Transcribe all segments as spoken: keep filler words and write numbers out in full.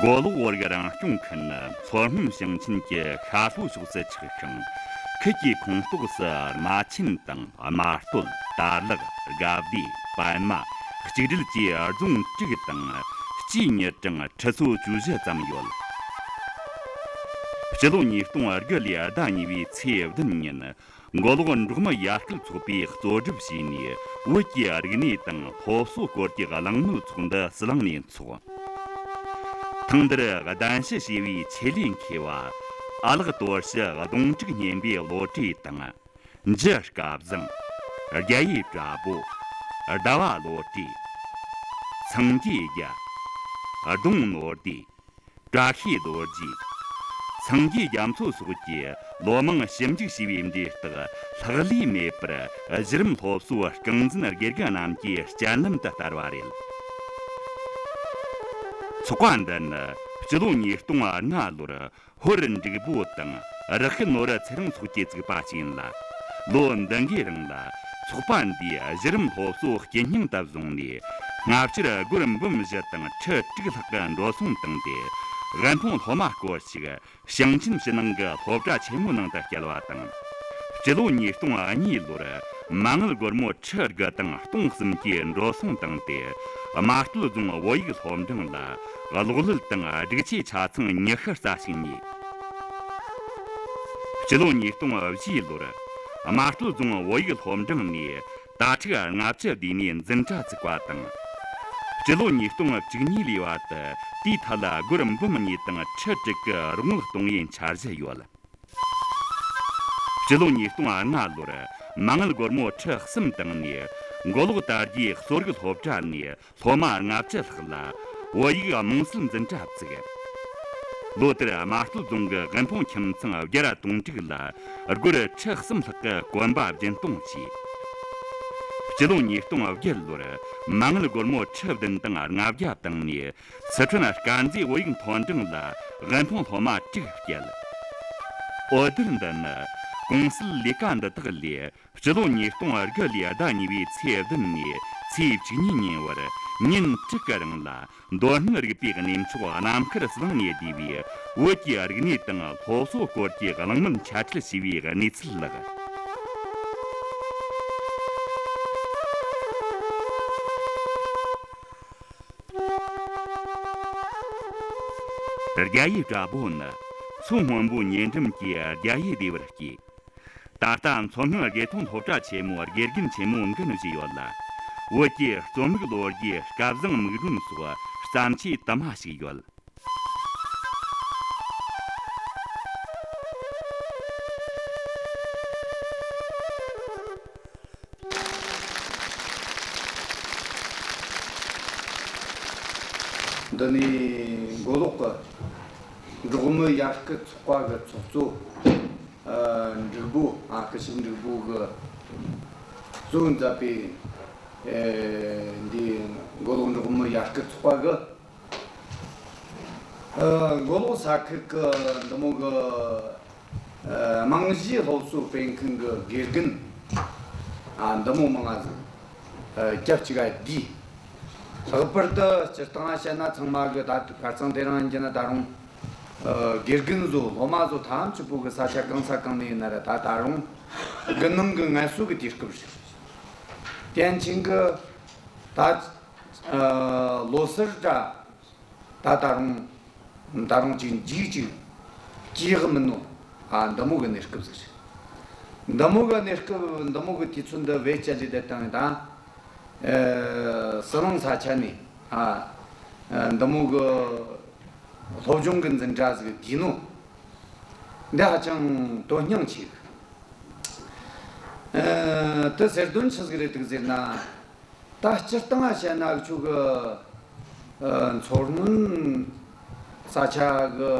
མགོ་ལོག་བོད་རིགས་རང་སྐྱོང་ཁུལ་ནི་མཚོ་སྔོན་ཞིང་ཆེན་གྱི་ཤར་ལྷོ་ཕྱོགས་སུ་ཆགས་ཤིང་། ཁུལ་གྱི་ཁོངས་གཏོགས་སུ་རྨ་ཆེན་དང་རྨ་སྟོད། དར་ལག། དགའ་བདེ། པདྨ། གཅིག་སྒྲིལ་བཅས་རྫོང་དྲུག་དང་སྤྱིའི་མི་གྲངས་ཁྲི་ཚོ་བཅུ་བཞི་ཙམ་ཡོད། སྤྱི་ལོ་ཉིས་སྟོང་དགུ་ལོའི་ཟླ་གཉིས་པའི་ཚེས་བདུན་ཉིན། མགོ་ལོག་འབྲོག་མི་ཡར་སྐུལ་ཚོགས་པས་གཙོ་སྒྲུབ་བྱས་ནས། བོད་ཀྱི་རིག་གནས་དང་སློབ་གསོ་སྐོར་གྱི་གླེང་མོལ་ཚོགས་འདུ་ཟི་ལིང་ནས་འཚོགས། ཐེངས་འདིར་གདན་ཞུ་བྱས་པའི་ཆེད་ལས་མཁས་པ་ཨ་ལགས་དོར་ཞི་གདོང་དྲུག་སྙེམས་པའི་བློ་གྲོས་དང་། འཇུ་སྐལ་བཟང་། རྒྱ་ཡེ་བཀྲ་བྷོ། ཟླ་བ་བློ་གྲོས། སངས་རྒྱས་རྒྱལ། ལྡོང་ནོར་བདེ། བཀྲ་ཤིས་རྡོ་རྗེ། སངས་རྒྱས་རྒྱ་མཚོ་སོགས་ཀྱིས་ལོ་མང་ཞིབ་འཇུག་བྱས་པའི་འབྲས་རྟགས་ལྷག་ལུས་མེད་པར། གཞི་རིམ་སློབ་གསོའི་རྐང་འཛིན་དགེ་རྒན་རྣམས་ཀྱི་སྤྱན་ལམ་དུ་བསྟར་བ་རེད། ཚོགས་པ་འདི་ནི་སྤྱི་ལོ་ཉིས་སྟོང་ལྔ་ལོར་ཧོར་འབྲུག་པོ་དང་ར་ཤི་ནོར་ཚེ་རིང་སོགས་ཀྱིས་བཙུགས་པ་ཞིག་ཡིན་ལ། ལོ་འདི་འགའི་རིང་ལ་ཚོགས་པ་འདིས་གཞི་རིམ་སློབ་གསོ་དཀྱིལ་སྙིང་དུ་བཟུང་ནས། སྔ་ཕྱིར་སྒོར་འབུམ་བཞི་དང་ཁྲི་དྲུག་ལྷག་གི་འགྲོ་སོང་བཏང་སྟེ། དབུལ་ཕོངས་སློབ་མ་སྐོར་ཞིག་ཞིང་ཆེན་ཕྱི་ནང་གི་སློབ་གྲྭ་ཆེན་མོའི་ནང་དུ་བསྐྱལ་བ་དང་། སྤྱི་ལོ་ཉིས་སྟོང་གཉིས་ལོར་མ་དངུལ་སྒོར་མོ་ཁྲི་དགུ་དང་སྟོང་གསུམ་གྱི་འགྲོ་སོང་བཏང་སྟེ། རྨ་སྟོད་རྫོང་བོད་ཡིག་སློབ་འབྲིང་ལ་གློག་ཀླད་དང་སྒྲིག་ཆས་ཆ་ཚང་ཉི་ཤུ་རྩ་གཅིག་ཉོས། སྤྱི་ལོ་ཉིས་སྟོང་བཞི་ལོར་རྨ་སྟོད་རྫོང་བོད་ཡིག་སློབ་འབྲིང་ནས་དྭ་ཕྲུག་ལྔ་བཅུ་བསྡུས་ནས་འཛིན་གྲྭ་བཙུགས་པ་དང་། སྤྱི་ལོ་ཉིས་སྟོང་བཅུ་གཉིས་ལོའི་བར་དུ་དེའི་ཐད་ལ་སྒོར་འབུམ་གཉིས་དང་ཁྲི་དྲུག་གི་རོགས་དངུལ་གཏོང་བའི་འཆར་གཞི་ཡོད། སྤྱི་ལོ་ཉིས་སྟོང་ལྔ་ལོར་མ་དངུལ་སྒོར་མོ་ཁྲི་གསུམ་བཏང་ནས། མགོ་ལོག་དར་རྒྱས་གསོ་རིག་སློབ་གྲྭ་ནས་སློབ་མ་ལྔ་བཅུ་ལྷག་ལ་བོད་ཡིག་རྨོངས་སེལ་འཛིན་གྲྭ་བཙུགས། ལོ་དེར་རྨ་སྟོད་རྫོང་གི་དབུལ་ཕོངས་ཁྱིམ་ཚང་བརྒྱ་ར་དོན་དྲུག་ལ་སྒོར་ཁྲི་གསུམ་ལྷག་གི་གོན་པ་སྦྱིན་གཏོང་བྱས། སྤྱི་ལོ་ཉིས་སྟོང་བརྒྱད་ལོར་མ་དངུལ་སྒོར་མོ་ཁྲི་བདུན་དང་ལྔ་བརྒྱ་བཏང་ནས། སི་ཁྲོན་དཀར་མཛེས་བོད་ཡིག་མཐོ་འབྲིང་ལ་དབུལ་ཕོངས་སློབ་མ་དྲུག་བསྐྱལ། འོད་སྡེར་འདི་ནི་གོང་གསལ་ལས་ཀ་འདི་དག་ལས། སྤྱི་ལོ་ཉིས་སྟོང་དགུ་ལོའི་ཟླ་གཉིས་པའི་ཚེས་བདུན་ནས་ཚེས་བཅུ་གཉིས་ཉིན་བར་ཉིན་དྲུག་གི་རིང་ལ། མདོ་སྨད་རིག་པའི་གནས་མཆོག་རྣམ་དཀར་ཟི་ལིང་ནས་བསྡུས་པའི་བོད་ཀྱི་རིག་གནས་དང་སློབ་གསོ་སྐོར་གྱི་གླེང་མོལ་འཆད་ཁྲིད་བྱས་པའི་གནས་ཚུལ་ལགས། རྒྱ་ཡེ་བཀྲ་བྷོ་ནི་མཚོ་སྔོན་པོའི་ཉེ་འགྲམ་གྱི་རྒྱ་ཡེ་སྡེ་བར་སྐྱེས། ད་ལྟ་མཚོ་སྔོན་དགེ་ཐོན་སློབ་གྲྭ་ཆེན་མོའི་དགེ་རྒན་ཆེན་མོ་འགན་བཞེས་ཡོད་ལ། བོད་ཀྱི་རྩོམ་རིག་ལོ་རྒྱུས་སྐལ་བཟང་མིག་སྒྲོན་སོགས་བརྩམས་ཆོས་དུ་མ་ཞིག་ཡོད། འདི་ནི་མགོ་ལོག་གི་འབྲོག་མི་ཡར་སྐུལ་ཚོགས་པ་གི་ཚོགས་གཙོ། ཨ། འབྲུག་པོ། ཨ། སྐུ་ཞབས་འབྲུག་པོ་གི་གཙོ་མཛད་པའི། ཨེ། འདི་མགོ་ལོག་འབྲོག་མི་ཡར་སྐུལ་ཚོགས་པ་གི། ཨ། མགོ་ལོག་ས་ཁུལ་གི་འདི་མོ་གི། ཨ། རྨང་གཞིའི་སློབ་གསོ་སྤེལ་མཁན་གི་དགེ་རྒན། ཨ། འདི་མོ་མང་ང་ཟིག་ཨ། སྐབས་གཅིག་ག་བསྡུས། ལྷག་པར་དུ་སྤྱིར་བཏང་བཤད་ན་ཚང་མ་གི་ད་ཁ་རྩང་དེ་རིང་ཡིན་གྱི་ན་ད་རུང་། ཨ། དགེ་རྒན་ཚོ་སློབ་མ་ཚོ་ཐམས་ཅད་པོ་གི་ས་ཆ་གང་ས་གང་ནས་ཡིན་ན་ར་ད་ད་རུང་དགུན་གནང་གི་ངལ་གསོ་གི་དུས་སྐབས་རེད། དེ་ཡན་ཆད་གི་ད། ཨ། ལོ་སར་ར་ད་ད་རུང་ད་རུང་ཅིག་འཇིག་ཅིག་སྐྱེ་གི་མིན་ནོ། ཨ། འདི་མོ་གི་གནས་སྐབས་ཟིག་རེད། འདི་མོ་གི་གནས་སྐབས་འདི་མོ་གི་དུས་ཚོད་འདི་བེད་སྤྱད་ལས་བསྡད་བཏང་ཡིན་ད། ཨ། ཟི་ལིང་ས་ཆ་ནས། ཨ། ཨ། འདི་མོ་གི་སློབ་སྦྱོང་གི་འཛིན་གྲྭ་ཟིག་བསྡུས་ནོ། འདི་ཧ་ཅང་དོན་སྙིང་ཆེ་གི། ཨ། དེ་ཟེར་དོན་ཆི་ཟིག་རེད་འདུག་ཟེར་ན། ད་སྤྱིར་བཏང་ང་བཤད་ན་ཁྱོད་གི། ཨ། མཚོ་སྔོན་ས་ཆ་གི་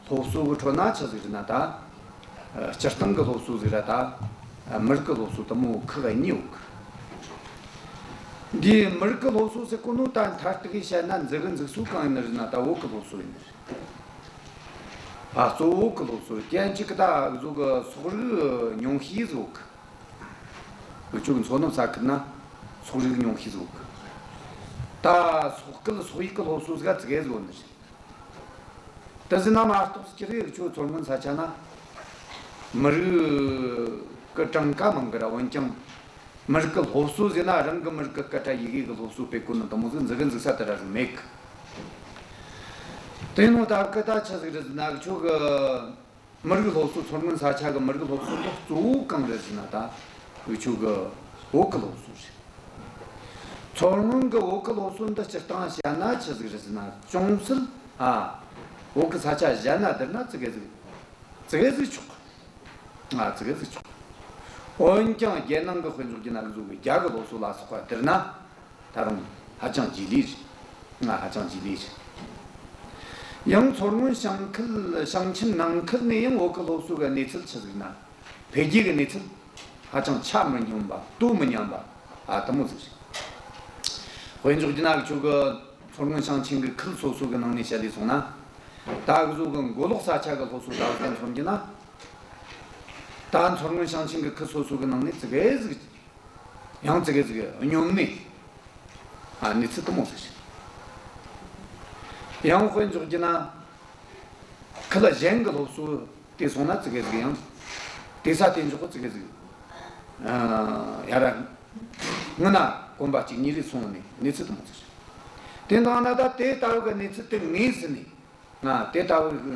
སློབ་གསོ་གི་ཁྲོད་ན་ཆི་ཟིག་རེད་ན་ད། ཨ། སྤྱིར་བཏང་གི་སློབ་གསོ་ཟིག་ར་ད། ཨ། མི་རིགས་གི་སློབ་གསོ་དེ་མོ་ཁག་གཉིས་ཡོད་གི། འདིའི་མི་རིགས་གི་སློབ་གསོ་ཟེར་གོ་ནོ་ད་མཐར་གཏུགས་གིས་བཤད་ན་འཛུགས་གི་འཛུགས་གསོ་གང་ཡིན་ནི་རེད་ན་ད་བོད་གི་སློབ་གསོ་ཡིན་ནི་རེད། ཨ། གཙོ་བོ་བོད་གི་སློབ་གསོ་རེད། དེ་ཡན་ཆད་གི་ད་བཟོ་གི་སོག་རིགས་ཉུང་ཤས་ཟིག་ཡོད་གི། འུ་ཆོ་གི་མཚོ་ནུབ་ས་ཁུལ་ན་སོག་རིགས་ཉུང་ཤས་ཟིག་ཡོད་གི། ད་སོག་སྐད་སོག་ཡིག་གི་སློབ་གསོ་ཟིག་ཙིག་གེ་ཟིག་ཡོད་ནི་རེད། དེ་ཟེར་ན་མ་གཏོགས་ཁྱེད་རིགས་ཆོ་མཚོ་སྔོན་ས་ཆ་ན་མི་རིགས་ཀྱི་གྲངས་ཀ་མང་གི་ར། འོན་ཀྱང་མི་རིགས་ཀྱི་སློབ་གསོ་ཟེར་ན་རང་གི་མི་རིགས་ཀྱི་སྐད་ཆ་ཡི་གེ་གི་སློབ་གསོ་སྤེལ་གོ་ནི་དེ་མོ་ཟིག་འཛི་གི་འཛི་ས་དེ་ར་ཟིག་མེད་གི། དེ་ནོ་ད་གི་ད་ཆི་ཟིག་རེད་ཟེར་ན་ཆོ་གི་མི་རིགས་སློབ་གསོ། མཚོ་སྔོན་ས་ཆ་གི་མི་རིགས་སློབ་གསོ་འདི་གཙོ་བོ་གང་རེད་ཟེར་ན་ད་འུ་ཆོ་གི་བོད་གི་སློབ་གསོ་རེད། མཚོ་སྔོན་གི་བོད་གི་སློབ་གསོ་འདི་སྤྱིར་བཏང་བཤད་ན་ཆི་ཟིག་རེད་ཟེར་ན་ཅུང་ཟད། ཨ། བོད་གི་ས་ཆ་གཞན་ན་བསྡུར་ན་ཙི་གེ་ཟིག་ཙི་གེ་ཟིག་ཆོག་ང་ཙི་གེ་ཟིག་ཆོག་འོན་ཀྱང་རྒྱལ་ནང་གི་དཔེ་འཇོག་རྒྱུ་ན་འུ་ཆོ་གི་རྒྱ་གི་སློབ་གསོ་ལ་སོགས་པ་བསྡུར་ན། ད་རུང་ཧ་ཅང་རྗེས་ལུས་རེད། ང་ཧ་ཅང་རྗེས་ལུས་རེད། ཡང་མཚོ་སྔོན་ཞིང་ཁུལ་ཞིང་ཆེན་ནང་ཁུལ་ནས་ཡང་བོད་ཀྱི་སློབ་གསོ་གི་གནས་ཚུལ་ཆི་ཟིག་ན། འཕེལ་རྒྱས་ཀྱི་གནས་ཚུལ་ཧ་ཅང་ཆ་མི་སྙོམས་པ། དོ་མི་མཉམ་པ། ཨ། དེ་མོ་ཟིག་རེད། དཔེ་འཇོག་རྒྱུ་ན་འུ་ཆོ་གི་མཚོ་སྔོན་ཞིང་ཆེན་གྱི་ཁུལ་སོ་སོ་གི་ནང་ནས་བཤད་ལས་སོང་ན། ད་འུ་ཆོ་གི་མགོ་ལོག་ས་ཆ་གི་སློབ་གསོ་ད་གི་མཚོན་རྒྱུ་ན། ད་མཚོ་སྔོན་ཞིང་ཆེན་གྱི་ཁུལ་སོ་སོ་གི་ནང་ནས་ཙི་གེ་ཟིག་ཡང་ཙི་གེ་ཟིག་སྙོམས་མེད། ཨ། གནས་ཚུལ་དེ་མོ་ཟིག་རེད། ཡང་དཔེ་འཇོག་རྒྱུ་ན། ཁུལ་གཞན་གྱི་སློབ་གསོ་དེ་སོང་ན་ཙི་གེ་ཟིག་ཡང་། དེ་ས་དེ་འཇོག་གི་ཙི་གེ་ཟིག་ཨ། ཡ་ར། སྔོན་ན་གོམ་པ་གཅིག་གཉིས་རེ་སོང་ནས་གནས་ཚུལ་དེ་མོ་ཟིག་རེད། དེ་འདང་ན་ད་དེ་ལྟ་བུ་གི་གནས་ཚུལ་དེ་ངེས་ཟིན་ནས། ང་དེ་ལྟ་བུ་གི་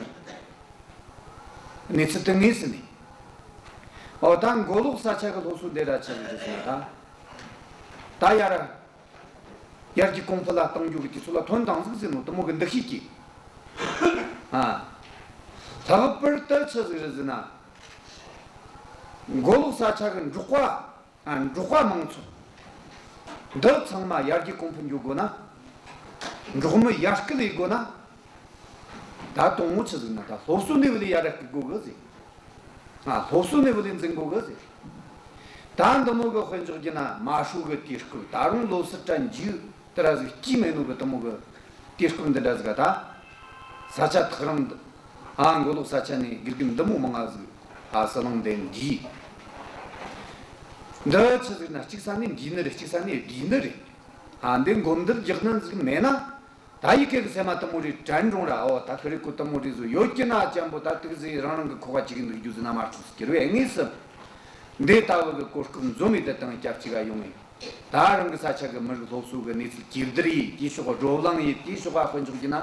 གནས་ཚུལ་དེ་ངེས་ཟིན་ནས། ཨོ། ད་མགོ་ལོག་ས་ཆ་གི་སློབ་གསོ་འདི་ར་ཆི་ཟིག་རེད་ཟེར་ན་ད། ད་ཡ་ར། ཡར་རྒྱས་གོང་འཕེལ་ལ་གཏང་རྒྱུ་གི་དུས་ཚོད་ལ་ཐོན་བཏང་ཟིག་ཟེར་ནོ་དེ་མོ་གི་འདུ་ཤེས་ཀྱིས། ཨ། ལྷག་པར་དུ་ཆི་ཟིག་རེད་ཟེར་ན། མགོ་ལོག་ས་ཆ་གི་འབྲོག་པ། ཨ། འབྲོག་པ་མང་ཚོགས་འདི་ཚང་མ་ཡར་རྒྱས་གོང་འཕེལ་འགྱོ་དགོས་ན། འབྲོག་མི་ཡར་སྐུལ་ཡེད་དགོས་ན། ད་དང་པོ་ཆི་ཟིག་ན་ད་སློབ་གསོ་ནས་བུ་ལས་ཡར་ར་སྐུལ་དགོས་གི་ཟེར། ཨ། སློབ་གསོ་ནས་བུ་ལས་འཛིན་དགོས་གི་ཟེར། ད་འདི་མོ་གི་དཔེ་འཇོག་རྒྱུ་ན་མ་ཧྲུའུ་གི་དུས་སྐབས། ད་རུང་ལོ་སི་ཀྲན་འཇུ་དེ་ར་ཟིག་སྐྱེས་མེད་ནོ་གི་དེ་མོ་གི་དུས་སྐབས་འདི་འདྲ་ཟིག་ག་ད། ས་ཆ་ཐག་རིང་འདི། ཨ། མགོ་ལོག་ས་ཆ་ནས་དགེ་རྒན་འདི་མོ་མང་ང་ཟིག་ཨ། ཟི་ལིང་འདི་འདི། འདི་ཆི་ཟིག་ན་གཅིག་ས་ནས་འདི་ནི་རེད། གཅིག་ས་ནས་འདི་ནི་རེད། ཨ། འདི་འགོ་འདི་རྒྱག་ནི་ཟིག་མེད་ན། ད་ཡི་གེ་གི་སེམས་མ་དེ་མོ་རེ་དྲན་འགྲོ་ར། ཨོ། ད་ཁི་རེ་ཀོ་དེ་མོ་རེ་བཟོ་ཡོད་ཀྱི་ན་ཅན་པོ་ད་དུག་ཟིག་རང་རང་གི་ཁོག་ག་གཅིག་གི་འདུག་རྒྱུ་ཟིག་ན་མ་གཏོགས་ཟིག་གི་རེད། དངོས་སུ་འདི་ལྟ་བུ་གི་གོ་སྐབས་འཛོམས་མེད་དེ་དང་སྐྱབས་གཅིག་ག་ཡོང་ངེ། ད་རང་གི་ས་ཆ་གི་མི་རིགས་སློབ་གསོ་གི་གནས་ཚུལ་གྱེར་བསྡུར་ཡེད། དེའི་ཕྱོགས་བགྲོ་གླེང་ཡེད། དེའི་ཕྱོགས་དཔེ་འཇོག་རྒྱུ་ན།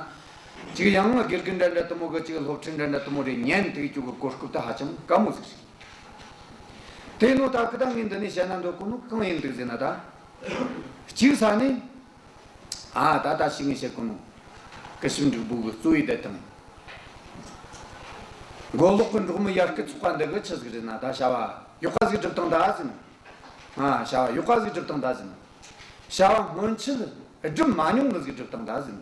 ཅིག་ཡང་དགེ་རྒན་འདྲ་འདྲ་དེ་མོ་གི་ཅིག་སློབ་ཁྲིད་འདྲ་འདྲ་དེ་མོ་རེ་ཉན་དེ་གི་ཅུ་གི་གོ་སྐབས་ད་ཧ་ཅང་དཀའ་མོ་ཟིག་རེད། དེ་ནོ་ད་གི་ད་ངས་འདི་ནས་བཤད་ན་འདོད་གོ་ནོ་གང་ཡིན་འདུག་ཟེར་ན་ད། གཅིག་ས་ནས། ཨ། ད་ད་ཞིག་ངས་བཤད་གོ་ནོ། སྐུ་ཞབས་འབྲུག་བུ་གི་གཙོ་བོའི་བསྡད་དང་། མགོ་ལོག་གི་འབྲོག་མི་ཡར་སྐུལ་ཚོགས་པ་འདི་གི་ཆི་ཟིག་རེད་ན་ད་བྱ་བ་ཡག་པ་ཟིག་སྒྲུབ་དང་ད་ཟིན། ཨ། བྱ་བ་ཡག་པ་ཟིག་སྒྲུབ་དང་ད་ཟིན། བྱ་བ་སྔོན་ཆད་སྒྲུབ་མ་མྱོང་ནི་ཟིག་སྒྲུབ་དང་ད་ཟིན།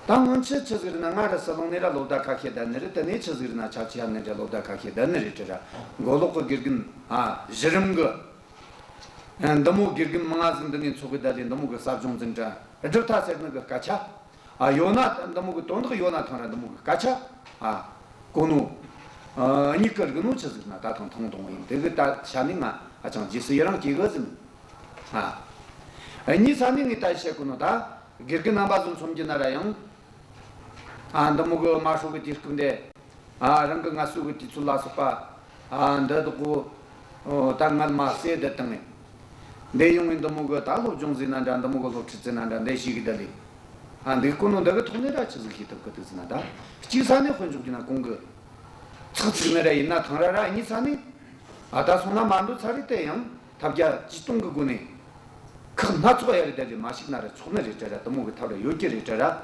ད་སྔོན་ཆད་ཆི་ཟིག་རེད་ན་ང་ར་ཟི་ལིང་ནས་ར་ལོ་ཟླ་ཁ་ཤས་བསྡད་ནི་རེད། དེ་ནས་ཆི་ཟིག་རེད་ན་ཆབ་ཆ་ནས་ར་ལོ་ཟླ་ཁ་ཤས་བསྡད་ནི་རེད་དྲ་ར། མགོ་ལོག་གི་དགེ་རྒན། ཨ། གཞི་རིམ་གི། ཨ། འདི་མོ་དགེ་རྒན་མང་ང་ཟིག་འདི་ནས་ཚོགས་གི་བསྡད་ལས་འདི་མོ་གི་ཟབ་སྦྱོང་འཛིན་གྲྭ་སྒྲུབ་ཐལ་ཟེར་ནི་གི་སྐད་ཆ། ཨ། ཡོད་ན་འདི་མོ་གི་དོན་དག་ཡོད་ན་ཐང་ར་འདི་མོ་གི་སྐད་ཆ། ཨ། གོ་ནོ། ཨ། གཉིས་ཀ་རིག་ནོ་ཆི་ཟིག་ན་ད་ཐང་ཐང་དོང་ཡིན། དེ་གི་ད་ཆ་ནས་ང་ཧ་ཅང་རྗེས་སུ་ཡི་རང་སྐྱེ་གི་ཟིན། ཨ། གཉིས་ས་ནས་ངས་ད་བཤད་གོ་ནོ་ད་དགེ་རྒན་རྣམ་པ་ཚོ་མཚོན་རྒྱུ་ན་ར་ཡང་། ཨ། འདི་མོ་གི་མ་ཧྲུའུ་གི་དུས་སྐབས་འདི། ཨ། རང་གི་ངལ་གསོ་གི་དུས་ཚོད་ལ་སོགས་པ། ཨ། འདི་དག་གོ། ཨོ། ད་ངལ་མ་སེ་བསྡད་བཏང་ངས། འདི་ཡོང་ངས་འདི་མོ་གི་ད་སློབ་སྦྱོང་ཟེར་ན་འདྲ། འདི་མོ་གི་སློབ་ཁྲིད་ཟེར་ན་འདྲ། འདི་ཞིག་གི་ད་ལས། ཨ། འདི་གོ་ནོ་འདི་གི་ཐོག་ནས་ར་ཆི་ཟིག་ཤེས་ཐུབ་གི་འདུག་ཟེར་ན་ད། གཅིག་ས་ནས་དཔེ་འཇོག་རྒྱུ་ན་གོང་གི་ཚག་ཚིག་ནི་ར་ཡིན་ན་ཐང་ར་ར། གཉིས་ས་ནས། ཨ། ད་སོང་ན་མ་འདོད་ཚ་རེད་དེ་ཡང་། ཐབས་བརྒྱ་ཇུས་སྟོང་གི་སྒོ་ནས་ཁག་སྣ་ཚོགས་ཡ་རེ་བསྡད་ལས་མ་ཞུགས་ན་ར་ཆོག་ནི་རེད་དྲ་ར། དེ་མོ་གི་ཐབས་ར་ཡོད་ཀྱི་རེད་དྲ་ར།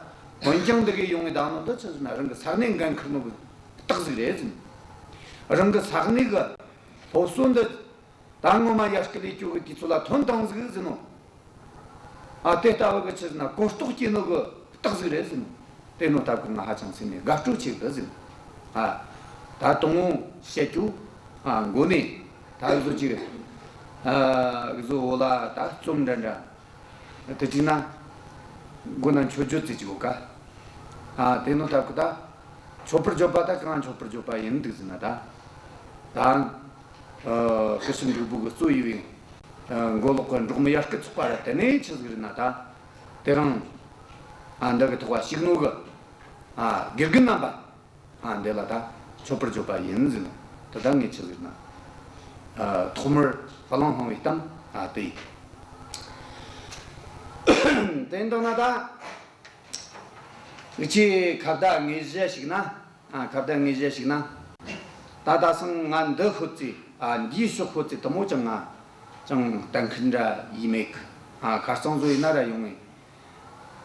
འོན་ཀྱང་འདི་གི་ཡོང་ངས་བཏང་ནོ་འདི་ཆི་ཟེར་ན་རང་གི་ས་གནས་འགན་འཁུར་ནོ་གི་རྟགས་ཟིག་རེད་ཟེར། རང་གི་ས་གནས་གི་སློབ་གསོ་འདི་ད་ངོ་མ་ཡར་སྐུལ་ལས་སྐྱོ་གི་དུས་ཚོད་ལ་ཐོན་བཏང་ཟིག་ཟེར་ནོ། ཨ། དེ་ལྟ་བུ་གི་ཆི་ཟེར་ན་གོ་རྟོགས་སྐྱེས་ནོ་གི་རྟགས་ཟིག་རེད་ཟེར་ནོ། དེ་ནོ་སྟབས་ཀྱིས་ང་ཧ་ཅང་སེམས་ནས་དགའ་སྤྲོ་ཆེ་གི་ཟེར་ནོ། ཨ། ད་དང་བོ་བཤད་རྒྱུ། ཨ། མགོ་ནས་ད་འུ་ཚོ་ཅིག་ཨ། འུ་ཚོ་བོད་ལ་ད་རྩོམ་འདྲ་འདྲ་དེ་བྲིས་ན་མགོ་ན་མཆོད་བརྗོད་ཟེར་གྱི་ཡོད་ཀ། ཨ། དེ་ནོ་སྟབས་ཀྱིས་ད་མཆོད་པར་བརྗོད་པ་ད་གང་མཆོད་པར་བརྗོད་པ་ཡིན་འདུག་ཟེར་ན་ད། ད། ཨ། སྐུ་ཞབས་འབྲུག་བུ་གི་གཙོ་ཡི་བའི། ཨ། མགོ་ལོག་གི་འབྲོག་མི་ཡར་སྐུལ་ཚོགས་པ་ར། དེ་ནས་ཆི་ཟིག་རེད་ན་ད། དེ་རིང་། ཨ། འདི་གི་ཐོག་བ་ཞུགས་ནོ་གི། ཨ། དགེ་རྒན་རྣམ་པ། ཨ། འདི་ལ་ད་མཆོད་པར་བརྗོད་པ་ཡིན་ཟེར་ནོ། དེ་ད་ངས་ཆི་ཟེར་ན། ཨ། ཐོག་མར་གླེང་སློང་བའི་གཏམ། ཨ། དེ་ཡིན། དེ་འདྲ་ན་ད། ངེད་ཀྱི་ཁ་བརྡ་དངོས་གཞི་ཞིག་ན། ཨ། ཁ་བརྡ་དངོས་གཞི་ཞིག་ན། ད་ད་སང་ང་འདི་ཤོད་ཚེ། ཨ། འདིའི་ཕྱོགས་ཤོད་ཚེ་དེ་མོ་ཅང་ང་ཅང་གཏན་འཁེལ་འདྲ་ཡེ་མེད་གི། ཨ། ཁ་རྩང་བཟོ་ཡིན་ན་ར་ཡོང་ངེ།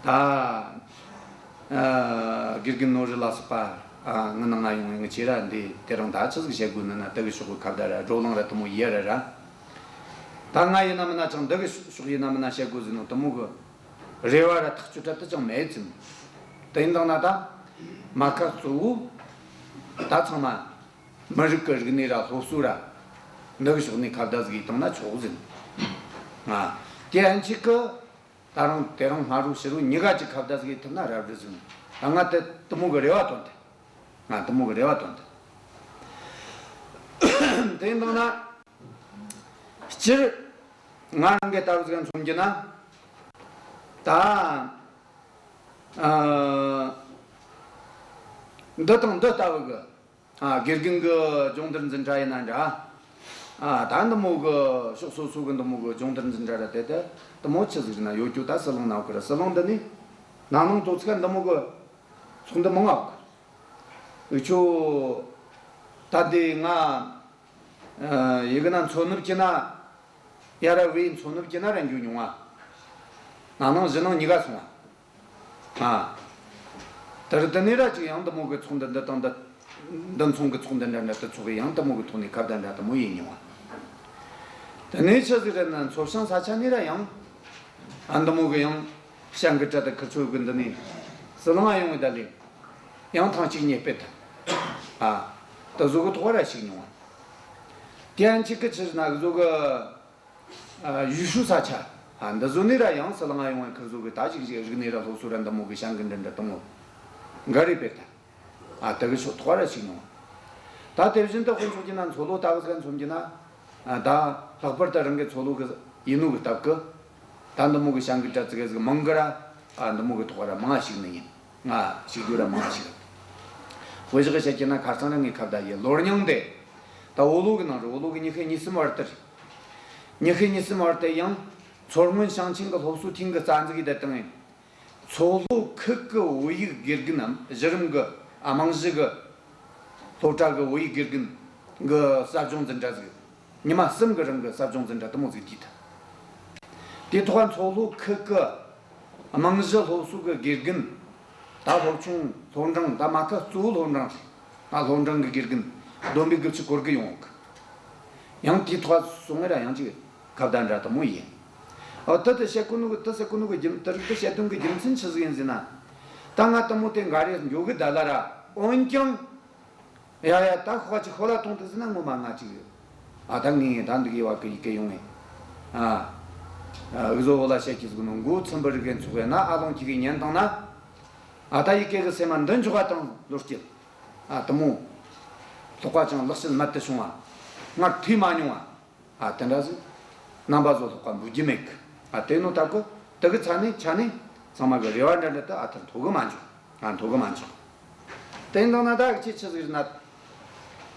ད། ཨ། དགེ་རྒན་ནོར་རི་ལ་སོགས་པ། ཨ། ངི་ནང་ང་ཡོང་ངེ། ངི་ཆེ་ར་འདི་དེ་རིང་ད་ཆི་ཟིག་བཤད་དགོས་ནི་ན། དེ་གི་ཕྱོགས་གི་ཁ་བརྡ་ར་བགྲོ་གླེང་ར་དེ་མོ་ཡེ་ར་ར། ད་ང་ཡིན་ན་མིན་ན་ཅང་འདི་གི་ཕྱོགས་ཡིན་ན་མིན་ན་བཤད་དགོས་ཟེར་ནོ་དེ་མོ་གི་རེ་བ་ར་ཐག་གཅོད་ར་དེ་ཅང་མེད་ཙམ། དེ་ཡིན་དང་ན་ད། མ་ཁ་གཙོ་བོ་ད་ཚང་མ་མི་རིགས་ཀྱི་རིག་གནས་ར་སློབ་གསོ་ར་འདི་གི་ཕྱོགས་ནས་ཁ་བརྡ་ཟིག་ཡེ་བཏང་ན་ཆོག་ཟེར། ང་དེ་ཡན་ཆད་གི་ད་རུང་དེ་རིང་སྔ་དྲོ་ཕྱི་དྲོ་གཉིས་ཀ་ཅིག་ཁ་བརྡ་ཟིག་ཡེ་ཐུབ་ན་རབ་རེད་ཟེར། ད་ང་དེ་དེ་མོ་གི་རེ་བ་བཏོན་ཏེ། ང་དེ་མོ་གི་རེ་བ་བཏོན་ཏེ། དེ་ཡིན་དང་ན། སྤྱིར་ང་རང་གི་ལྟ་བུ་ཟིག་མཚོན་རྒྱུ་ན། ད། ཨ། འདི་དང་འདི་ལྟ་བུ་གི། ཨ། དགེ་རྒན་གི་སྦྱོང་བརྡར་འཛིན་གྲྭ་ཡིན་ན་འདྲ། ཨ། ད་འདི་མོ་གི་ཕྱོགས་སོ་སོ་གི་འདི་མོ་གི་སྦྱོང་བརྡར་འཛིན་གྲྭ་ར་དེ་དེ་དེ་མོ་ཆི་ཟིག་ན་ཡོད་རྒྱུ་ད་ཟི་ལིང་ན་ཡོད་གི་ར། ཟི་ལིང་འདི་ནས་ན་ནིང་དོ་ཚིགས་འདི་མོ་གི་ཚོགས་འདུ་མང་ང་ཡོད་གི། འུ་ཆོ་ད་འདི་ང་ཡི་གེ་ན་མཚོ་ནུབ་ཀྱི་ན། ཡ་ར་བའི་མཚོ་ནུབ་ཀྱི་ན་ར་འགྱོ་མྱོང་ང་། ན་ནིང་གཞེས་ནིང་གཉིས་ཀ་སོང་ང་། ཨ། དེར་དེ་ནས་ར་ཅིག་ཡང་འདི་མོ་གི་ཚོགས་འདུ་འདི་དང་འདི། འདི་མཚུངས་གི་ཚོགས་འདུ་འདྲ་འདྲ་དེ་ཚོགས་གི་ཡང་འདི་མོ་གི་ཐོག་ནས་ཁ་བརྡ་འདྲ་དེ་མོ་ཡེ་མྱོང་ང་། དེ་ནས་ཆི་ཟིག་རེད་ན་མཚོ་བྱང་ས་ཆ་ནས་ར་ཡང་། ཨ། འདི་མོ་གི་ཡང་བྱ་འགུལ་འདྲ་དེ་ཁུར་ཆོ་གི་འདི་ནས་ཟི་ལིང་ང་ཡོང་བའི་ད་ལས། ཡང་ཐེངས་གཅིག་གཉིས་སྤེལ་ཐལ། ཨ། དེ་བཟོ་གི་ཐོག་ར་ཞུགས་མྱོང་ང་། དེ་ཡན་ཆད་གི་ཕྱིར་ན་བཟོ་གི། ཨ། ཡུས་ཧྲུའུ་ས་ཆ། ཨ། འདི་བཟོ་ནས་ར་ཡང་ཟི་ལིང་ང་ཡོང་བའི་ཁུར་བཟོ་གི་ད་ཅིག་ཅིག་རིག་གནས་ར་སློབ་གསོ་ར་འདི་མོ་གི་བྱ་འགུལ་འདྲ་འདྲ་དེ་མོ་འགའ་རེ་སྤེལ་ཐལ། ཨ། དེ་གི་ཕྱོགས་ཐོག་ར་ཞུགས་མྱོང་ང་། ད་དེ་བཞིན་དུ་དཔེ་མཚོན་རྒྱུ་ན་མཚོ་ལྷོ་ལྟ་བུ་ཟིག་མཚོན་རྒྱུ་ན། ཨ། ད་ལྷག་པར་དུ་རང་གི་མཚོ་ལྷོ་གི་ཡིན་ནོ་གི་སྟབས་གི། ད་འདི་མོ་གི་བྱ་འགུལ་འདྲ་ཙི་གེ་ཟིག་མང་གི་ར། ཨ། འདི་མོ་གི་ཐོག་ར་མང་ང་ཞུགས་ནི་ཡིན། ང་ཞུགས་རྒྱུ་ར་མང་ང་ཞུགས། དཔེ་བཞག་བཤད་རྒྱུ་ན་ཁ་རྩང་ར་ངས་ཁ་བརྡ་ཡེ་ལོ་རྙིང་དེ། ད་བོད་ལོ་གི་ནང་རེད། བོད་ལོ་གི་ཉི་ཤུ་གཉིས་གསུམ་བར་དུ་རེད། ཉི་ཤུ་གཉིས་གསུམ་བར་དུ་ཡང་མཚོ་སྔོན་ཞིང་ཆེན་གི་སློབ་གསོ་ཐིང་གི་རྩ་འཛུགས་ཡེ་བསྡད་བཏང་ཡིན། མཚོ་ལྷོ་ཁུལ་གི་བོད་ཡིག་དགེ་རྒན་ནམ་གཞི་རིམ་གི། ཨ། རྨང་གཞི་གི་སློབ་གྲྭ་གི་བོད་ཡིག་དགེ་རྒན་གི་ཟབ་སྦྱོང་འཛིན་གྲྭ་ཟིག་ཉི་མ་གསུམ་གི་རིང་གི་ཟབ་སྦྱོང་འཛིན་གྲྭ་དེ་མོ་ཟིག་བསྡུས་ཐལ། དེ་ཐོག་མཚོ་ལྷོ་ཁུལ་གི་རྨང་གཞི་སློབ་གསོ་གི་དགེ་རྒན། ད་སློབ་ཆུང་སློབ་འབྲིང་། ད་མ་ཁ་གཙོ་བོ་སློབ་འབྲིང་རེད། ང་སློབ་འབྲིང་གི་དགེ་རྒན་བསྡོམས་པས་དགུ་བཅུ་གོ་དགུ་ཡོང་གི། ཡང་དེའི་ཐོག་སོང་ངེ་ར་ཡང་ཅིག་ཁ་བརྡ་འདྲ་དེ་མོ་ཡིན། ཨ། དེ་དེ་བཤད་གོ་ནོ་གི། དེ་ཟེར་གོ་ནོ་གི་རྒྱུ། དེ་རིགས་དེ་བཤད་དོན་གི་རྒྱུ་མཚན་ཆི་ཟིག་ཡིན་ཟེར་ན། ད་ང་དེ་མོ་དེ་འགའ་རེ་འགྱོ་གི་ད་ལ་ར། འོན་ཀྱང་། ཡ་ཡ། ད་ཤོག་ཅིག་ཤོད་ལ་ཐོངས་དེ་ཟེར་ན་ངོ་མ་ང་ཅིག། ཨ། ད་ངས་ད་འདི་གི་བ་གི་ཡི་གེ་ཡོང་ངེ། ཨ། ཨ། འུ་ཟོ་བོ་ལ་བཤད་ཀྱི་ཟིག་ནོ། མགོ་ཚིམ་པར་རིག་གེ་འཚོགས་ཡིན་ན། ཨ་ལོང་ཁྱི་གི་ཉན་དང་ན། ཨ། ད་ཡི་གེ་གི་སེམས་མ་འདི་འཇོག་པ་དང་བློ་སྐྱེད། ཨ། དེ་མོ་ལྷག་པ་ཅང་ལེགས་བཤད་རྨད་དུ་བྱུང་བ། སྔར་ཐོས་མ་མྱོང་བ། ཨ། དེ་འདྲ་ཟིག་རྣམ་པ་ཟོ་ལྷག་པ་འབུལ་རྒྱུ་མེད་གི། ཨ། དེ་ནོ་ད་གི་དེ་གི་ཚ་ནས་ཆ་ནས་ཚང་མ་གི་རེ་བ་འདྲ་འདྲ་དེ་ཨ་ཐུར་མཐོ་གི་མ་འཇོག། ཨ། མཐོ་གི་མ་འཇོག། དེ་འདང་ན་ད་ཁྱེད་ཆི་ཟིག་རེད་ན།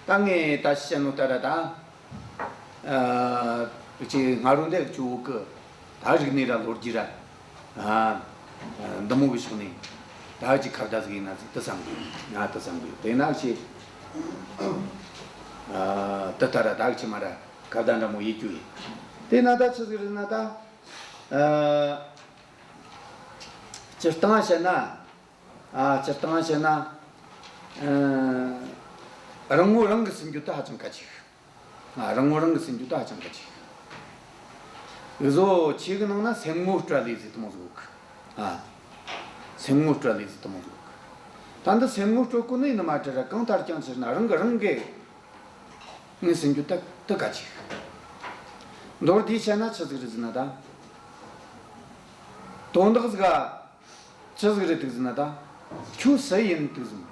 ད་ངས་ད་བཤད་ནོ་ལྟར་ར་ད། ཨ། ཁྱེད་སྔ་རོ་འདི་ཁྱོད་བོད་གི་ད་རིག་གནས་ར་ལོ་རྒྱུས་ར། ཨ། འདི་མོ་གི་ཕྱོགས་ནས་ད་ཅིག་ཁ་བརྡ་ཟིག་ཡིན་ན་ཟིག་དེ་བསམ་གི། ང་དེ་བསམ་གི་ཡོད། དེ་ན་ཁྱེད། ཨ། དེ་ལྟར་ར་ད་ཁྱེད་མ་ར་ཁ་བརྡ་འདྲ་མོ་ཡེ་རྒྱུ་ཡིན། དེ་ན་ད་ཆི་ཟིག་རེད་ན་ད། ཨ། སྤྱིར་བཏང་བཤད་ན། ཨ། སྤྱིར་བཏང་བཤད་ན། ཨ། རང་ངོ་རང་གིས་ཟིན་རྒྱུ་དེ་ཧ་ཅང་གལ་ཆེ་གི། ཨ། རང་ངོ་རང་གིས་ཟིན་རྒྱུ་དེ་ཧ་ཅང་གལ་ཆེ་གི། འུ་ཟོ་ཆོས་གི་ནང་ན་སེམས་ངོ་སྤྲོད་ལས་ཟེར་དེ་མོ་ཟིག་ཡོད་གི། ཨ། སེམས་ངོ་སྤྲོད་ལས་ཟེར་དེ་མོ་ཟིག་ཡོད་གི། ད་འདི་སེམས་ངོ་སྤྲོད་གོ་ནི་ཡིན་ནི་མ་རེད་ར། གང་ལྟར་ཀྱང་ཕྱིར་ན་རང་གིས་རང་གི་ངོས་ཟིན་རྒྱུ་དེ་དེ་གལ་ཆེ་གི། མདོར་བསྡུས་བཤད་ན་ཆི་ཟིག་རེད་ཟེར་ན་ད། དོན་དག་ཟིག་ག་ཆི་ཟིག་རེད་འདུག་ཟེར་ན་ད། ཁྱོད་སུ་ཡིན་འདུག་ཟེར།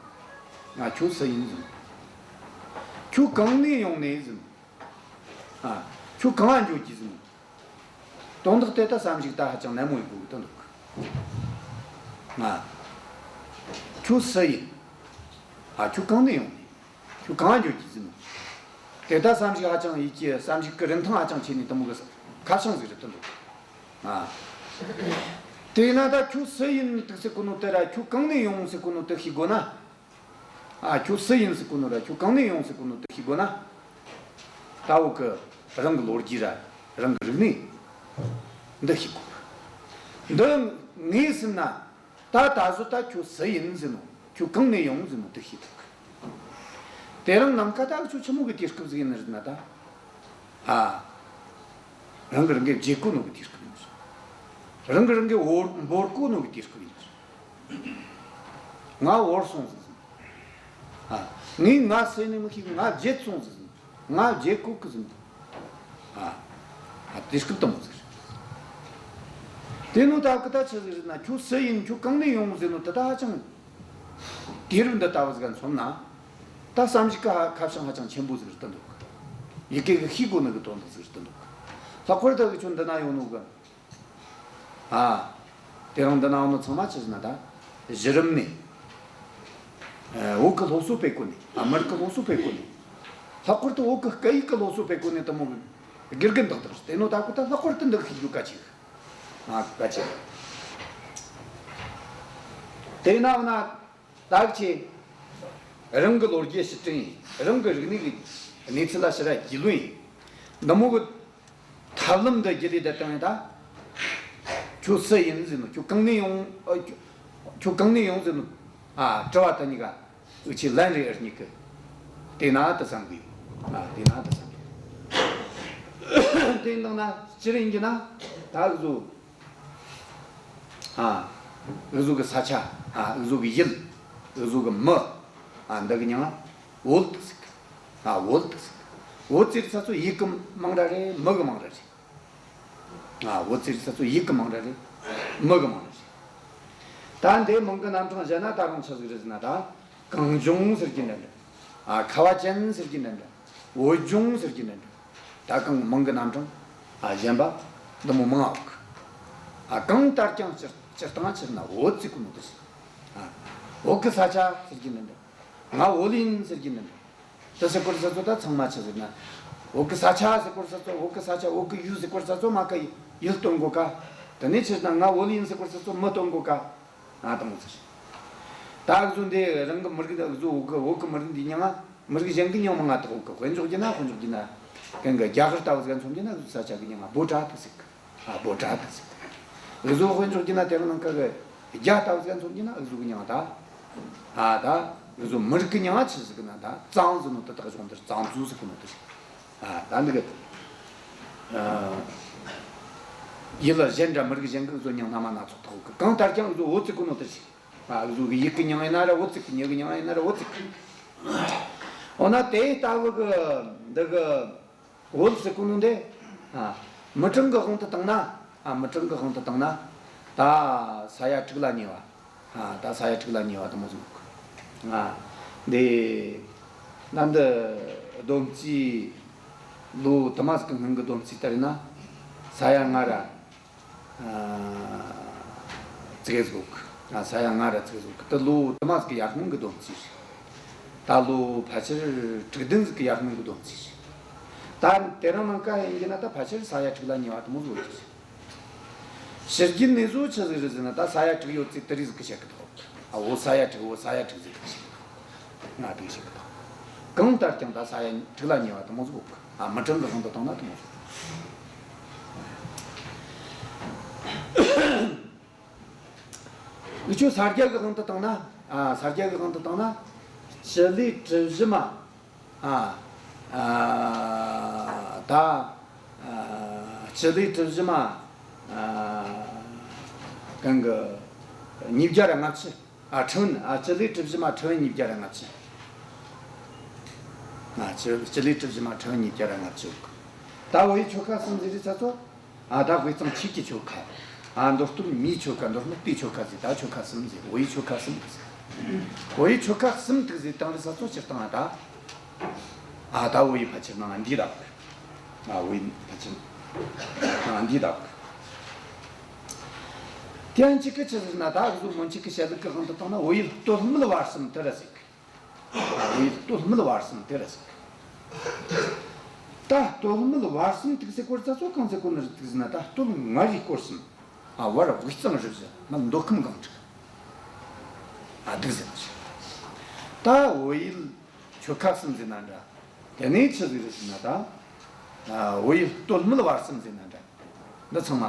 ང་ཁྱོད་སུ་ཡིན་ཟེར། ཁྱོད་གང་ནས་ཡོང་ནས་ཟེར། ཨ། ཁྱོད་གང་ང་འགྱོ་རྒྱུ་ཟེར། དོན་དག་དེ་ད་བསམ་གཞིག་ད་ཧ་ཅང་ནན་མོ་ཡེ་དགོས་གི་དོན་དག་གི། ང་། ཁྱོད་སུ་ཡིན། ཨ། ཁྱོད་གང་ནས་ཡོང་ནས། ཁྱོད་གང་འགྱོ་རྒྱུ་ཟིན་ནོ། དེ་ད་བསམ་གཞིག་ཧ་ཅང་ཡིད་ཀྱི་བསམ་གཞིག་གི་རིན་ཐང་ཧ་ཅང་ཆེ་ནས་དེ་མོ་གི་ཁ་བྱང་ཟིག་རེད་དུ་འདུག་ཨ། དེས་ན་ད་ཁྱོད་སུ་ཡིན་དུ་ཟེར་གོ་ནོ་དེ་ར་ཁྱོད་གང་ནས་ཡོང་ཟེར་གོ་ནོ་དེ་ཤེས་དགོས་ན། ཨ། ཁྱོད་སུ་ཡིན་ཟེར་གོ་ནོ་ར་ཁྱོད་གང་ནས་ཡོང་ཟེར་གོ་ནོ་དེ་ཤེས་དགོས་ན། ད་འོ་གི་རང་གི་ལོ་རྒྱུས་ར་རང་གི་རིག་གནས་འདི་ཤེས་དགོས། འདི་ངས་ཟིན་ན། ད་ད་གཟོད་ད་ཁྱོད་སུ་ཡིན་ཟེར་ནོ། ཁྱོད་གང་ནས་ཡོང་ཟེར་ནོ་དེ་ཤེས་ཐུབ་གི། དེ་རིང་ནམ་མཁའ་ད་ཁྱོད་ཆི་མོ་གི་དུས་སྐབས་ཟིག་ཡིན་ནི་རེད་ན་ད། ཨ། རང་གི་རང་གི་བརྗེད་གོ་ནོ་གི་དུས་སྐབས་ཡིན་ནི་རེད། རང་གི་རང་གི་འོར་འབོར་གོ་ནོ་གི་དུས་སྐབས་ཡིན་ནི་རེད། ང་འོར་སོང་ཟིག་ཟེར། ཨ། ངས་ང་སུ་ཡིན་ནི་མི་ཤེས་གི། ང་བརྗེད་སོང་ཟིག་ཟེར། ང་བརྗེད་གོ་གི་ཟེར། ཨ། ཨ། དུས་སྐབས་དེ་མོ་ཟིག་རེད། དེ་ནོ་ད་གི་ད་ཆི་ཟིག་རེད་ན། ཁྱོད་སུ་ཡིན། ཁྱོད་གང་ནས་ཡོང་ཟེར་ནོ་དེ་ད་ཧ་ཅང་དུས་རབས་འདི་ལྟ་བུ་ཟིག་ག་མཚོན་ན། ད་བསམ་གཞིག་གི་ཁ་བྱང་ཧ་ཅང་ཆེན་པོ་ཟིག་རེད་དུ་འདུག་ཡི་གེ་གི་ཤེས་དགོས་ནི་གི་དོན་དག་ཟིག་རེད་དུ་འདུག་ལྷག་པར་དུ་གི་ཁྱོད་འདི་ན་ཡོང་ནོ་གི། ཨ། དེ་རིང་འདི་ན་ཡོང་ནོ་ཚང་མ་ཆི་ཟེར་ན་ད། གཞི་རིམ་ནས། ཨ། བོད་གི་སློབ་གསོ་སྤེལ་གོ་ནི། ཨ། མི་རིགས་གི་སློབ་གསོ་སྤེལ་གོ་ནི། ལྷག་པར་དུ་བོད་གི་སྐད་ཡིག་གི་སློབ་གསོ་སྤེལ་གོ་ནི་དེ་མོ་གི་དགེ་རྒན་དག་དག་རེད། དེ་ནོ་ད་གི་ད་ལྷག་པར་དུ་འདི་གི་ཤེས་རྒྱུ་གལ་ཆེ་གི། ཨ། གལ་ཆེ་གི། དེ་ན་འོ་ན། ད་གི་ཆེ། རང་གི་ལོ་རྒྱུས་ཕྱིར་དྲན་ཡིན། རང་གི་རིག་གནས་ཀྱི་གནས་ཚུལ་ལ་ཕྱིར་རྒྱུས་ལོན་ཡིན། འདི་མོ་གི་ཐབས་ལམ་འདི་བརྒྱུད་ལས་བསྡད་བཏང་ཡིན་ད། ཁྱོད་སུ་ཡིན་ཟེར་ནོ། ཁྱོད་གང་ནས་ཡོང་། ཨ། ཁྱོད་ཁྱོད་གང་ནས་ཡོང་ཟེར་ནོ། ཨ། དྲི་བ་དེ་གཉིས་ཀ་འུ་ཆོས་ལན་རེ་རྙེད་གི། དེ་ན་དེ་བསམ་གི་ཡོད། ཨ། དེ་ན་དེ་བསམ་གི་ཡོད། དེ་ཡིན་དང་ན་སྤྱིར་ཡིན་གྱི་ན་ད་གི་བཟོ། ཨ། འུ་ཟོ་གི་ས་ཆ། ཨ། འུ་ཟོ་གི་ཡུལ། འུ་ཟོ་གི་མི། ཨ། འདི་གི་མྱིང་ང་བོད་དུ་ཟེར་གི། ཨ། བོད་དུ་ཟེར་གི། བོད་ཟེར་ས་ཚོ་ཡུལ་གི་མིང་ར་རེད། མི་གི་མིང་ར་རེད། ཨ། བོད་ཟེར་ས་ཚོ་ཡུལ་གི་མིང་ར་རེད། མི་གི་མིང་ར་རེད། ད་འདི་མིང་གི་རྣམ་གྲངས་བཤད་ན་ད་རུང་ཆི་ཟིག་རེད་ཟེར་ན་ད། གངས་ལྗོངས་ཟེར་གྱི་འདྲ་འདྲ། ཨ། ཁ་བ་ཅན་ཟེར་གྱི་འདྲ་འདྲ། བོད་ལྗོངས་ཟེར་གྱི་འདྲ་འདྲ། ད་གང་མིང་གི་རྣམ་གྲངས། ཨ། གཞན་པ་འདི་མོ་མང་ང་ཡོད་གི། ཨ། གང་ལྟར་ཀྱང་སྤྱིར་སྤྱིར་བཏང་ཕྱིར་ན་བོད་ཟེར་གོ་ནོ་དེ་ཟེར། ཨ། བོད་གི་ས་ཆ་ཟེར་གྱི་འདྲ་འདྲ། ང་བོད་ཡིན་ཟེར་གྱི་འདྲ་འདྲ། དེ་ཟེར་གོ་ས་ཚོ་ད་ཚང་མ་ཆི་ཟེར་ན། བོད་གི་ས་ཆ་ཟེར་གོ་ས་ཚོ། བོད་གི་ས་ཆ། བོད་གི་ཡུལ་ཟེར་གོ་ས་ཚོ་མ་གི་ཡུལ་སྟོན་གོ་ཀ། དེ་ནས་ཕྱིར་ན་ང་བོད་ཡིན་ཟེར་གོ་ས་ཚོ་མི་སྟོན་གོ་ཀ། ཨ། དེ་མོ་ཟིག་རེད། ད་འུ་ཟོ་འདི་རང་གི་མི་རིགས་འདི། འུ་ཟོ་བོད་གི་བོད་གི་མི་རིགས་འདི་མྱིང་ང་མི་རིགས་གཞན་གི་མྱིང་མང་ང་བཏགས་གོ་གི། དཔེ་འཇོག་རྒྱུ་ན། དཔེ་འཇོག་རྒྱུ་ན། གན་གི་རྒྱ་གར་ལྟ་བུ་ཟིག་མཚོན་རྒྱུ་ན་འུ་ཟོ་ས་ཆ་གི་མྱིང་ང་བྷོ་ཊ་དེ་ཟེར་གི། ཨ། བྷོ་ཊ་དེ་ཟེར་གི། འུ་ཟོ་དཔེ་འཇོག་རྒྱུ་ན་དེ་རིང་ནངས་ཀ་གི་རྒྱ་ལྟ་བུ་ཟིག་མཚོན་རྒྱུ་ན་འུ་ཟོ་གི་མྱིང་ང་ད། ཨ། ད་འུ་ཟོ་མི་རིགས་གི་མྱིང་ང་ཆི་ཟེར་གི་ན་ད་གཙང་ཟེར་ནོ་དེ་དག་གཞུང་འདིར་གཙང་ཟུར་ཟེར་གི་ནོ་དེ་རེད། ཨ། ད་འདི་གི། ཨ། ཡུལ་གཞན་འདྲ་མི་རིགས་གཞན་གི་འུ་ཟོ་མྱིང་སྣ་མ་སྣ་ཚོགས་བཏགས་གི། གང་ལྟར་ཀྱང་འུ་ཟོ་བོད་ཟེར་གོ་ནོ་དེ་ཟིག། ཨ། འུ་ཟོ་གི་ཡུལ་གི་མྱིང་ཡིན་ན་ར་བོད་ཟེར་གི། མྱི་གི་མྱིང་ཡིན་ན་ར་བོད་ཟེར་གི། འོ་ན་དེ་ལྟ་བུ་གི་འདི་གི་བོད་ཟེར་གོ་ནོ་འདི། ཨ། མི་གྲངས་གི་དབང་དུ་བཏང་ན། ཨ། མི་གྲངས་གི་དབང་དུ་བཏང་ན། ད་ས་ཡ་དྲུག་ལ་ཉེ་བ། ཨ། ད་ས་ཡ་དྲུག་ལ་ཉེ་བ་དེ་མོ་ཟིག་ཡོད་གི། ཨ། འདི་ད་འདི་བསྡོམས་རྩིས། ལོ་དུ་མ་ཟིག་གི་སྔོན་གི་བསྡོམས་རྩིས་ལྟར་ན། ས་ཡ་ལྔ་ར། ཨ། ཙིག་གེ་ཟིག་ཡོད་གི། ཨ། ས་ཡ་ལྔ་ར་ཙིག་གེ་ཟིག་ཡོད་གི། དེ་ལོ་དུ་མ་ཟིག་གི་ཡར་སྔོན་གི་བསྡོམས་རྩིས་རེད། ད་ལོ་ཕལ་ཆེར་དྲུག་བདུན་ཟིག་གི་ཡར་སྔོན་གི་བསྡོམས་རྩིས་རེད། ད་དེ་རིང་ནངས་ཀ་ཡིན་གྱི་ན་ད་ཕལ་ཆེར་ས་ཡ་དྲུག་ལ་ཉེ་བ་དེ་མོ་ཟིག་ཡོད་གི་རེད། ཕྱི་རྒྱལ་ནས་བཟོ་ཆི་ཟིག་རེད་ཟེར་ན། ད་ས་ཡ་དྲུག་ཡོད་ཚེ་དེ་རིགས་ཟིག་གི་བཤད་གི་འདུག། ཨ། བོད་ས་ཡ་དྲུག། བོད་ས་ཡ་དྲུག་ཟེར་གི་བཤད་གི་འདུག། ང་དེ་བཤད་གི་འདུག། གང་ལྟར་ཀྱང་ད་ས་ཡ་དྲུག་ལ་ཉེ་བ་དེ་མོ་ཟིག་ཡོད་གི། ཨ། མི་གྲངས་གི་དབང་དུ་བཏང་ན་དེ་མོ་ཟིག། འུ་ཆོ་ས་རྒྱ་གི་དབང་དུ་བཏང་ན། ཨ། ས་རྒྱ་གི་དབང་དུ་བཏང་ན། སྤྱི་ལེ་གྲུ་བཞི་མ། ཨ། ཨ། ད། ཨ། སྤྱི་ལེ་གྲུ་བཞི་མ། ཨ། གང་གི་ཉིས་བརྒྱ་ར་ལྔ་བཅུ། ཨ། ཁྲི་བན། ཨ། སྤྱི་ལེ་གྲུ་བཞི་མ་ཁྲི་བན་ཉིས་བརྒྱ་ར་ལྔ་བཅུ། ཨ། སྤྱི་སྤྱི་ལེ་གྲུ་བཞི་མ་ཁྲི་བན་ཉིས་བརྒྱ་ར་ལྔ་བཅུ་ཡོད་གི། ད་བོད་ཡིག་ཆོལ་ཁ་གསུམ་ཟེར་རེད་ས་ཚོ། ཨ། ད་དབུས་གཙང་ཆོས་ཀྱི་ཆོལ་ཁ། ཨ། མདོ་སྟོད་མིའི་ཆོལ་ཁ། མདོ་སྨད་པའི་ཆོལ་ཁ་ཟེར། ད་ཆོལ་ཁ་གསུམ་ཟེར། བོད་ཡིག་ཆོལ་ཁ་གསུམ་ཟེར། བོད་ཡིག་ཆོལ་ཁ་གསུམ་དུ་ཟེར་བཏང་རེད་ས་ཚོ། སྤྱིར་བཏང་ཨ་ད། ཨ། ད་བོད་ཡིག་ཕལ་ཆེར་ནང་འདི་ར། ཨ། བོད་ཡིག་ཕལ་ཆེར་ནང་འདི་ར། དེ་ཡང་གཅིག་གི་ཆི་ཟེར་ན། ད་གཟོད་སྔོན་ཆད་ཀྱི་བཤད་ལུགས་ཀྱི་དབང་དུ་བཏང་ན། བོད་ཡུལ་སྟོད་སྨད་བར་གསུམ་དེ་ར་ཟེར་གི། ཨ། བོད་ཡུལ་སྟོད་སྨད་བར་གསུམ་དེ་ར་ཟེར་གི། ད་སྟོད་སྨད་བར་གསུམ་དེ་གི་སྐོར་ད་ཚོ་གང་ཟེར་གོ་ནི་རེད་དེ་ཟེར་ན། ད་སྟོད་མངའ་རིས་སྐོར་གསུམ། ཨ། བར་དབུས་གཙང་རུ་བཞི། སྨད་མདོ་ཁམས་སྒང་དྲུག། ཨ། དེ་ཟེར་ནི་རེད། ད་བོད་ཡུལ་ཆོལ་ཁ་གསུམ་ཟེར་ན་འདྲ། དེ་ནས་ཆི་ཟིག་རེད་ཟེར་ན་ད། ཨ། བོད་ཡུལ་སྟོད་སྨད་བར་གསུམ་ཟེར་ན་འདྲ། འདི་ཚང་མ་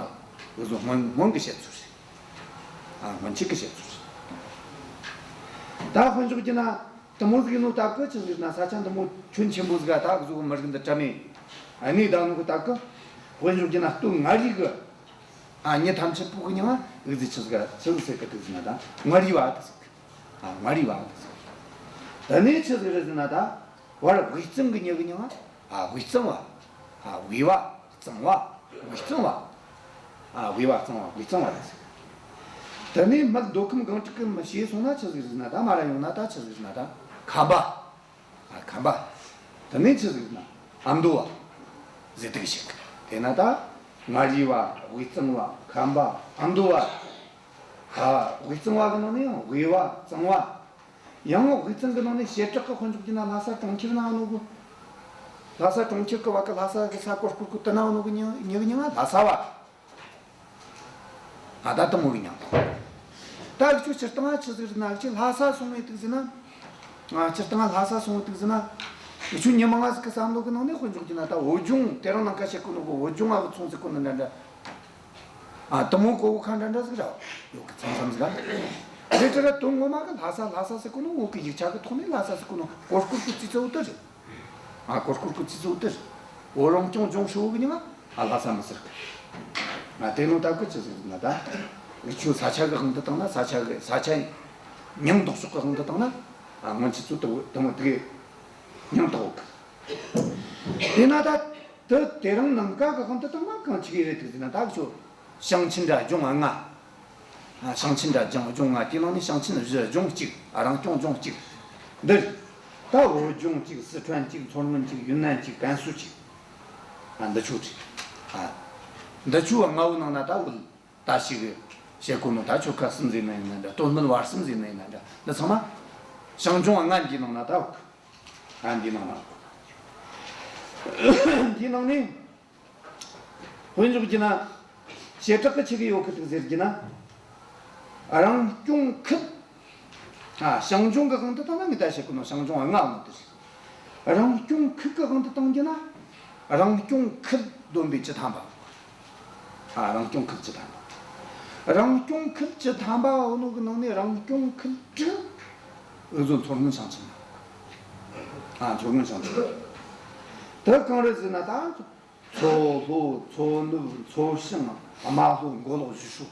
འུ་ཚོ་སྔོན་སྔོན་གྱི་བཤད་ཚུལ་རེད། ཨ། སྔོན་ཆད་ཀྱི་བཤད་ཚུལ་རེད། ད་དཔེ་འཇོག་རྒྱུ་ན་དེ་མོ་ཟིག་ཡིན་ནོ། ད་གི་ཆི་ཟིག་རེད་ན། ས་ཆ་འདི་མོ་ཁྱོན་ཆེན་པོ་ཟིག་ག་ད་འུ་ཚོ་མི་རིགས་འདི་གྲམ་མེ་ཨ་ནི་ད་ནོ་གི། ད་གི་དཔེ་འཇོག་རྒྱུ་ན་སྟོད་མངའ་རིས་གི། ཨ། མྱི་ཐམས་ཅད་པོ་གི་མྱིང་ང་འུ་ཚོས་ཆི་ཟིག་ག་ཆི་ཟིག་ཟེར་གི་འདུག་ཟེར་ན། ད་མངའ་རིས་བ་དེ་ཟེར་གི། ཨ། མངའ་རིས་བ་དེ་ཟེར་གི། དེ་ནས་ཆི་ཟིག་རེད་ཟེར་ན། ད་བར་དབུས་གཙང་གི་མྱི་གི་མྱིང་ང་། ཨ། དབུས་གཙང་བ། ཨ། དབུས་བ། གཙང་བ། དབུས་གཙང་བ། ཨ། དབུས་བ། གཙང་བ། དབུས་གཙང་བ་རེད་ཟེར་གི། དེ་ནས་སྨད་མདོ་ཁམས་སྒང་དྲུག་གི་མི་ཞེས་སོང་ན་ཆི་ཟིག་རེད་ཟེར་ན། ད་མ་ར་ཡོང་ན་ད་ཆི་ཟིག་རེད་ཟེར་ན། ད་ཁམས་པ། ཨ། ཁམས་པ། དེ་ནས་ཆི་ཟིག་རེད་ན། ཨ་མདོ་བ་ཟེར་དེ་གི་བཤད་གི། དེ་ན་ད་མངའ་རིས་བ། དབུས་གཙང་བ། ཁམས་པ། ཨ་མདོ་བ། ཨ། དབུས་གཙང་བ་གི་ནང་ནས་ཡང་དབུས་བ། གཙང་བ། ཡང་དབུས་གཙང་གི་ནང་ནས་བྱེ་བྲག་གི་དཔེ་འཇོག་རྒྱུ་ན་ལྷ་ས་གྲོང་ཁྱེར་ན་ཡོད་ནོ་གི། ལྷ་ས་གྲོང་ཁྱེར་གི་བ་གི། ལྷ་ས་གི་ས་གོར་གོར་གི་དེ་ན་ཡོད་ནོ་གི་མྱི་མྱི་གི་མྱིང་ང་ལྷ་ས་བ། ཨ། ད་དེ་མོ་གི་མྱིང་། ད་འུ་ཆོ་སྤྱིར་བཏང་ང་ཆི་ཟིག་རེད་ན། འུ་ཆོ་ལྷ་ས་སོང་བའི་དུས་ཟེར་ན། ཨ། སྤྱིར་བཏང་ང་ལྷ་ས་སོང་བའི་དུས་ཟེར་ན། འུ་ཆོ་མྱི་མང་ང་ཟིག་གི་བསམ་བློ་གི་ནང་ནས་དཔེ་འཇོག་རྒྱུ་ན། ད་བོད་ལྗོངས། དེ་རིང་ནངས་ཀ་བཤད་གོ་ནོ་གི་བོད་ལྗོངས་ང་གི་མཚོན་ཟེར་གོ་ནོ་འདྲ་འདྲ། ཨ། དེ་མོ་གོ་བོ་ཁ་འདྲ་འདྲ་ཟིག་ར་ཡོད་གི། མཚམས་མཚམས་ཟིག་ག། རེད་དྲ་ར། དོན་ངོ་མ་གི་ལྷ་ས་ལྷ་ས་ཟེར་གོ་ནོ་བོད་གི་ཡིག་ཆ་གི་ཐོག་ནས་ལྷ་ས་ཟེར་གོ་ནོ་གོར་གོར་གི་རྩིས་གཙོ་བོ་དེ་རེད། ཨ། གོར་གོར་གི་རྩིས་གཙོ་བོ་དེ་རེད། བོད་རང་སྐྱོང་ལྗོངས་ཧྲིལ་བོ་གི་མྱིང་ང་། ཨ། ལྷ་ས་མི་ཟེར་གི། ཨ། དེ་ནོ་ད་གི་ཆི་ཟིག་རེད་ན། ད་འུ་ཆོ་ས་ཆ་གི་དབང་དུ་བཏང་ན། ས་ཆ་གི། ས་ཆ་མྱིང་འདོགས་ཕྱོགས་གི་དབང་དུ་བཏང་ན། ཨ། སྔོན་ཆད་ཚོ་དེ་དེ་མོ་དེ་གི་མྱིང་བཏགས་ཡོད་གི། དེ་ན་ད་དེ་དེ་རིང་ནངས་ཀ་གི་དབང་དུ་བཏང་ན་གང་ཆི་གི་རེད་དེ་ཟེར་ན། ད་འུ་ཆོ་ཞིང་ཆེན་ར་ལྗོངས་ལྔ། ཨ། ཞིང་ཆེན་ར་ལྗོངས་ལྗོངས་ལྔ། དེའི་ནང་ནས་ཞིང་ཆེན་བཞི། ལྗོངས་གཅིག། ཨ། རང་སྐྱོང་ལྗོངས་གཅིག་འདི་རེད། ད་བོད་ལྗོངས་གཅིག། སི་ཁྲོན་གཅིག། མཚོ་སྔོན་གཅིག། ཡུན་ནན་གཅིག། ཀན་སུའུ་གཅིག། ཨ། འདི་ཆོ་རེད། ཨ། འདི་ཆོ་ལྔ་བོའི་ནང་ན་ད་བོད་ད་ཞིག་བཤད་གོ་ནོ། ད་ཆོལ་ཁ་གསུམ་ཟེར་ན་ཡིན་ན་འདྲ། སྟོད་སྨད་བར་གསུམ་ཟེར་ན་ཡིན་ན་འདྲ། འདི་ཚང་མ་ཞིང་ལྗོངས་ལྔ་འདིའི་ནང་ན་ད་ཡོད་གི། ཨ། འདིའི་ནང་ན། འདིའི་ནང་ནས་དཔེ་འཇོག་རྒྱུ་ན། བྱེ་བྲག་གི་ཆི་གི་ཡོད་གི་འདུག་ཟེར་རྒྱུ་ན། རང་སྐྱོང་ཁུལ། ཨ། ཞིང་ལྗོངས་གི་དབང་དུ་བཏང་ན་ངས་ད་བཤད་གོ་ནོ་ཞིང་ལྗོངས་ལྔ་ཡོད་ནོ་དེ་རེད། རང་སྐྱོང་ཁུལ་གི་དབང་དུ་བཏང་རྒྱུ་ན། རང་སྐྱོང་ཁུལ་བསྡོམས་པས་བཅུ་ཐམ་པ། ཨ། རང་སྐྱོང་ཁུལ་བཅུ་ཐམ་པ། རང་སྐྱོང་ཁུལ་བཅུ་ཐམ་པ་ཡོད་ནོ་གི་ནང་ནས་རང་སྐྱོང་ཁུལ་དྲུག་འུ་ཚོ་མཚོ་སྔོན་ཞིང་ཆེན། ཨ། མཚོ་སྔོན་ཞིང་ཆེན། དེ་གང་རེད་ཟེར་ན། ད་མཚོ་ལྷོ། མཚོ་ནུབ། མཚོ་བྱང་། རྨ་ལྷོ། མགོ་ལོག་བཞི་ཤོག།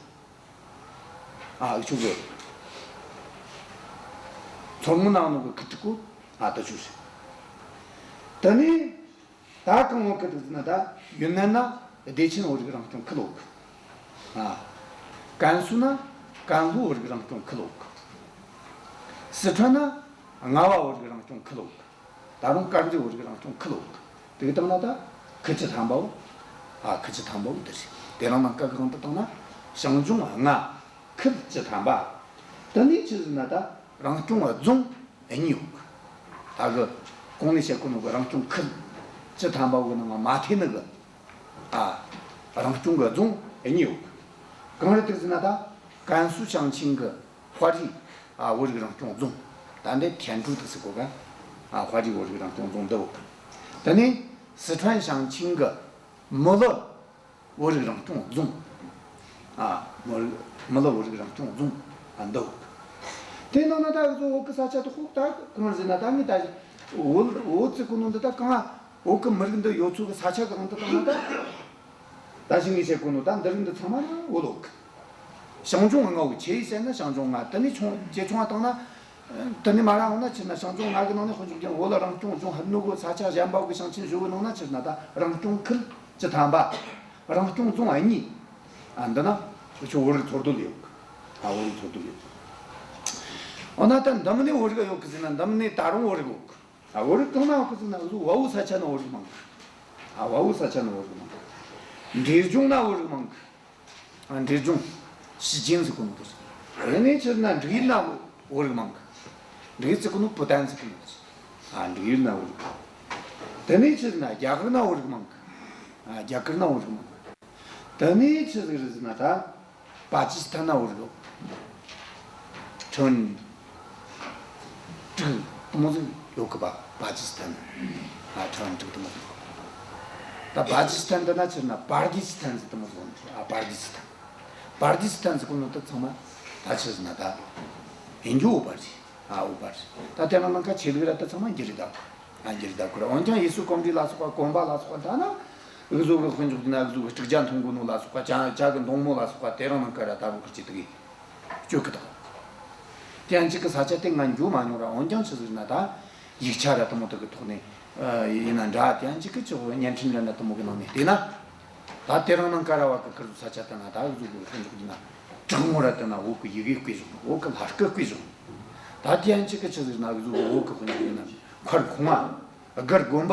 ཨ། འུ་ཆོ་གི་མཚོ་སྔོན་ནང་ནང་གི་ཁུལ་དྲུག་གོ། ཨ། དེ་ཆོ་རེད། དེ་ནས་ད་གང་ཡོད་གི་འདུག་ཟེར་ན། ད་ཡུན་ནན་ན་བདེ་ཆེན་བོད་རིགས་རང་སྐྱོང་ཁུལ་ཡོད་གི། ཨ། ཀན་སུའུ་ན་ཀན་ལྷོ་བོད་རིགས་རང་སྐྱོང་ཁུལ་ཡོད་གི། སི་ཁྲོན་ན་རྔ་བ་བོད་རིགས་རང་སྐྱོང་ཁུལ་ཡོད་གི། ད་རུང་དཀར་མཛེས་བོད་རིགས་རང་སྐྱོང་ཁུལ་ཡོད་གི། དེ་གི་སྟེང་ན་ད་ཁུལ་བཅུ་ཐམ་པའོ། ཨ། ཁུལ་བཅུ་ཐམ་པའོ་འདི་རེད། དེ་རིང་ནངས་ཀ་གི་དབང་དུ་བཏང་ན་ཞིང་ལྗོངས་ལྔ། ཁུལ་བཅུ་ཐམ་པ། དེ་ནས་ཆི་ཟེར་ན། ད་རང་སྐྱོང་རྫོང་གཉིས་ཡོད་གི། ད་གི་གོང་ནས་བཤད་གོ་ནོ་གི་རང་སྐྱོང་ཁུལ་བཅུ་ཐམ་པ་བོ་གི་ནང་ང་མ་ཐེ་ནི་གི། ཨ། རང་སྐྱོང་གི་རྫོང་གཉིས་ཡོད་གི། གང་རེད་དེ་ཟེར་ན། ད་ཀན་སུའུ་ཞིང་ཆེན་གི་དཔའ་རིས། ཨ། བོད་རིགས་རང་སྐྱོང་རྫོང་། ད་འདི་ཐན་ཀྲུའུ་དེ་ཟེར་གོ་ག། ཨ། དཔའ་རིས་བོད་རིགས་རང་སྐྱོང་རྫོང་འདི་ཡོད་གི། དེ་ནས་སི་ཁྲོན་ཞིང་ཆེན་གི་མི་ལི་བོད་རིགས་རང་སྐྱོང་རྫོང་། ཨ། མི་མི་ལི་བོད་རིགས་རང་སྐྱོང་རྫོང་། ཨ། འདི་ཡོད་གི། དེ་ནང་ན་ད་འུ་ཚོ་བོད་གི་ས་ཆ་དེ་ཧོག་ད་གང་ཟེར་ན། ད་ངས་ད་བོད་བོད་ཟེར་གོ་ནོ་འདི་ད་གང་། བོད་གི་མི་རིགས་འདི་ཡོད་ཚོ་གི་ས་ཆ་གི་དབང་དུ་བཏང་ན། ད་ད་ཅི་ངས་བཤད་གོ་ནོ་ད་འདི་རིགས་འདི་ཚང་མ་ན་བོད་ཡོད་གི། ཞིང་ལྗོངས་ལྔ་བོ་ཆེ་ཡི་ཟེར་ན་ཞིང་ལྗོངས་ལྔ། དེ་ནས་ཆུང་ཇེ་ཆུང་བ་བཏང་ན། དེ་ནས་མ་ར་འོང་ན་ཕྱིར་ན་ཞིང་ལྗོངས་ལྔ་གི་ནང་ནས་དཔེ་འཇོག་རྒྱུ་ན་བོད་ལ་རང་སྐྱོང་ལྗོངས་ཕེབས་ནོ་གི་ས་ཆ་གཞན་པ་གི་ཞིང་ཆེན་བཞི་བོའི་ནང་ན་ཕྱིར་ན་ད་རང་སྐྱོང་ཁུལ་བཅུ་ཐམ་པ། རང་སྐྱོང་རྫོང་གཉིས། ཨ། འདི་ན་ཁྱོད་བོད་རིགས་འཚོ་སྡོད་ཡོད་གི། ཨ། བོད་རིགས་འཚོ་སྡོད་ཡོད་གི། འོ་ན་ད་འདི་མིན་ནས་བོད་རིགས་ཡོད་གི་ཟེར་ན། འདི་མིན་ནས་ད་རུང་བོད་རིགས་ཡོད་གི། ཨ། བོད་རིགས་གང་ན་ཡོད་གི་ཟེར་ན། འུ་ཚོ་བལ་བོ་ས་ཆ་ན་བོད་རིགས་མང་གི། ཨ། བལ་བོ་ས་ཆ་ན་བོད་རིགས་མང་གི། འབྲས་ལྗོངས་ན་བོད་རིགས་མང་གི། ཨ། འབྲས་ལྗོངས། ཞི་ཅིང་ཟེར་གོ་ནོ་དེ་རེད། དེ་ནས་ཆི་ཟེར་ན་འབྲུག་ཡུལ་ན་བོད་རིགས་མང་གི། འབྲུག་ཡུལ་ཟེར་གོ་ནོ་བུ་ཏན་ཟེར་གོ་ནོ་དེ་རེད། ཨ། འབྲུག་ཡུལ་ན་བོད་རིགས། དེ་ནས་ཆི་ཟེར་ན་རྒྱ་གར་ན་བོད་རིགས་མང་གི། ཨ། རྒྱ་གར་ན་བོད་རིགས་མང་གི། དེ་ནས་ཆི་ཟིག་རེད་ཟེར་ན་ད། པ་ཀི་སི་ཐན་ན་བོད་རིགས། ཁྲི་དྲུག་དེ་མོ་ཟིག་ཡོད་གི་པ། པ་ཀི་སི་ཐན་ན། ཨ། ཁྲི་དྲུག་དེ་མོ་ཟིག་ཡོད་གི། ད་པ་ཀི་སི་ཐན་འདི་ན་ཆི་ཟེར་ན་པར་དི་སི་ཐན་ཟེར་དེ་མོ་ཟིག་ཡོད་ནི། ཨ། པར་དི་སི་ཐན། པར་དི་སི་ཐན་ཟེར་གོ་ནོ་དེ་ཚང་མ་ད་ཆི་ཟེར་ན་ད། ཡིན་རྒྱུ་བོད་པ་རེད། ཨ། བོད་པ་རེད། ད་དེ་རིང་ནངས་ཁ་ཆོས་ལུགས་ར་དེ་ཚང་མ་འགྱུར་རེ་ད། ཨ། འགྱུར་རེ་ད་ཁོ་ར། འོན་ཀྱང་ཡེ་སུ་གོམས་འདྲིས་ལ་སོགས་པ། གོམས་པ་ལ་སོགས་པ་ད་ན། འུ་ཟོ་གི་དཔེ་འཇོག་རྒྱུ་ན་འུ་ཟོ་གི་དཀྲུག་ཇ་འཐུང་གོ་ནོ་ལ་སོགས་པ། ཇ་ཇ་གི་མདོང་མོ་ལ་སོགས་པ་དེ་རིང་ནངས་ཁ་ར་ད་བོད་ཁུལ་གྱི་དེ་གི་སྤྱོད་གི་ད། དེ་ཡང་གཅིག་གི་ས་ཆ་དེ་ང་འགྱོ་མ་མྱོང་ར། འོན་ཀྱང་ཆི་ཟེར་ན་ད། ཡིག་ཆ་ར་དེ་མོ་དེ་གི་ཐོག་ནས། ཨ། ཡིན་ན་འདྲ། དེ་ཡང་གཅིག་གི་ཅིག་བརྙན་འཕྲིན་ར་ན་དེ་མོ་གི་ནང་ནས་བལྟས་ན། ད་དེ་རིང་ནངས་ཁ་ར་བ་གི་ཁུར་ས་ཆ་དེ་ན་ད་འུ་ཟོ་གི་དཔེ་འཇོག་རྒྱུ་ན་བྲག་ངོ་ར་དེ་ན་བོད་གི་ཡི་གེ་བརྐོས་བཞག་ནོ། བོད་གི་ལྷ་སྐུ་བརྐོས་བཞག་ནོ། ད་དེ་ཡང་གཅིག་གི་ཆི་ཟེར་ན་འུ་ཟོ་གི་བོད་གི་དཔེ་འཇོག་རྒྱུ་ན་མཁར་ཁུང་བ། སྒར་དགོན་པ།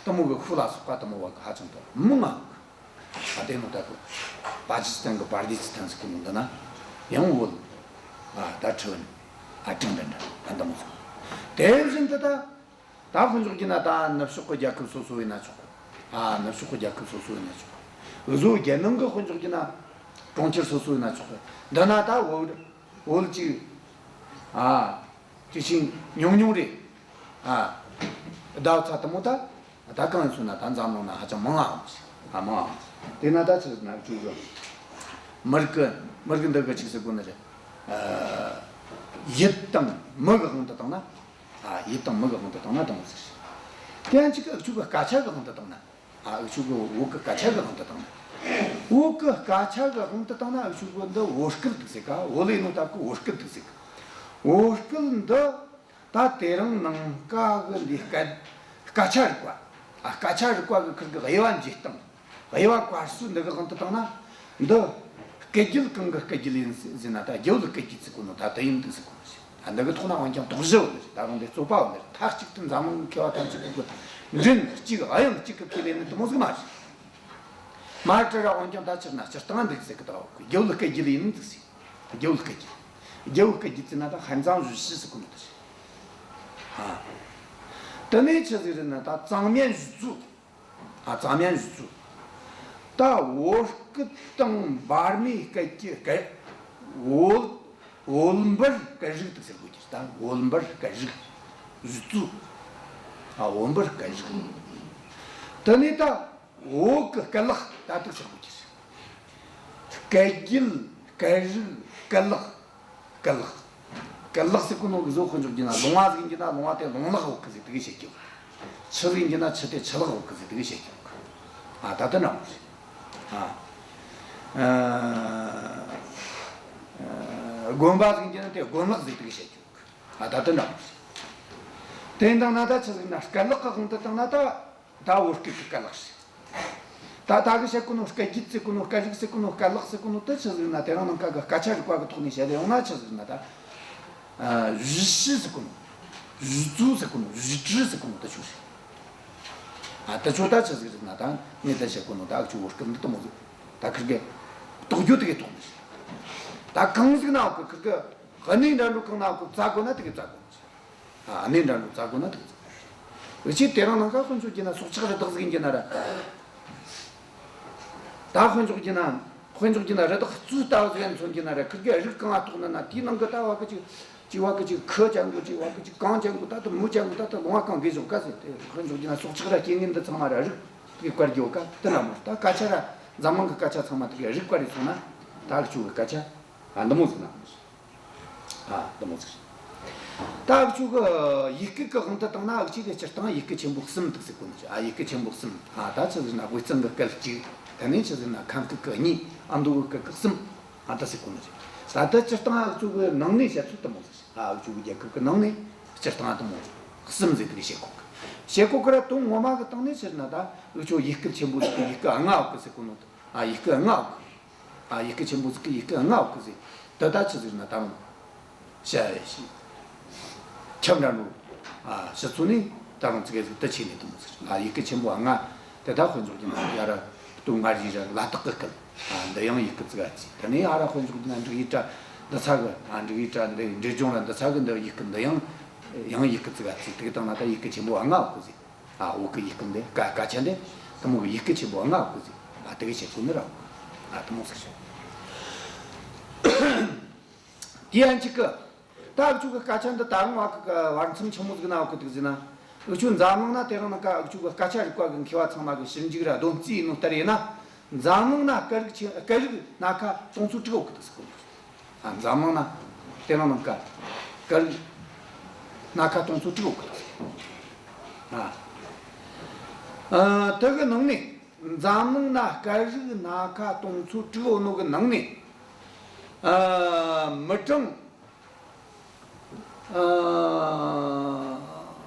དེ་མོ་གི་ཤུལ་ལ་སོགས་པ་དེ་མོ་བ་གི་ཧ་ཅང་དེ་མང་ང་གི། ད་དེ་ནོ་ད་གི་པ་ཀི་སི་ཐན་གི་པར་དི་སི་ཐན་ཟེར་གོ་ནོ་འདི་ན་ཡང་བོད། ཨ། ད་ཁྲི་བན། ཨ། ཀྲང་འདྲ་འདྲ་ད་འདི་མོ་ཟིག། དེ་བཞིན་དུ་ད། ད་དཔེ་འཇོག་རྒྱུ་ན་ད་ནུབ་ཕྱོགས་གི་རྒྱལ་ཁབ་སོ་སོ་ཡིན་ན་ཆོག་གི། ཨ། ནུབ་ཕྱོགས་གི་རྒྱལ་ཁབ་སོ་སོ་ཡིན་ན་ཆོག་གི། འུ་ཟོ་རྒྱལ་ནང་གི་དཔེ་འཇོག་རྒྱུ་ན་གྲོང་ཁྱེར་སོ་སོ་ཡིན་ན་ཆོག་གི། འདི་ན་ད་བོད། བོད་ཅིག། ཨ། ཅིག་ཤིང་ཉུང་ཉུང་རེད། ཨ། ཟླ་བ་ཚ་དེ་མོ་ད། ད་གང་ཡིན་སོང་ན་ད་འཛམ་གླིང་ན་ཧ་ཅང་མང་ང་། ཨ། མང་ང་། དེ་ན་ད་ཆི་ཟེར་ན་ཅིག་གི། མི་རིགས་གི། མི་རིགས་འདི་གི་ཅིག་ཟེར་གོ་ནི་རེད། ཨ། ཡུལ་དང་མི་གི་དབང་དུ་བཏང་ན། ཨ། ཡུལ་དང་མི་གི་དབང་དུ་བཏང་ན་དེ་མོ་ཟིག་རེད། དེ་ཡང་གཅིག་གི་འུ་ཆོ་གི་སྐད་ཆ་གི་དབང་དུ་བཏང་ན། ཨ། འུ་ཆོ་གི་བོད་གི་སྐད་ཆ་གི་དབང་དུ་བཏང་ན། བོད་གི་སྐད་ཆ་གི་དབང་དུ་བཏང་ན་འུ་ཆོ་གི་འདི་བོད་སྐད་འདུག་ཟེར་ག། བོད་ལས་ནོ་སྟབས་གི་བོད་སྐད་འདུག་ཟེར་ག། བོད་སྐད་འདི་ད་དེ་རིང་ནངས་ཀ་གི་འདི་སྐད། སྐད་ཆ་རིག་པ། ཨ། སྐད་ཆ་རིག་པ་གི་ཁུར་གི་དབྱེ་བ་འབྱེད་སྟངས། དབྱེ་བ་བཀར་སྲོལ་འདི་གི་དབང་དུ་བཏང་ན། འདི་སྐད་རྒྱུད་གང་གི་སྐད་རྒྱུད་ཡིན་ཟེར་ན་ད་རྒྱ་བོད་སྐད་རྒྱུད་ཟེར་གོ་ནོ་ད་དེ་ཡིན་འདུག་ཟེར་གོ་ནོ་ཞིག། ཨ། འདི་གི་ཐོག་ན་འོན་ཀྱང་དོགས་གཞི་ཡོད་ནི་རེད། ད་རུང་འདི་རྩོད་པ་ཡོད་ནི་རེད། མཐའ་གཅིག་ཏུ་འཛམ་གླིང་མཁས་པ་ཐམས་ཅད་གི་མགྲིན་གཅིག་དབྱངས་གཅིག་གི་ཁས་ལེན་ནི་དེ་མོ་ཟིག་མ་རེད། མ་རེད་ར། འོན་ཀྱང་ད་སྤྱིར་ན་སྤྱིར་བཏང་འདུག་ཟེར་གི། ད་རྒྱ་བོད་སྐད་རྒྱུད་ཡིན་འདུག་ཟེར། རྒྱ་བོད་སྐད་རྒྱུད། རྒྱ་བོད་སྐད་རྒྱུད་ཟེར་ན་ད་ཧན་ཙང་ཞུས་ཞི་ཟེར་གོ་ནོ་དེ་རེད། ཨ། དེ་ནས་ཆི་ཟིག་རེད་ན་ད་藏缅语族། ཨ།藏缅语族། ད་བོད་སྐད་དང་འབར་མའི་སྐད་ཀྱི་སྐད། བོད། བོད་འབར་སྐད་རིགས་འདུག་ཟེར་གོ་གི། ད་བོད་འབར་སྐད་རིགས། 语族། ཨ། བོད་འབར་སྐད་རིགས། དེ་ནས་ད་བོད་གི་སྐད་ལག་ད་འདུག་ཟེར་གོ་གི། སྐད་རྒྱུད། སྐད་རིགས། སྐད་ལག། སྐད་ལག། སྐད་ལག་ཟེར་གོ་ནོ་གི་བཟོ་དཔེ་འཇོག་རྒྱུ་ན། ལུང་བ་ཟིག་ཡིན་རྒྱུ་ན་ལུང་བ་དེ་ལུང་ལག་བོད་སྐད་ཟེར་དེ་གི་བཤད་རྒྱུ། ཆུ་ཟིག་ཡིན་རྒྱུ་ན་ཆུ་དེ་ཆུ་ལག་བོད་སྐད་ཟེར་དེ་གི་བཤད་རྒྱུ། ཨ། ད་དེ་འདྲ་མོ་ཟིག། ཨ། ཨ། དགོན་པ་ཟིག་ཡིན་རྒྱུ་ན་དེ་དགོན་ལག་ཟེར་དེ་གི་བཤད་རྒྱུ། ཨ། ད་དེ་འདྲ་མོ་ཟིག། དེ་འདང་ན་ད་ཆི་ཟིག་ན་སྐད་ལག་གི་དབང་དུ་བཏང་ན་ད། ད་བོད་སྐད་ཀྱི་སྐད་ལག་ཟེར། ད་ད་གི་བཤད་གོ་ནོ་སྐད་རྒྱུད་ཟེར་གོ་ནོ། སྐད་རིགས་ཟེར་གོ་ནོ། སྐད་ལག་ཟེར་གོ་ནོ་དེ་ཆི་ཟིག་ན། དེ་རིང་ནངས་ཀ་གི་སྐད་ཆ་རིག་པ་གི་ཐོག་ནས་བཤད་ཡོང་ན་ཆི་ཟིག་ན་ད། ཨ། 语系ཟེར་གོ་ནོ། 语族ཟེར་གོ་ནོ། 语支ཟེར་གོ་ནོ་དེ་ཆོ་ཟེར། ཨ། དེ་ཆོ་ད་ཆི་ཟིག་ན་ད་ངས་ད་བཤད་གོ་ནོ་ད་འུ་ཆོ་བོད་སྐད་འདི་དེ་མོ་ཟིག། ད་ཁིར་གི་དོགས་རྒྱུ་དེ་གི་ཐོག་ནས་ཟེར། ད་གང་ཟིག་ན་འུ་ཁིར་གི་གནས་འདྲ་འགྲོ་གང་ན་འུ་ཁིར་བཙལ་དགོས་ན་དེ་གི་བཙལ་དགོས་ཟེར། ཨ། གནས་འདྲ་འགྲོ་བཙལ་དགོས་ན་དེ་གི་བཙལ། འུ་ཆོས་དེ་རིང་ནངས་ཀ་དཔེ་འཇོག་རྒྱུ་ན་སྲོག་ཆགས་རི་དྭགས་ཟིག་ཡིན་རྒྱུ་ན་ར། ད་དཔེ་འཇོག་རྒྱུ་ན། དཔེ་འཇོག་རྒྱུ་ན་རི་དྭགས་གཙོད་ལྟ་བུ་ཟིག་ཡིན་མཚོན་རྒྱུ་ན་ར། ཁིར་གི་རིགས་གང་ང་གཏོགས་ན་ན། དེའི་ནང་གི་ད་བ་གི་ཅིག། ཅིག་བ་གི་ཅིག་ཁུ་ཅན་གོ། ཅིག་བ་གི་ཅིག་གངས་ཅན་གོ། ད་ད་མུ་ཅན་གོ། ད་ད་ལུང་བ་གང་གི་བཟོ་ག་ཟེར། དེ་དཔེ་འཇོག་རྒྱུ་ན་སྲོག་ཆགས་ར་སྐྱེ་དངོས་འདི་ཚང་མ་ར་རིགས་དེ་བཀར་རྒྱུ་ག་དེ་ན་མོ། ད་སྐད་ཆ་ར་འཛམ་གླིང་གི་སྐད་ཆ་ཚང་མ་དེ་གི་རིགས་བཀར་རེ་སོང་ན། ད་འུ་ཆོ་གི་སྐད་ཆ། ཨ། འདི་མོ་ཟིག་ན་མོ། ཨ། འདི་མོ་ཟིག། ད་འུ་ཆོ་གི་ཡུལ་སྐད་གི་དབང་དུ་བཏང་ན་འུ་ཆོ་གི་སྤྱིར་བཏང་ཡུལ་སྐད་ཆེན་པོ་གསུམ་འདུག་ཟེར་གོ་ནི་རེད། ཨ། ཡུལ་སྐད་ཆེན་པོ་གསུམ། ཨ། ད་ཆི་ཟེར་ན་དབུས་གཙང་གི་སྐད་གཅིག། དེ་ནས་ཆི་ཟེར་ན་ཁམས་སྐད་གི་གཉིས། ཨ་མདོ་གི་སྐད་གི་གསུམ། ཨ། ད་ཟེར་གོ་ནི་རེད། ད་ད་སྤྱིར་བཏང་འུ་ཆོ་གི་ནང་ནས་བཤད་ཚུལ་དེ་མོ་ཟིག། ཨ། འུ་ཆོ་གི་རྒྱལ་ཁབ་གི་ནང་ནས་སྤྱིར་བཏང་དེ་མོ་གསུམ་ཟེར་དེ་གི་བཤད་གོ་གི། བཤད་གོ་གི་ར། དོན་ངོ་མ་གི་སྟེང་ནས་ཆི་ཟེར་ན་ད་འུ་ཆོ་ཡུལ་སྐད་ཆེན་པོ་ཟིག་གི་ཡུལ་སྐད་ལྔ་ཡོད་གི་ཟེར་གོ་ནོ། ཨ། ཡུལ་སྐད་ལྔ་ཡོད་གི། ཨ། ཡུལ་སྐད་ཆེན་པོ་ཟིག་གི་ཡུལ་སྐད་ལྔ་ཡོད་གི་ཟེར། དེ་ད་ཆི་ཟེར་ན་ད་རུང་བཤད་ཡ་ཞིག། ཁྱབ་འདྲ་འགྲོ། ཨ། ཕྱི་ཚུལ་ནས་ད་རུང་ཙི་གེ་ཟིག་དེ་ཆེ་ནས་དེ་མོ་ཟིག། ཨ། ཡུལ་སྐད་ཆེན་པོ་ལྔ་དེ་ད་དཔེ་འཇོག་རྒྱུ་ན་ཡ་ར་ དོན་ལྔ་བཞི་ར་ལ་དྭགས་གི་སྐད། ཨ། འདི་ཡང་ཡི་གེ་ཙིག་ག་བརྩི། དེ་ནས་ཨ་ར་དཔོན་ཕྱོགས་ན་འབྲུག་ཡིག་གྲྭ་འདི་ཚ་གི། ཨ། འབྲུག་ཡིག་གྲྭ་འདི་འབྲས་ལྗོངས་ལ་འདི་ཚ་གི་འདི་ཡི་གེ་འདི་ཡང་ཡང་ཡི་གེ་ཙིག་ག་བརྩི། དེ་གི་སྟེང་ན་ད་ཡི་གེ་ཆེན་པོ་ལྔ་ཡོད་གི་ཟེར། ཨ། བོད་གི་ཡི་གེ་འདི་སྐད་སྐད་ཆ་འདི་དེ་མོ་གི་ཡི་གེ་ཆེན་པོ་ལྔ་ཡོད་གི་ཟེར། ཨ། དེ་གི་ཆེད་དུ་ནི་ར། ཨ། དེ་མོ་ཟིག་བཤད། དེ་ཡན་ཆད་གི། ད་འུ་ཆོ་གི་སྐད་ཆ་འདི་ད་རུང་བ་གི་བར་མཚམས་ཆི་མོ་ཟིག་ན་ཡོད་གི་འདུག་ཟེར་ན། འུ་ཆོ་འཛམ་གླིང་ན་དེ་རིང་ནངས་ཀ་འུ་ཆོ་གི་སྐད་ཆ་རིག་པ་གི་མཁས་པ་ཚང་མ་གི་ཞིབ་འཇུག་ར་སྡོམ་རྩིས་ཡིན་ནོ་ལྟར་ཡིན་ན། འཛམ་གླིང་ན་སྐད་རིགས་ཆེ། སྐད་རིགས་སྣ་ཁ་སྟོང་ཚོ་དྲུག་ཡོད་གི་འདུག་ཟེར་གོ། ཨ། འཛམ་གླིང་ན་དེ་རིང་ནངས་ཀ་སྐད་རིགས་སྣ་ཁ་སྟོང་ཚོ་དྲུག་ཡོད་གི་འདུག་ཟེར། ཨ། ཨ། དེ་གི་ནང་ནས། འཛམ་གླིང་ན་སྐད་རིགས་སྣ་ཁ་སྟོང་ཚོ་དྲུག་ཡོད་ནོ་གི་ནང་ནས། ཨ། མི་གྲངས། ཨ།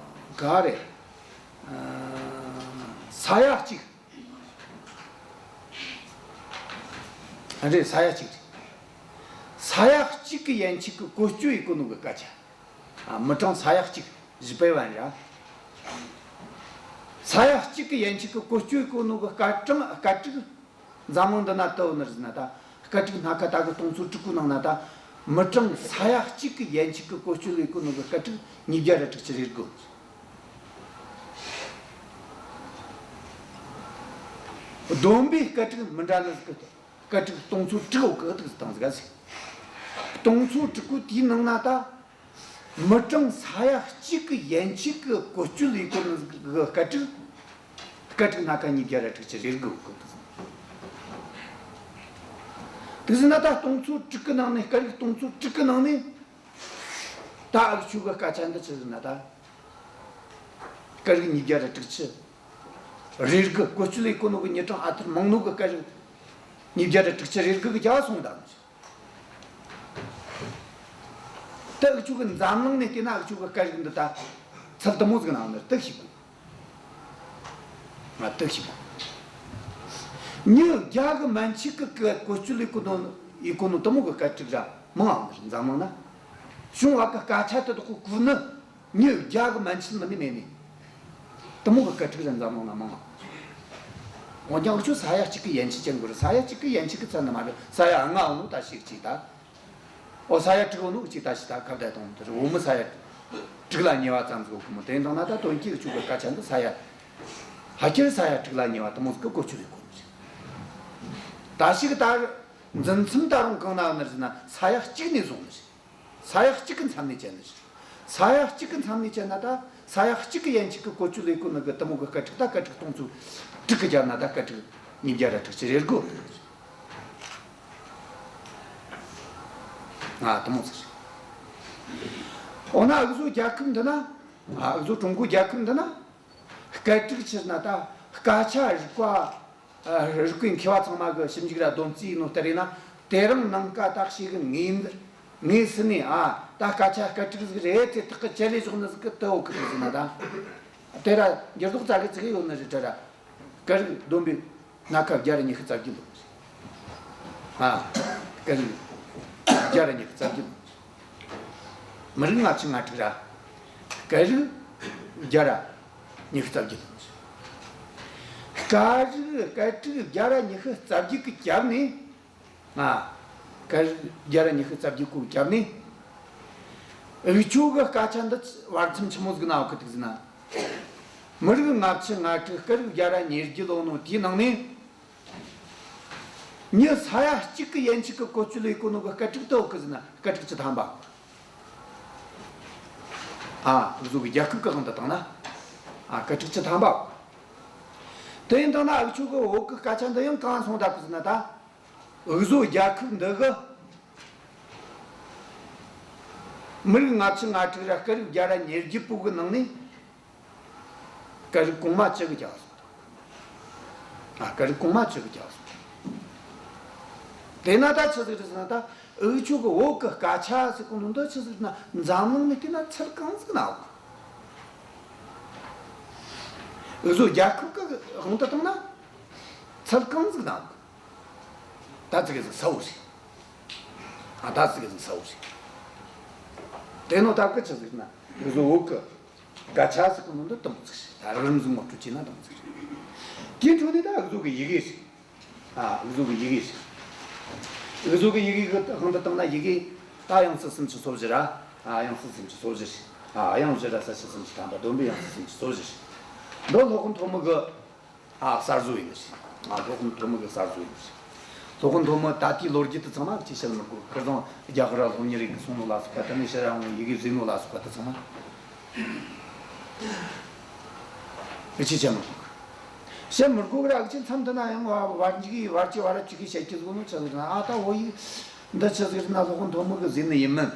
ག་རེ། ཨ། ས་ཡ་གཅིག། ཨ། རེད། ས་ཡ་གཅིག་རེད། ས་ཡ་གཅིག་གི་ཡན་ཆད་གི་བཀོལ་སྤྱོད་ཡེད་གོ་ནོ་གི་སྐད་ཆ། ཨ། མི་གྲངས་ས་ཡ་གཅིག། 一百万人། ས་ཡ་གཅིག་གི་ཡན་ཆད་གི་བཀོལ་སྤྱོད་ཡེད་གོ་ནོ་གི་སྐད་གྲངས། སྐད་རིགས། འཛམ་གླིང་འདི་ན་དུ་ཡོད་ནི་རེད་ཟེར་ན་ད། སྐད་རིགས་སྣ་ཁ་ད་གི་སྟོང་ཚོ་དྲུག་གི་ནང་ན་ད། མི་གྲངས་ས་ཡ་གཅིག་གི་ཡན་ཆད་གི་བཀོལ་སྤྱོད་ཡེད་གོ་ནོ་གི་སྐད་རིགས་ཉིས་བརྒྱ་ར་དྲུག་ཅུ་རེ་དགུ། བསྡོམས་པའི་སྐད་རིགས་མི་འདྲ་ནི་ཟིག་གི། སྐད་རིགས་སྟོང་ཚོ་དྲུག་ཡོད་གི་འདུག་ཟེར་བཏང་ཟིག་ག་ཟེར། སྟོང་ཚོ་དྲུག་གི་དེའི་ནང་ན་ད། མི་གྲངས་ས་ཡ་གཅིག་གི་ཡན་ཆད་གི་བཀོལ་སྤྱོད་ཡེད་གོ་ནི་གི་སྐད་རིགས། སྐད་རིགས་སྣ་ཁ་ཉིས་བརྒྱ་ར་དྲུག་ཅུ་རེ་དགུ་ཡོད་གི་འདུག་ཟེར། དེ་ཟེར་ན་ད་སྟོང་ཚོ་དྲུག་གི་ནང་ནས་སྐད་རིགས་སྟོང་ཚོ་དྲུག་གི་ནང་ནས། ད་འུ་ཆོ་གི་སྐད་ཆ་འདི་ཆི་ཟེར་ན་ད། སྐད་རིགས་ཉིས་བརྒྱ་ར་དྲུག་ཅུ་རེ་དགུ། བཀོལ་སྤྱོད་ཡེད་གོ་ནོ་གི་མི་གྲངས་ཨ་ཐུར་མང་ནོ་གི་སྐད་རིགས་ཉིས་བརྒྱ་ར་དྲུག་ཅུ་རེ་དགུ་གི་རྒྱ་སོང་ད། དེ་འུ་ཆོ་གི་འཛམ་གླིང་ནས་བལྟས་ན་འུ་ཆོ་གི་སྐད་རིགས་འདི་ད་ཚད་དེ་མོ་ཟིག་ན་ཡོད་ནི་དེ་ཤེས་དགོས། ང་དེ་ཤེས་དགོས། མི་བརྒྱ་གི་མན་ཆད་གི་སྐད་བཀོལ་སྤྱོད་ཡེད་གོ་ནོ། ཡེད་གོ་ནོ་དེ་མོ་གི་སྐད་རིགས་ར་མང་ང་ནི་རེད། འཛམ་གླིང་ན་བྱུང་བ་གི་སྐད་ཆ་དེ་དག་གི་གོ་ནི་མི་བརྒྱ་གི་མན་ཆད་མིན་ནི་མེད་ནི། དེ་མོ་གི་སྐད་རིགས་ར་འཛམ་གླིང་ན་མང་ང་། འོན་ཀྱང་འུ་ཆོ་ས་ཡ་གཅིག་གི་ཡན་ཆད་ཅན་གོ་རེད། ས་ཡ་གཅིག་གི་ཡན་ཆད་གི་ཚད་ནི་མ་རེད། ས་ཡ་ལྔ་ཡོད་ནོ་ད་ཞིག་གཅིག་ད། ཨོ། ས་ཡ་དྲུག་ཡོད་ནོ་གཅིག་ད་ཞིག་ད་ཁ་བརྡ་གཏོང་དེ་རེད། འོ་མི་ས་ཡ་དྲུག་ལ་ཉེ་བ་ཙམ་ཟིག་ཡོད་གི་མོ། དེ་ཡིན་དང་ན་ད་དོན་གྱིས་འུ་ཆོ་གི་སྐད་ཆ་འདི་ས་ཡ། ཕལ་ཆེར་ས་ཡ་དྲུག་ལ་ཉེ་བ་དེ་མོ་ཟིག་གི་བཀོལ་སྤྱོད་ཡེད་གོ་ནི་རེད། ད་ཞིག་ད་འཛིན་མཚམས་ད་རུང་གང་ན་ཡོད་ནི་རེད་ཟེར་ན་ས་ཡ་གཅིག་ནས་བཟུང་ནི་རེད། ས་ཡ་གཅིག་གི་མཚམས་ནས་བཅད་ནི་རེད། ས་ཡ་གཅིག་གི་མཚམས་ནས་བཅད་ན་ད་ས་ཡ་གཅིག་གི་ཡན་ཆད་གི་བཀོལ་སྤྱོད་ཡེད་གོ་ནི་གི་དེ་མོ་གི་སྐད་རིགས་ད་སྐད་རིགས་སྟོང་ཚོ་དྲུག་གི་རྒྱབ་ན་ད་སྐད་རིགས་ཉིས་བརྒྱ་ར་དྲུག་ཅུ་རེ་དགུ། ང་དེ་མོ་ཟིག་རེད། འོ་ན་འུ་ཟོ་རྒྱལ་ཁབ་འདི་ན། ཨ། འུ་ཟོ་ཀྲུང་གོ་རྒྱལ་ཁབ་འདི་ན་སྐད་རིགས་ཕྱིར་ན་ད་སྐད་ཆ་རིག་པ། ཨ། རིག་པའི་མཁས་པ་ཚང་མ་གི་ཞིབ་འཇུག་ར་སྡོམ་རྩིས་ཡེད་ནོ་ལྟར་ཡིན་ན། དེ་རིང་ནངས་ཀ་ད་ཞིག་གི་ངེས་ངེས་སི་ནས། ཨ། ད་སྐད་ཆ་སྐད་རིགས་ཟིག་རེད་དེ་ཐག་གི་ཆད་ལས་བཞག་ནི་ཟིག་གི་དེ་ཡོད་གི་ཟེར་ན་ད། དེ་ར་འགྱུར་ལྡོག་ཙག་གི་ཙིག་གི་ཡོད་ནི་རེད་དྲ་ར། སྐད་རིགས་བསྡོམས་པས་སྣ་ཁ་བརྒྱ་ར་ཉི་ཤུ་རྩ་བརྒྱད་ལོངས། ཨ། སྐད་རིགས་བརྒྱ་ར་ཉི་ཤུ་རྩ་བརྒྱད་ལོངས། མི་རིགས་ལྔ་བཅུ་ང་དྲུག་ར། སྐད་རིགས་བརྒྱ་ར་ཉི་ཤུ་རྩ་བརྒྱད་ལོངས། སྐད་རིགས་སྐད་རིགས་བརྒྱ་ར་ཉི་ཤུ་རྩ་བརྒྱད་གི་རྒྱབ་ནས། ཨ། སྐད་རིགས་བརྒྱ་ར་ཉི་ཤུ་རྩ་བརྒྱད་གོ་རྒྱབ་ནས། འུ་ཆོ་གི་སྐད་ཆ་འདི་བར་མཚམས་ཆི་མོ་ཟིག་ན་ཡོད་གི་འདུག་ཟེར་ན། མི་རིགས་ལྔ་བཅུ་ང་དྲུག་སྐད་རིགས་བརྒྱ་ར་ཉེར་བརྒྱད་ཡོད་ནོ་དེའི་ནང་ནས། མི་ས་ཡ་གཅིག་གི་ཡན་ཆད་གི་བཀོལ་སྤྱོད་ཡེད་གོ་ནོ་གི་སྐད་རིགས་དེ་ཡོད་གི་ཟེར་ན་སྐད་རིགས་བཅུ་ཐམ་པ། ཨ། འུ་ཟོ་གི་རྒྱལ་ཁབ་གི་དབང་དུ་བཏང་ན། ཨ། སྐད་རིགས་བཅུ་ཐམ་པ། དེ་ཡིན་དང་ན་འུ་ཆོ་གི་བོད་གི་སྐད་ཆ་འདི་ཡང་གང་སོང་ད་གི་ཟེར་ན་ད། འུ་ཟོ་རྒྱལ་ཁབ་འདི་གི་མི་རིགས་ལྔ་བཅུ་ང་དྲུག་ར་སྐད་རིགས་བརྒྱ་ར་ཉེར་བརྒྱད་པོ་གི་ནང་ནས་སྐད་རིགས་གོང་མ་བཅུ་གི་རྒྱལ་བ་སོང་། ཨ། སྐད་རིགས་གོང་མ་བཅུ་གི་རྒྱལ་བ་སོང་། དེ་ན་ད་ཆི་ཟིག་རེད་ཟེར་ན་ད་འུ་ཆོ་གི་བོད་གི་སྐད་ཆ་ཟེར་གོ་ནོ་འདི་ཆི་ཟིག་རེད་ན་འཛམ་གླིང་ནས་བལྟས་ན་ཚད་གང་ཟིག་ན་ཡོད་གི། འུ་ཟོ་རྒྱལ་ཁབ་གི་དབང་དུ་བཏང་ན་ཚད་གང་ཟིག་ན་ཡོད་གི། ད་ཙི་གེ་ཟིག་གསལ་བོ་རེད། ཨ། ད་ཙི་གེ་ཟིག་གསལ་བོ་རེད། དེ་ནོ་ད་གི་ཆི་ཟིག་ན་འུ་ཟོ་བོད་གི་སྐད་ཆ་ཟེར་གོ་ནོ་འདི་དེ་མོ་ཟིག་རེད། ད་རགས་རིམ་ཟིག་ངོ་སྤྲོད་བྱས་ན་དེ་མོ་ཟིག་རེད། དེའི་འཕྲོ་ནས་ད་འུ་ཟོ་གི་ཡི་གེ་རེད། ཨ། འུ་ཚོ་གི་ཡི་གེ་རེད། འུ་ཚོ་གི་ཡི་གེ་གི་དབང་དུ་བཏང་ན། ཡི་གེ་ད་དབྱངས་གསལ་སུམ་ཅུ་སོ་བཞི་ར། ཨ། དབྱངས་གསལ་སུམ་ཅུ་སོ་བཞི་རེད། ཨ། དབྱངས་བཞི་ར་གསལ་བྱེད་སུམ་ཅུ་ཐམ་པ། བསྡོམས་པས་དབྱངས་གསལ་སུམ་ཅུ་སོ་བཞི་རེད། འདི་སློབ་དཔོན་ཐོན་མི་གི། ཨ། གསར་བཟོ་ཡིན་ནི་རེད། ཨ། སློབ་དཔོན་ཐོན་མི་གི་གསར་བཟོ་ཡིན་ནི་རེད། སློབ་དཔོན་ཐོན་མི་ད་ལྟའི་ལོ་རྒྱུས་དེ་ཚང་མ་ཅིག་བཤད་མི་དགོས། ཁིར་ཚང་རྒྱ་གར་ར་སློབ་གཉེར་ཡེ་གི་སོང་ནོ་ལ་སོགས་པ། དེ་ནས་ཕྱིར་ར་ཡོང་ཡི་གེ་བཟོས་ནོ་ལ་སོགས་པ་དེ་ཚང་མ། འུ་ཆོས་བཤད་མི་དགོས། བཤད་མི་དགོས་གི་ར། འུ་ཆོས་མཚམས་དེ་ན་ཡང་བ་བར་འཇུག་གི་བར་གྱི་བར་གཅིག་གིས་བཤད་རྒྱུ་ཟིག་ནོ་ཆི་ཟིག་ན། ཨ། ད་བོད་ཡིག་འདི་ཆི་ཟིག་རེད་ན་སློབ་དཔོན་ཐོན་མི་གིས་བཟོས་ནི་ཡིན་མིན།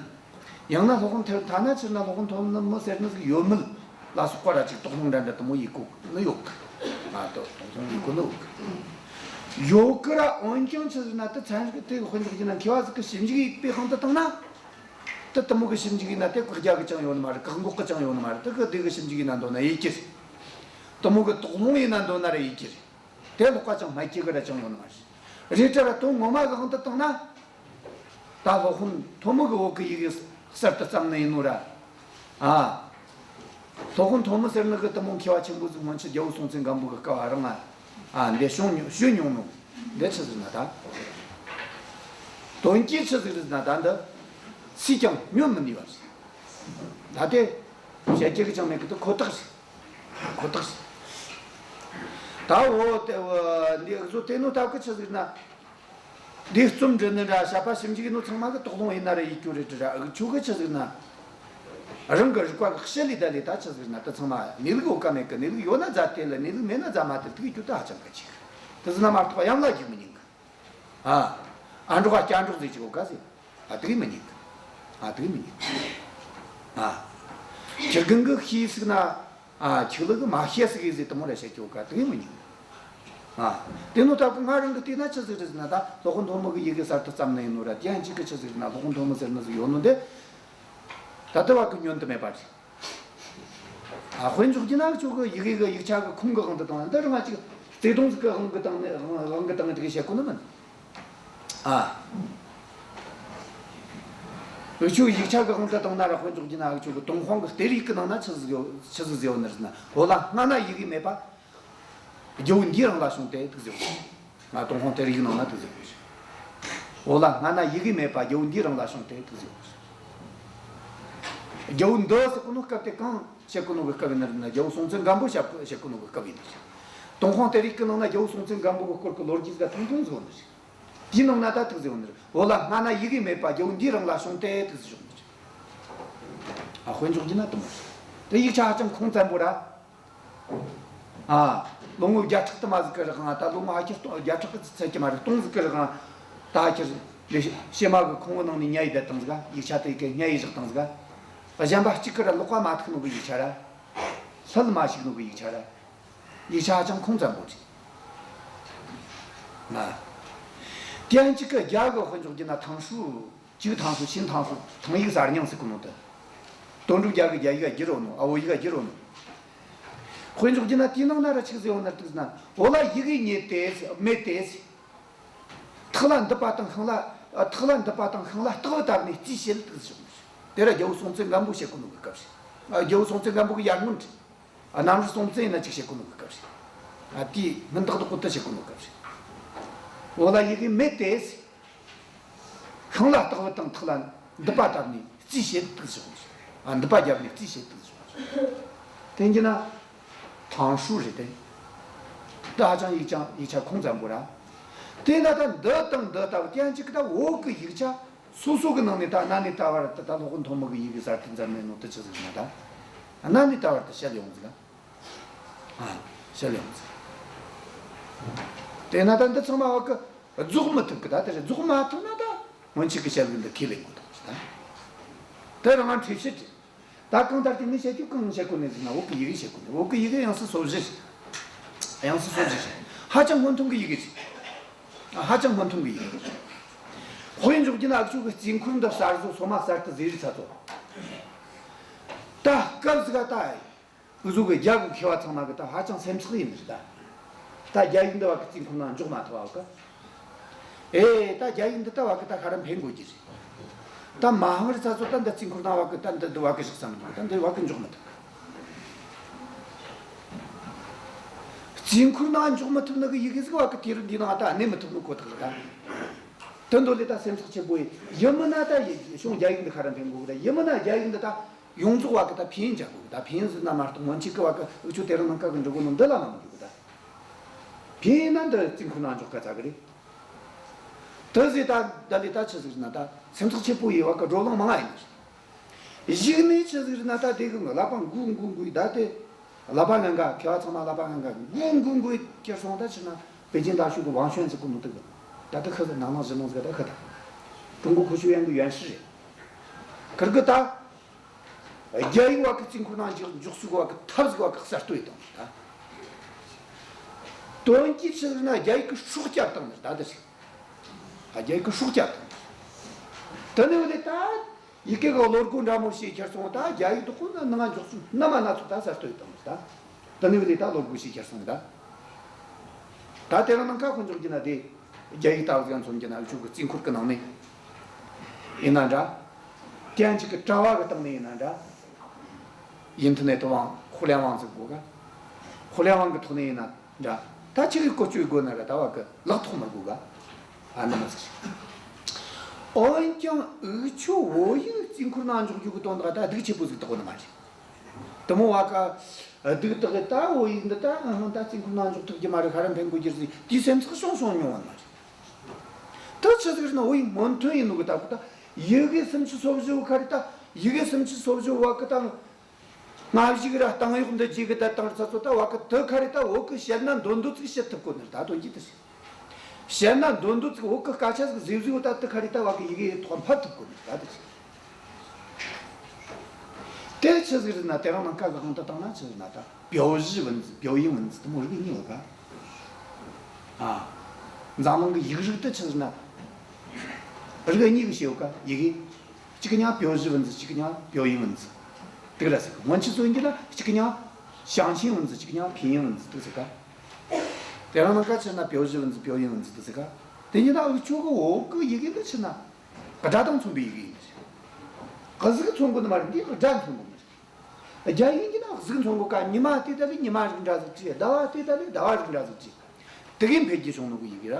ཡང་ན་སློབ་དཔོན་ཐེར་ཐ་ན་ཕྱིར་ན་སློབ་དཔོན་ཐོན་མི་ཟེར་ནི་ཟིག་ཡོད་མེད་ལ་སོགས་པ་ར་ཅིག་དོགས་སློང་འདྲ་འདྲ་དེ་མོ་ཡེད་གོ་ནི་ཡོད་གི། ཨ། དོ་དོགས་སློང་ཡེད་གོ་ནི་ཡོད་གི། ཡོད་གི་ར། འོན་ཀྱང་ཆི་ཟེར་ན་དེ་ཚན་རིག་གི་དེ་དཔེ་འཇོག་རྒྱུ་ན། མཁས་པ་ཟིག་གིས་ཞིབ་འཇུག་ཡེད་པའི་དབང་དུ་བཏང་ན། དེ་དེ་མོ་གི་ཞིབ་འཇུག་ཡེད་ན་དེ་བཀག་རྒྱ་གི་ཅང་ཡོད་ནི་མ་རེད། བཀག་འགོག་གི་ཅང་ཡོད་ནི་མ་རེད། དེ་གི་དེ་གི་ཞིབ་འཇུག་ཡེད་ན་འདོད་ན་ཡེད་རྒྱུ་རེད། དེ་མོ་གི་དོགས་སློང་ཡེད་ན་འདོད་ན་ར་ཡེད་རྒྱུ་རེད། དེ་ལོག་པ་ཅང་མ་སྐྱེ་གི་ར་ཅང་ཡོད་ནི་མ་རེད། རེད་དྲ་ར། དོན་ངོ་མ་གི་དབང་དུ་བཏང་ན། ད་སློབ་དཔོན་ཐོན་མི་གི་བོད་གི་ཡི་གེ་གསར་དུ་བརྩམས་ནི་ཡིན་ནོ་ར། ཨ། སློབ་དཔོན་ཐོན་མི་ཟེར་ནི་གི་དེ་མོ་མཁས་པ་ཆེན་པོ་ཟིག་སྔོན་ཆད་རྒྱལ་པོ་སྲོང་བཙན་སྒམ་པོ་གི་སྐབས་རང་ང་། ཨ། འདི་བྱུང་མྱོང་། བྱུང་མྱོང་ནོ། འདི་ཆི་ཟེར་ན་ད། དོན་གྱིས་ཆི་ཟིག་རེད་ན་ད་འདི་སུས་ཀྱང་ཉན་མི་ནུས་པ་རེད། ད་དེ་བཤད་རྒྱུ་གི་ཅང་མེད་གི། དེ་ཁོ་ཐག་རེད། ཁོ་ཐག་རེད། ད་འོ་དེ་འདི་བཟོ་དེ་ནོ་སྟབས་གི་ཆི་ཟིག་ན། འདི་རྩོམ་འབྲི་ནི་འདྲ། བྱ་བ་ཞིབ་འཇུག་ནོ་ཚང་མ་གི་དོགས་སློང་ཡེད་ན་ར་ཡེད་རྒྱུ་རེད་དྲ་ར། འུ་ཆོ་གི་ཆི་ཟིག་ན། རང་གི་རིག་པ་གི་ཞི་ལི་ད་ལི་ད་ཆི་ཟིག་ན། དེ་ཚང་མ་གནས་ལུགས་ཡོད་ག་མེད་གི། གནས་ལུགས་ཡོད་ན་རྫ་དེ་ལ། གནས་ལུགས་མེད་ན་རྫ་མ་དེ་ལ། དེ་གི་རྒྱུ་ད་ཧ་ཅང་གལ་ཆེ་གི། དེ་ཟིག་ན་མ་གཏོགས་གཡམ་ལ་རྒྱུག་མི་ཉན་གི། ཨ། ཨ་འགྲོགས་ཨ་སྐྱ་འགྲོགས་ཟེར་གི་ཡོད་ག་ཟེར། ཨ། དེ་གི་མི་ཉན་གི། ཨ། དེ་གི་མི་ཉན་གི། ཨ། ཁྱི་རྒན་གིས་ཤེས་ཟིག་ན། ཨ། ཁྱི་ལུ་གིས་མ་ཤེས་ཟིག་ཟེར་དེ་མོ་ར་བཤད་ཀྱི་ཡོད་ག། དེ་གི་མི་ཉན་གི། ཨ། དེ་ནོ་སྟབས་གི་ང་རང་གིས་བལྟས་ན་ཆི་ཟིག་རེད་ཟེར་ན། ད་སློབ་དཔོན་ཐོན་མི་གི་ཡི་གེ་གསར་དུ་བརྩམས་ནི་ཡིན་ནོ་ར། དེ་ཡང་གཅིག་གི་ཆི་ཟིག་རེད་ན། སློབ་དཔོན་ཐོན་མི་ཟེར་ནི་ཟིག་ཡོད་ནོ་འདི། ད་ལྟ་བ་གི་ཉན་དུ་མེད་པ་རེད། ཨ། དཔེ་འཇོག་རྒྱུ་ན་འུ་ཆོ་གི་ཡི་གེ་གི་ཡིག་ཆ་གི་ཁུངས་གི་དབང་དུ་བཏང་ན། འདི་རང་ང་ཅིག་བརྩེ་དུང་ཟིག་གི་དབང་གི་བཏང་ནས། དབང་གི་བཏང་ནས་དེ་གི་བཤད་གོ་ནི་མིན། ཨ། འུ་ཆོ་ཡིག་ཆ་གི་དབང་དུ་བཏང་ན་ར། དཔེ་འཇོག་རྒྱུ་ན་འུ་ཆོ་གི་ཏུན་ཧོང་གི་གཏེར་ཡིག་གི་ནང་ན་ཆི་ཟིག་ཡོད། ཆི་ཟིག་ཟེར་ཡོད་ནི་རེད་ན། བོད་ལ་སྔ་ན་ཡི་གེ་མེད་པ། རྒྱལ་པོ་འདིའི་རིང་ལ་བྱུང་སྟེ་འདུག་ཟེར་བ། ང་ཏུན་ཧོང་གཏེར་ཡིག་ནང་ན་འདུག་ཟེར་བ། བོད་ལ་སྔ་ན་ཡི་གེ་མེད་པ། རྒྱལ་པོ་འདིའི་རིང་ལ་བྱུང་སྟེ་འདུག་ཟེར་བ། རྒྱལ་པོ་འདི་ཟེར་གོ་ནོ་སྐབས་དེ་གང་བཤད་གོ་ནོ་གི་སྐབས་ཡིན་ནི་རེད་ན། རྒྱལ་པོ་སྲོང་བཙན་སྒམ་པོ་བཤད་བཤད་གོ་ནོ་གི་སྐབས་ཡིན་ནི་རེད། ཏུན་ཧོང་གཏེར་ཡིག་གི་ནང་ན་རྒྱལ་པོ་སྲོང་བཙན་སྒམ་པོ་གི་སྐོར་གི་ལོ་རྒྱུས་ཟིག་ཐུང་ཐུང་ཟིག་ཡོད་ནི་རེད། དེའི་ནང་ན་ད་འདུག་ཟེར་བ་ནི་རེད། བོད་ལ་སྔ་ན་ཡི་གེ་མེད་པ། རྒྱལ་པོ་འདིའི་རིང་ལ་བྱུང་སྟེ་འདུག་ཟེར་བ་ནི་རེད། ཨ། དཔེ་འཇོག་རྒྱུ་ན་དེ་མོ་རེད། དེ་ཡིག་ཆ་ཧ་ཅང་ཁུངས་བཙན་པོ་ར། ཨ། ལོ་ངོ་བརྒྱ་ཕྲག་དུ་མ་ཟིག་གི་རིང་ང་། ད་ལོ་ངོ་ཕལ་ཆེར་སྟོང་། བརྒྱ་ཕྲག་གི་ཚད་ཀྱི་མ་རེད། སྟོང་ཟིག་གི་རིང་ང་། ད་ཕལ་ཆེར་ལས་ཕྱེ་མ་གི་ཁུང་བུ་ནང་ནས་ཉལ་ཡེ་བསྡད་བཏང་ཟིག་ག། ཡིག་ཆ་དེ་གི་ཉལ་ཡེ་བཞག་བཏང་ཟིག་ག། གཞན་པ་གཅིག་གིས་ར་ལག་པ་མ་ཐུག་ནོ་གི་ཡིག་ཆ་ར། སླད་མ་ཞིག་ནོ་གི་ཡིག་ཆ་ར། ཡིག་ཆ་ཧ་ཅང་ཁུངས་བཙན་པོ་རེད། ཨ། དེ་ཡང་གཅིག་གི་རྒྱ་གི་དཔེ་འཇོག་རྒྱུ་ན། ཐང་ཧྲུའུ། 旧唐书、新唐书、同一个字儿， ཟེར་གོ་ནོ་དེ། དོན་གྲུབ་རྒྱལ་གིས་རྒྱ་ཡིག་ག་བསྒྱུར་ཡོད་ནོ། ཨ། བོད་ཡིག་ག་བསྒྱུར་ཡོད་ནོ། དཔེ་འཇོག་རྒྱུ་ན་དེའི་ནང་ན་ར་ཆི་ཟེར་ཡོད་ནི་རེད་ཟེར་ན། བོད་ལ་ཡི་གེ་རྙེད་དེ། མེད་དེ། ཐག་ལ་མདུད་པ་དང་ཤིང་ལ། ཨ། ཐག་ལ་མདུད་པ་དང་ཤིང་ལ་སྟེགས་བུ་བཏབ་ནས་རྩིས་བྱེད་དེ་ཟེར་ཡོད་ནི་རེད། དེ་ར་རྒྱལ་པོ་སྲོང་བཙན་སྒམ་པོ་བཤད་གོ་ནོ་གི་སྐབས་རེད། ཨ། རྒྱལ་པོ་སྲོང་བཙན་སྒམ་པོ་གི་ཡར་སྔོན་རེད། ཨ། གནམ་རི་སྲོང་བཙན་ཡིན་ན་ཅིག་བཤད་གོ་ནོ་གི་སྐབས་རེད། ཨ། དེའི་སྔོན་ཏག་ཏག་པོ་དེ་བཤད་གོ་ནོ་གི་སྐབས་རེད། བོད་ལ་ཡི་གེ་མེད་དེ། ཤིང་ལ་སྟེགས་བུ་དང་ཐག་ལ་མདུད་པ་བཏབ་ནས་རྩིས་བྱེད་དེ་ཟེར་བ། ཨ། མདུད་པ་བརྒྱབ་ནས་རྩིས་བྱེད་དེ་ཟེར་བ། དེ་ཡིན་རྒྱུ་ན་唐书 རེད་དེ། འདི་ཧ་ཅང་ཡིག་ཆ་ཡིག་ཆ་ཁུངས་བཙན་པོ་ར། དེ་ན་ད་འདི་དང་འདི་ལྟ་བུ་དེ་ཡང་གཅིག་གི་ད་བོད་གི་ཡིག་ཆ་སོ་སོ་གི་ནང་ནས་ད་གནའ་ནས་ད་བར་དུ། ད་སློབ་དཔོན་ཐོན་མི་གི་ཡི་གེ་གསར་དུ་བརྩམས་ནས་ནོ་དེ་ཆི་ཟིག་ན་ད། གནའ་ནས་ད་བར་དུ་བཤད་ཡོང་ཟིག་ལ། ཨ། བཤད་ཡོང་ཟིག། དེ་ན་ད་འདི་ཚང་མ་བ་གི་རྫོགས་མི་ཐུབ་གི། ད་དེ་རྫོགས་མ་ཐུབ་ན་ད་སྔོན་ཆད་གི་བཤད་ལུགས་འདི་ཁས་ལེན་དགོས་ཐུག་ཟིག། ད་དེ་རང་ང་འཁྲིད་བྱེད་རེད། ད་གང་ལྟར་དེ་ངས་བཤད་རྒྱུ་གང་བཤད་གོ་ནི་ཟེར་ན། བོད་གི་ཡི་གེ་བཤད་གོ་ནི། བོད་གི་ཡི་གེ་དབྱངས་གསལ་སོ་བཞི་རེད། དབྱངས་གསལ་སོ་བཞི་རེད། ཧ་ཅང་སྔོན་ཐོན་གི་ཡི་གེ་རེད། ཧ་ཅང་སྔོན་ཐོན་གི་ཡི་གེ་རེད། དཔེ་འཇོག་རྒྱུ་ན་འུ་ཆོ་གི་རྩིས་འཁོར་འདི་གསར་བཟོ། སོ་མ་གསར་དུ་བཟོས་རིགས་ཚ་ཚོ། ད་སྐབས་ཟིག་ག་ད། འུ་ཚོ་གི་རྒྱ་གི་མཁས་པ་ཚང་མ་གི་ད་ཧ་ཅང་སེམས་ཚེགས་ཡིན་ནི་རེད་ད། ད་རྒྱ་ཡིག་འདི་བ་གི་རྩིས་འཁོར་ནང་འཇོག་མ་ཐུབ་བ་གི། ཨེ། ད་རྒྱ་ཡིག་འདི་ད་བ་གི་ད་ཁ་ར་འཕེན་དགོས་ཀྱི་རེད། ད་མ་ཧང་རི་ཚ་ཚོ་ད་འདི་རྩིས་འཁོར་ནང་བ་གི་ད་འདི་འདི་བ་གི་བཞག་ས་མི་འདུག། ད་འདི་བ་གི་འཇོག་མི་ཐུབ། དཀྱིལ་འཁོར་ནང་འཇོག་མི་ཐུབ་ནི་གི་ཡི་གེ་ཟིག་བ་གི་དུས་རབས་འདི་ནང་ད་གནས་མི་ཐུབ་ནི་ཁོ་ཐག་རེད་ད། དེ་འདོད་ལས་ད་སེམས་ཚེགས་ཆེ་པོ་ཡིན། ཡིན་མིན་ན་ད་ཡི་གཞུང་རྒྱ་ཡིག་འདི་ཁ་ར་འཕེན་དགོས་གི། ད་ཡིན་མིན་ན་རྒྱ་ཡིག་འདི་ད་ཡོངས་རྫོགས་བ་གི་ད་ཕན་ཡོན་བྱ་དགོས་གི། ད་ཕན་ཡོན་ཟེར་ན་མ་གཏོགས་སྔོན་ཆད་གི་བ་གི་འུ་ཆོ་དེ་རིང་ནངས་ཀ་གི་འབྲི་གོ་ནོ་འདི་ལ་མ་འགྱུར་གི། ད་ཕན་ཡོན་ན་འདི་དཀྱིལ་འཁོར་ནང་འཇོག་ག་ཚ་གི་རེད། དེ་ཟིག་ད་ད་ལས་ད་ཆི་ཟིག་རེད་ན་ད་སེམས་ཚེགས་ཆེ་པོ་ཡིན་བ་གི་བགྲོ་གླེང་མང་ང་ཡིན། གཞུག་ནས་ཆི་ཟིག་རེད་ན་ད་དེ་གི་བསླབ་པ་འགོ་འགོ་འགོ་ཡི་ད་དེ། བསླབ་པ་ངན་ག་མཁས་པ་ཚང་མ་བསླབ་པ་ངན་ག་འགོ་འགོ་འགོ་ཡི་ཁྱེར་སོང་ད་ཕྱིར་ན་པེ་ཅིན་大学གི་ཝང་ཞོན་ཟེར་གོ་ནོ་དེ་གི། ད་དེ་ཁི་ཟིག་ནང་ནང་ཞི་ལོང་ཟིག་ད་ཁི་ད། ཀྲུང་གོ་科学院གི་院士རེད། ཁིར་གི་ད། རྒྱ་ཡིག་བ་གི་དཀྱིལ་འཁོར་ནང་འཇོག་འཇོག་ཚུལ་བ་གི་ཐབས་ཟིག་བ་གི་གསར་གཏོད་བཏང་ད། དོན་གྱིས་ཆི་ཟིག་ན་རྒྱ་ཡིག་གི་སྲོག་སྐྱབས་བཏང་ནི་ད་དེ་ཟིག། ཨ། རྒྱ་ཡིག་གི་སྲོག་སྐྱབས་བཏང་། དེ་ནས་བ་ལས་ད། ཡི་གེ་གི་བློ་སྒོ་འདྲ་མོ་ཞིག་ཁྱེར་སོང་ད་རྒྱ་ཡིག་དེ་ཁོ་ན་ནང་འཇོག་ཚུལ་སྣ་མ་སྣ་ཚོགས་ད་གསར་གཏོད་བཏང་ད། དེ་ནས་བ་ལས་ད་བློ་སྒོ་ཞིག་ཁྱེར་སོང་ད། ད་དེ་རིང་ནངས་ཀ་དཀོན་མཆོག་གི་ན་དེ། རྒྱ་ཡིག་ལྟ་བུ་ཟིག་མཚོན་གྱི་ན་འུ་ཆོ་གི་དཀྱིལ་འཁོར་གི་ནང་ནས་ཡིན་ན་འདྲ། ཏན་ཅིག་གི་དྲ་བ་གི་སྟེང་ནས་ཡིན་ན་འདྲ། ཡིན་ཐུ་ནས་དུ་བང་ཧུ་ལན་ཝང་ཟིག་དགོས་ག། ཧུ་ལན་ཝང་གི་ཐོག་ནས་ཡིན་ན་འདྲ། ད་ཅིག་གི་བཀོལ་སྤྱོད་དགོས་ན་ར་ད་བ་གི་ལག་ཐོག་མར་དགོས་ག། ཨ་ནི་མ་ཟིག་ཞིག། འོན་ཀྱང་འུ་ཆོ་བོད་ཡིག་དཀྱིལ་འཁོར་ནང་འཇོག་རྒྱུ་གི་དོན་དག་ད་སྡུག་ཆེ་པོ་ཟིག་དགོས་ནི་མ་རེད། དེ་མོ་བ་ཀ། སྡུག་དག་གི་ད་བོད་ཡིག་འདི་ད་ཨང་ཧང་ད་དཀྱིལ་འཁོར་ནང་འཇོག་ཐུབ་ཀྱི་མ་རེད། ཁ་ར་འཕེན་དགོས་རྒྱུ་ཟིག་དེའི་སེམས་ཚེགས་བྱུང་བྱུང་མྱོང་བ་མ་རེད། ད་ཆི་ཟིག་རེད་ན་བོད་ཡིག་སྔོན་ཐོན་ཡིན་ནོ་གི་ད་གོ་ད། ཡི་གེ་སུམ་ཅུ་སོ་བཞི་བོ་ཁ་རེ་ད། ཡི་གེ་སུམ་ཅུ་སོ་བཞི་བོ་བ་ཀི་ད། སྔ་གཞུག་ར་སྟེང་གཡོག་འདི་རྗེས་གི་ད་དང་རི་ཚ་ཚོ་ད་བ་ཀི་དེ་ཁ་རེ་ད་བོད་གི་བཤད་ན་འདོད་འདོད་ཚིག་བཤད་ཐུབ་གོ་ནི་རེད། ད་དོན་གྱིས་དེ་རེད། བཤད་ན་འདོད་འདོད་ཚིག་བོད་གི་སྐད་ཆ་ཟིག་ཟེར་ཟེར་བོ་ད་དེ་ཁ་རེ་ད་བ་གི་ཡི་གེ་ཐོག་ཕབ་ཐུབ་གོ་ནི་རེད། ད་དེ་རེད། དེ་ཆི་ཟིག་རེད་ན་དེ་རིང་ནངས་ཀ་གི་དབང་དུ་བཏང་ན་ཆི་ཟིག་ན་ད་表示文字、表音文字དེ་མོ་རིགས་གཉིས་ཡོད་ག། ཨ། འཛམ་གླིང་གི་ཡིག་རིགས་དེ་ཆི་ཟིག་ན་རིགས་གཉིས་གི་བྱས་ཡོད་ག། ཡི་གེ་གཅིག་གི་མྱིང་表示文字གཅིག་གི་མྱིང་表音文字དེ་ག་ར་ཟེར་གི། སྔོན་ཆད་ཚོ་ཡིན་གྱི་ན་གཅིག་གི་མྱིང་象形文字གཅིག་གི་མྱིང་拼音文字དེ་ཟེར་ག། དེ་རིང་ནངས་ཀ་ཆི་ཟིག་ན་表示文字、表音文字དེ་ཟེར་ག། དེ་ཉིད་ད་འུ་ཆོ་གི་བོད་གི་ཡི་གེ་འདི་ཆི་ན། སྒྲ་དང་མཚུངས་པའི་ཡི་གེ་ཡིན། གཟུགས་མཚོན་གོ་ནི་མ་རེད། འདི་སྒྲ་མཚོན་གོ་ནི་རེད། རྒྱ་ཡིག་ཡིན་གྱི་ན་གཟུགས་མཚོན་གོ་ག། ཉི་མ་བལྟས་ད་ལས་ཉི་མ་རིགས་འདྲ་ཟིག་བྲིས། ཟླ་བ་བལྟས་ད་ལས་ཟླ་བ་རིགས་འདྲ་ཟིག་བྲིས། དེ་གའི་འཕེལ་རྒྱས་བྱུང་ནོ་གི་ཡི་གེ་ར།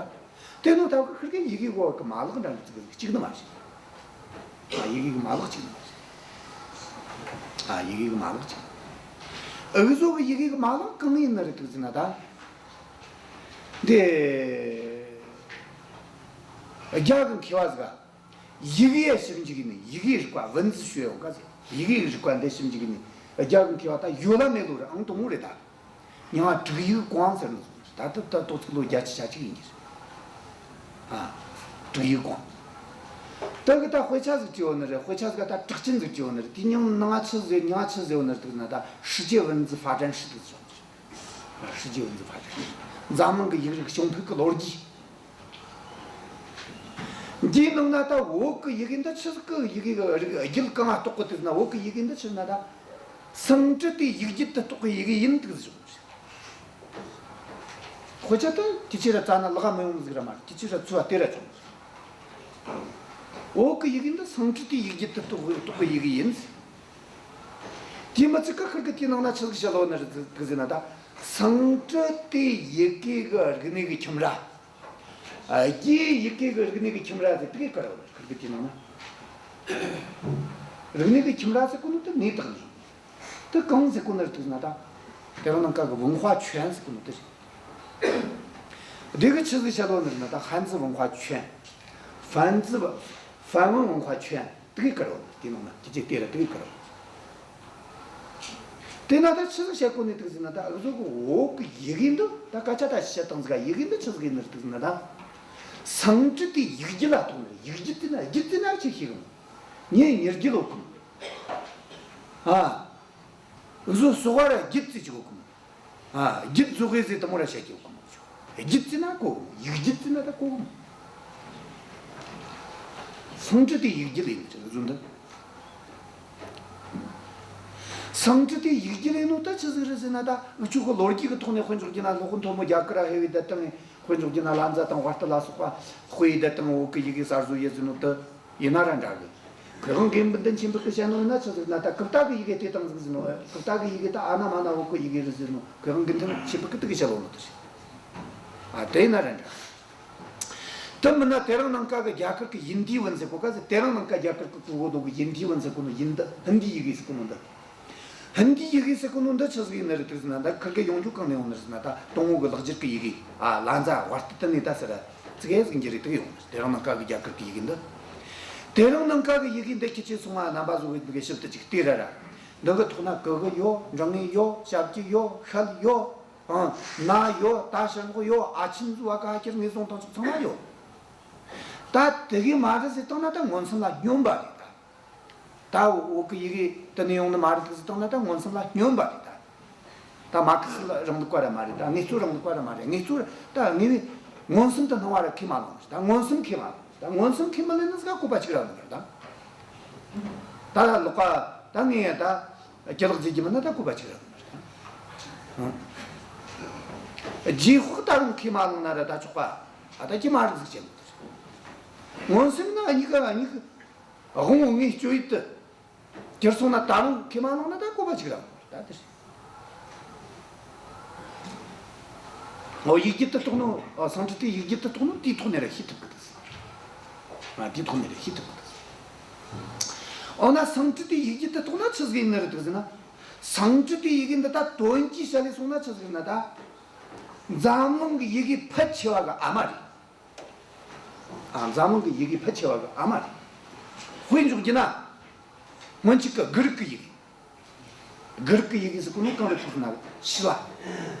དེ་ནོ་ད་གི་ཁིར་གི་ཡི་གེ་གོ་གི་མ་ལག་འདྲ་འདྲ་ཟིག་གཅིག་ནི་མ་རེད། ཨ། ཡི་གེ་གི་མ་ལག་གཅིག་ནི་མ་རེད། ཨ། ཡི་གེ་གི་མ་ལག་གཅིག་ནི་མ་རེད། འུ་ཚོ་གི་ཡི་གེ་གི་མ་ལག་གང་ཡིན་ནི་རེད་དུ་ཟེར་ན་ད། འདི་རྒྱ་གི་མཁས་པ་ཟིག་ག། 语言ཞིབ་འཇུག་ནི། 语言学과文字学ཡོད་ག་ཟེར། 语言学과 འདི་ཞིབ་འཇུག་ནི་རྒྱ་གི་མཁས་པ་ད་ཡོད་ལ་མེད་ལོ་ར་ཨང་དང་པོ་རེད་ད། མྱིང་ང་ཀྲིག་ཡིག་ཀོང་ཟེར་ནི་ཟིག་རེད། ད་ད་ད་དོ་ཚིག་ལོ་བརྒྱད་ཅུ་གྱ་གཅིག་ཡིན་གྱི་རེད། ཨ། ཀྲིག་ཡིག་ཀོང་། དེ་གི་ད་དཔེ་ཆ་ཟིག་བྲིས་ཡོད་ནི་རེད། དཔེ་ཆ་ཟིག་ག་ད་གྲགས་ཅན་ཟིག་བྲིས་ཡོད་ནི་རེད། དེའི་མྱིང་ནང་ང་ཆི་ཟེར། མྱིང་ང་ཆི་ཟེར་ཡོད་ནི་རེད་ཟེར་ན་ད་世界文字发展史དེ་ཟེར་ཡོད་ནི་རེད། 世界文字发展史། འཛམ་གླིང་གི་ཡིག་རིགས་བྱུང་འཕེལ་གི་ལོ་རྒྱུས། འདིའི་ནང་ན་ད་བོད་གི་ཡི་གེ་འདི་ཆི་ཟིག་གི་ཡི་གེ་གི་རིགས་རྒྱུད་གང་ང་གཏོགས་གི་དེ་ན། བོད་གི་ཡི་གེ་འདི་ཆི་ན་ད་སཾ་སྐྲྀ་ཏའི་ཡིག་རྒྱུད་དུ་གཏོགས་གི་ཡི་གེ་ཡིན་དུ་གི་བཟོ། དཔེ་ཆ་ད་དེ་ཆི་ར་རྩ་ན་ལག་མི་ཡོང་ཟིག་ར་མ་རེད། དེ་ཆི་ར་ཚུ་བ་དེ་ར་བྱུང་། བོད་གི་ཡི་གེ་འདི་སཾ་སྐྲྀ་ཏའི་ཡིག་རྒྱུད་དུ་གཏོགས་གི་གཏོགས་གི་ཡི་གེ་ཡིན། དེ་མི་ཚད་གི་ཁིར་གི་དེའི་ནང་ན་ཆི་ཟིག་བཤད་ལོ་ནི་རེད་གི་ཟེར་ན་ད། སཾ་སྐྲྀ་ཏའི་ཡི་གེ་གི་རིག་གནས་གི་ཁྱིམ་ར། ཨ། རྒྱའི་ཡི་གེ་གི་རིག་གནས་གི་ཁྱིམ་ར་ཟེར་དེ་གི་བཀར་བ་ནི་ཁིར་གི་དེའི་ནང་ན། རིག་གནས་གི་ཁྱིམ་ར་ཟེར་གོ་ནོ་དེ་ནས་དག་ནས། དེ་གང་ཟེར་གོ་ནི་རེད་ཟེར་ན་ད། དེ་རིང་ནངས་ཀ་གི་文化圈ཟེར་གོ་ནོ་དེ་རེད། དེ་གི་ཆི་ཟིག་བཤད་ལོ་ནི་རེད་ན་ད། 汉字文化圈། 梵字། 梵文文化圈དེ་གི་བཀར་བ་ནི། དེའི་ནང་ན་དེ་ཅི་དེ་ར་དེ་གི་བཀར་བ་ནི། དེ་ན་ད་ཆི་ཟིག་བཤད་གོ་ནི་འདུག་ཟེར་ན་ད། འུ་ཚོ་གི་བོད་གི་ཡི་གེ་འདི་ད་སྐད་ཆ་ད་བཤད་སྟངས་ཟིག་ག། ཡི་གེ་འདི་ཆི་ཟིག་ཡིན་ནི་འདུག་ཟེར་ན་ད། སཾ་སྐྲྀ་ཏའི་ཡིག་རྒྱུད་ལ་གཏོགས་ནི། ཡིག་རྒྱུད་དེ་ན། རྒྱུད་དེ་ན་ཆི་ཤེས་གི་མོ། ངས་མྱི་རྒྱུད་ལོ་གི་མོ། ཨ། འུ་ཚོ་སོ་ག་ར་རྒྱུད་ཟེར་གི་གོ་གི་མོ། ཨ། རྒྱུད་བཟོ་གི་ཟེར་དེ་མོ་ར་བཤད་གི་གོ་གི་མོ། རྒྱུད་ཟེར་ན་གོ་གི་མོ། ཡིག་རྒྱུད་ཟེར་ན་ད་གོ་གི་མོ། སཾ་སྐྲྀ་ཏའི་ཡིག་རྒྱུད་ཡིན་ནི་ཟེར་བཟོ་འདི། སཾ་སྐྲྀ་ཏའི་ཡིག་རྒྱུད་ཡིན་ནོ་ད་ཆི་ཟིག་རེད་ཟེར་ན་ད། འུ་ཆོ་གི་ལོ་རྒྱུས་གི་ཐོག་ནས་དཔེ་འཇོག་རྒྱུ་ན། སློབ་དཔོན་ཐོན་མི་རྒྱ་གར་ར་ཕེབས་བསྡད་དང་། དཔེ་འཇོག་རྒྱུ་ན་ལཉྫ་དང་ཝརྟུ་ལ་སོགས་པ་དཔེ་ཡི་བསྡད་དང་། བོད་གི་ཡི་གེ་གསར་བཟོ་ཡེད་ཟེར་ནོ་དེ་ཡིན་ན་ར་འདྲ་གི། གུ་ཝེ་ཝང་དགེ་འཕེལ་མདུན་ཆོས་འཕེལ་གིས་བཤད་ནོ་ཡིན་ན་ཆི་ཟིག་ན་ད་གུཔྟ་གི་ཡི་གེ་དེ་དང་ཟིག་ཟེར་ནོ། གུཔྟ་གི་ཡི་གེ་ད་ཨ་ན་མ་ན་འོག་གི་ཡི་གེ་རེད་ཟེར་ནོ། གུ་ཝེ་ཝང་དགེ་འཕེལ་ཆོས་འཕེལ་གིས་དེ་གི་བཤད་ལོ་ནོ་དེ་རེད། ཨ་དེ་ན་རེད་འདྲ། དེ་མིན་ན་དེ་རིང་ནངས་ཀ་གི་རྒྱ་གར་གི་ཡིན་དི་ཝན་ཟེར་གོ་ག་ཟེར། དེ་རིང་ནངས་ཀ་རྒྱ་གར་གི་གོ་གོ་དོ་གི་ཡིན་དི་ཝན་ཟེར་གོ་ནོ། ཡིན་དི་ཧིན་དི་ཡི་གེ་ཟེར་གོ་ནོ་འདི། ཧིན་དི་ཡི་གེ་ཟེར་གོ་ནོ་འདི་ཆི་ཟིག་ཡིན་ནི་རེད་དེ་ཟེར་ན། ད་ཁིར་གེ་ཡོང་རྒྱུ་གང་ནས་ཡོང་ནི་རེད་ཟེར་ན། ད་དང་པོ་གི་ལེགས་སྦྱར་གི་ཡི་གེ། ཨ་ལ་མཛའ་བར་དུ་དུ་ནས་ད་ཟེར་ར་ཙི་གེ་ཟིག་འགྱུར་རེ་དེ་གི་ཡོང་ནི་རེད། དེ་རིང་ནངས་ཀ་གི་རྒྱ་གར་གི་ཡི་གེ་འདི། དེ་རིང་ནངས་ཀ་གི་ཡི་གེ་འདི་ཁྱེད་ཆོས་སོང་ང་རྣམ་པ་ཚོ་གི་འདི་གི་ཞིབ་ཏུ་ཅིག་བལྟས་ར་ར། འདི་གི་ཐོག་ན་གི་གུ་ཡོད། འགྲེང་བུ་ཡོད། ཞབས་ཀྱུ་ཡོད། ཤད་ཡོད། ཨང་། ན་ཡོད། ད་ཞབས་འོག་ཡོད། ཨ་ཆིན་ཟུ་བ་ག་ཧ་ཁྱེར་ངེས་བཟུང་བཏང་ཅིག་ཚང་མ་ཡོད། ད་དེ་གི་མ་རེད་ཟེར་བཏང་ན་ད་མངོན་སུམ་ལ་སྙོན་པ་རེད་ད། ད་འོག་གི་ཡི་གེ་དེ་ནས་ཡོང་ནི་མ་རེད་ཟེར་བཏང་ན་ད་མངོན་སུམ་ལ་སྙོན་པ་རེད་ད། ད་མར་ཁེ་སི་རིང་ལུགས་པ་ར་མ་རེད། ད་དངོས་གཙོ་རིང་ལུགས་པ་ར་མ་རེད། དངོས་གཙོ་ད་དངོས་པོའི་མངོན་སུམ་དུ་སྣང་བ་ར་ཁས་མ་བླངས་ནི། ད་མངོན་སུམ་ཁས་མ་བླངས་ནི། ད་མངོན་སུམ་ཁས་མི་ལེན་ནི་ཟིག་ག་གོ་བ་ཅིག་ར་ཡོང་ནི་རེད་ད། ད་ལོག་པ་ད་ངས་ད་ཅི་ལོག་བརྩི་རྒྱུ་མིན་ན་ད་གོ་བ་ཅིག་ར་ཡོང་ནི་རེད། རྗེས་དཔག་ད་རུང་ཁས་མ་བླངས་ན་ར་ད་ཆོག་པ། ཨ་ད་ཅི་མ་རིག་ཟིག་བྱེད་ནི་རེད། མངོན་སུམ་ན་གཉིས་ཀ་གཉིས་ཀ་དབང་པོ་ལྔའི་སྤྱོད་ཡུལ་དུ་གྱུར་སོང་ན། ད་རུང་ཁས་མ་བླངས་ན་ད་གོ་བ་ཅིག་ར་ཡོང་ནི་རེད་ད། དེ་རེད། འོ་ཡིག་རྒྱུད་དུ་གཏོགས་ནོ། ཨ་སཾ་སྐྲྀ་ཏའི་ཡིག་རྒྱུད་དུ་གཏོགས་ནོ་དེའི་ཐོག་ནས་ར་ཤེས་ཐུབ་གི་འདུག། ཨ་དེའི་ཐོག་ནས་ར་ཤེས་ཐུབ་གི་འདུག། འོ་ན་སཾ་སྐྲྀ་ཏའི་ཡིག་རྒྱུད་དུ་གཏོགས་ན་ཆི་ཟིག་ཡིན་ནི་རེད་འདུག་ཟེར་ན། སཾ་སྐྲྀ་ཏའི་ཡི་གེ་འདི་ད་དོན་གྱིས་བཤད་ལས་སོང་ན་ཆི་ཟིག་ཡིན་ན། ད་འཛམ་གླིང་གི་ཡི་གེ་ཕལ་ཆེ་བ་གི་ཨ་མ་རེད། ཨ་འཛམ་གླིང་གི་ཡི་གེ་ཕལ་ཆེ་བ་གི་ཨ་མ་རེད། དཔེ་འཇོག་རྒྱུ་ན། སྔོན་ཆད་ཀྱི་གྷི་རིག་གི་ཡི་གེ། གྷི་རིག་གི་ཡི་གེ་ཟེར་གོ་ནོ་གང་རེད་ཟེར་ན། ཞི་ལ།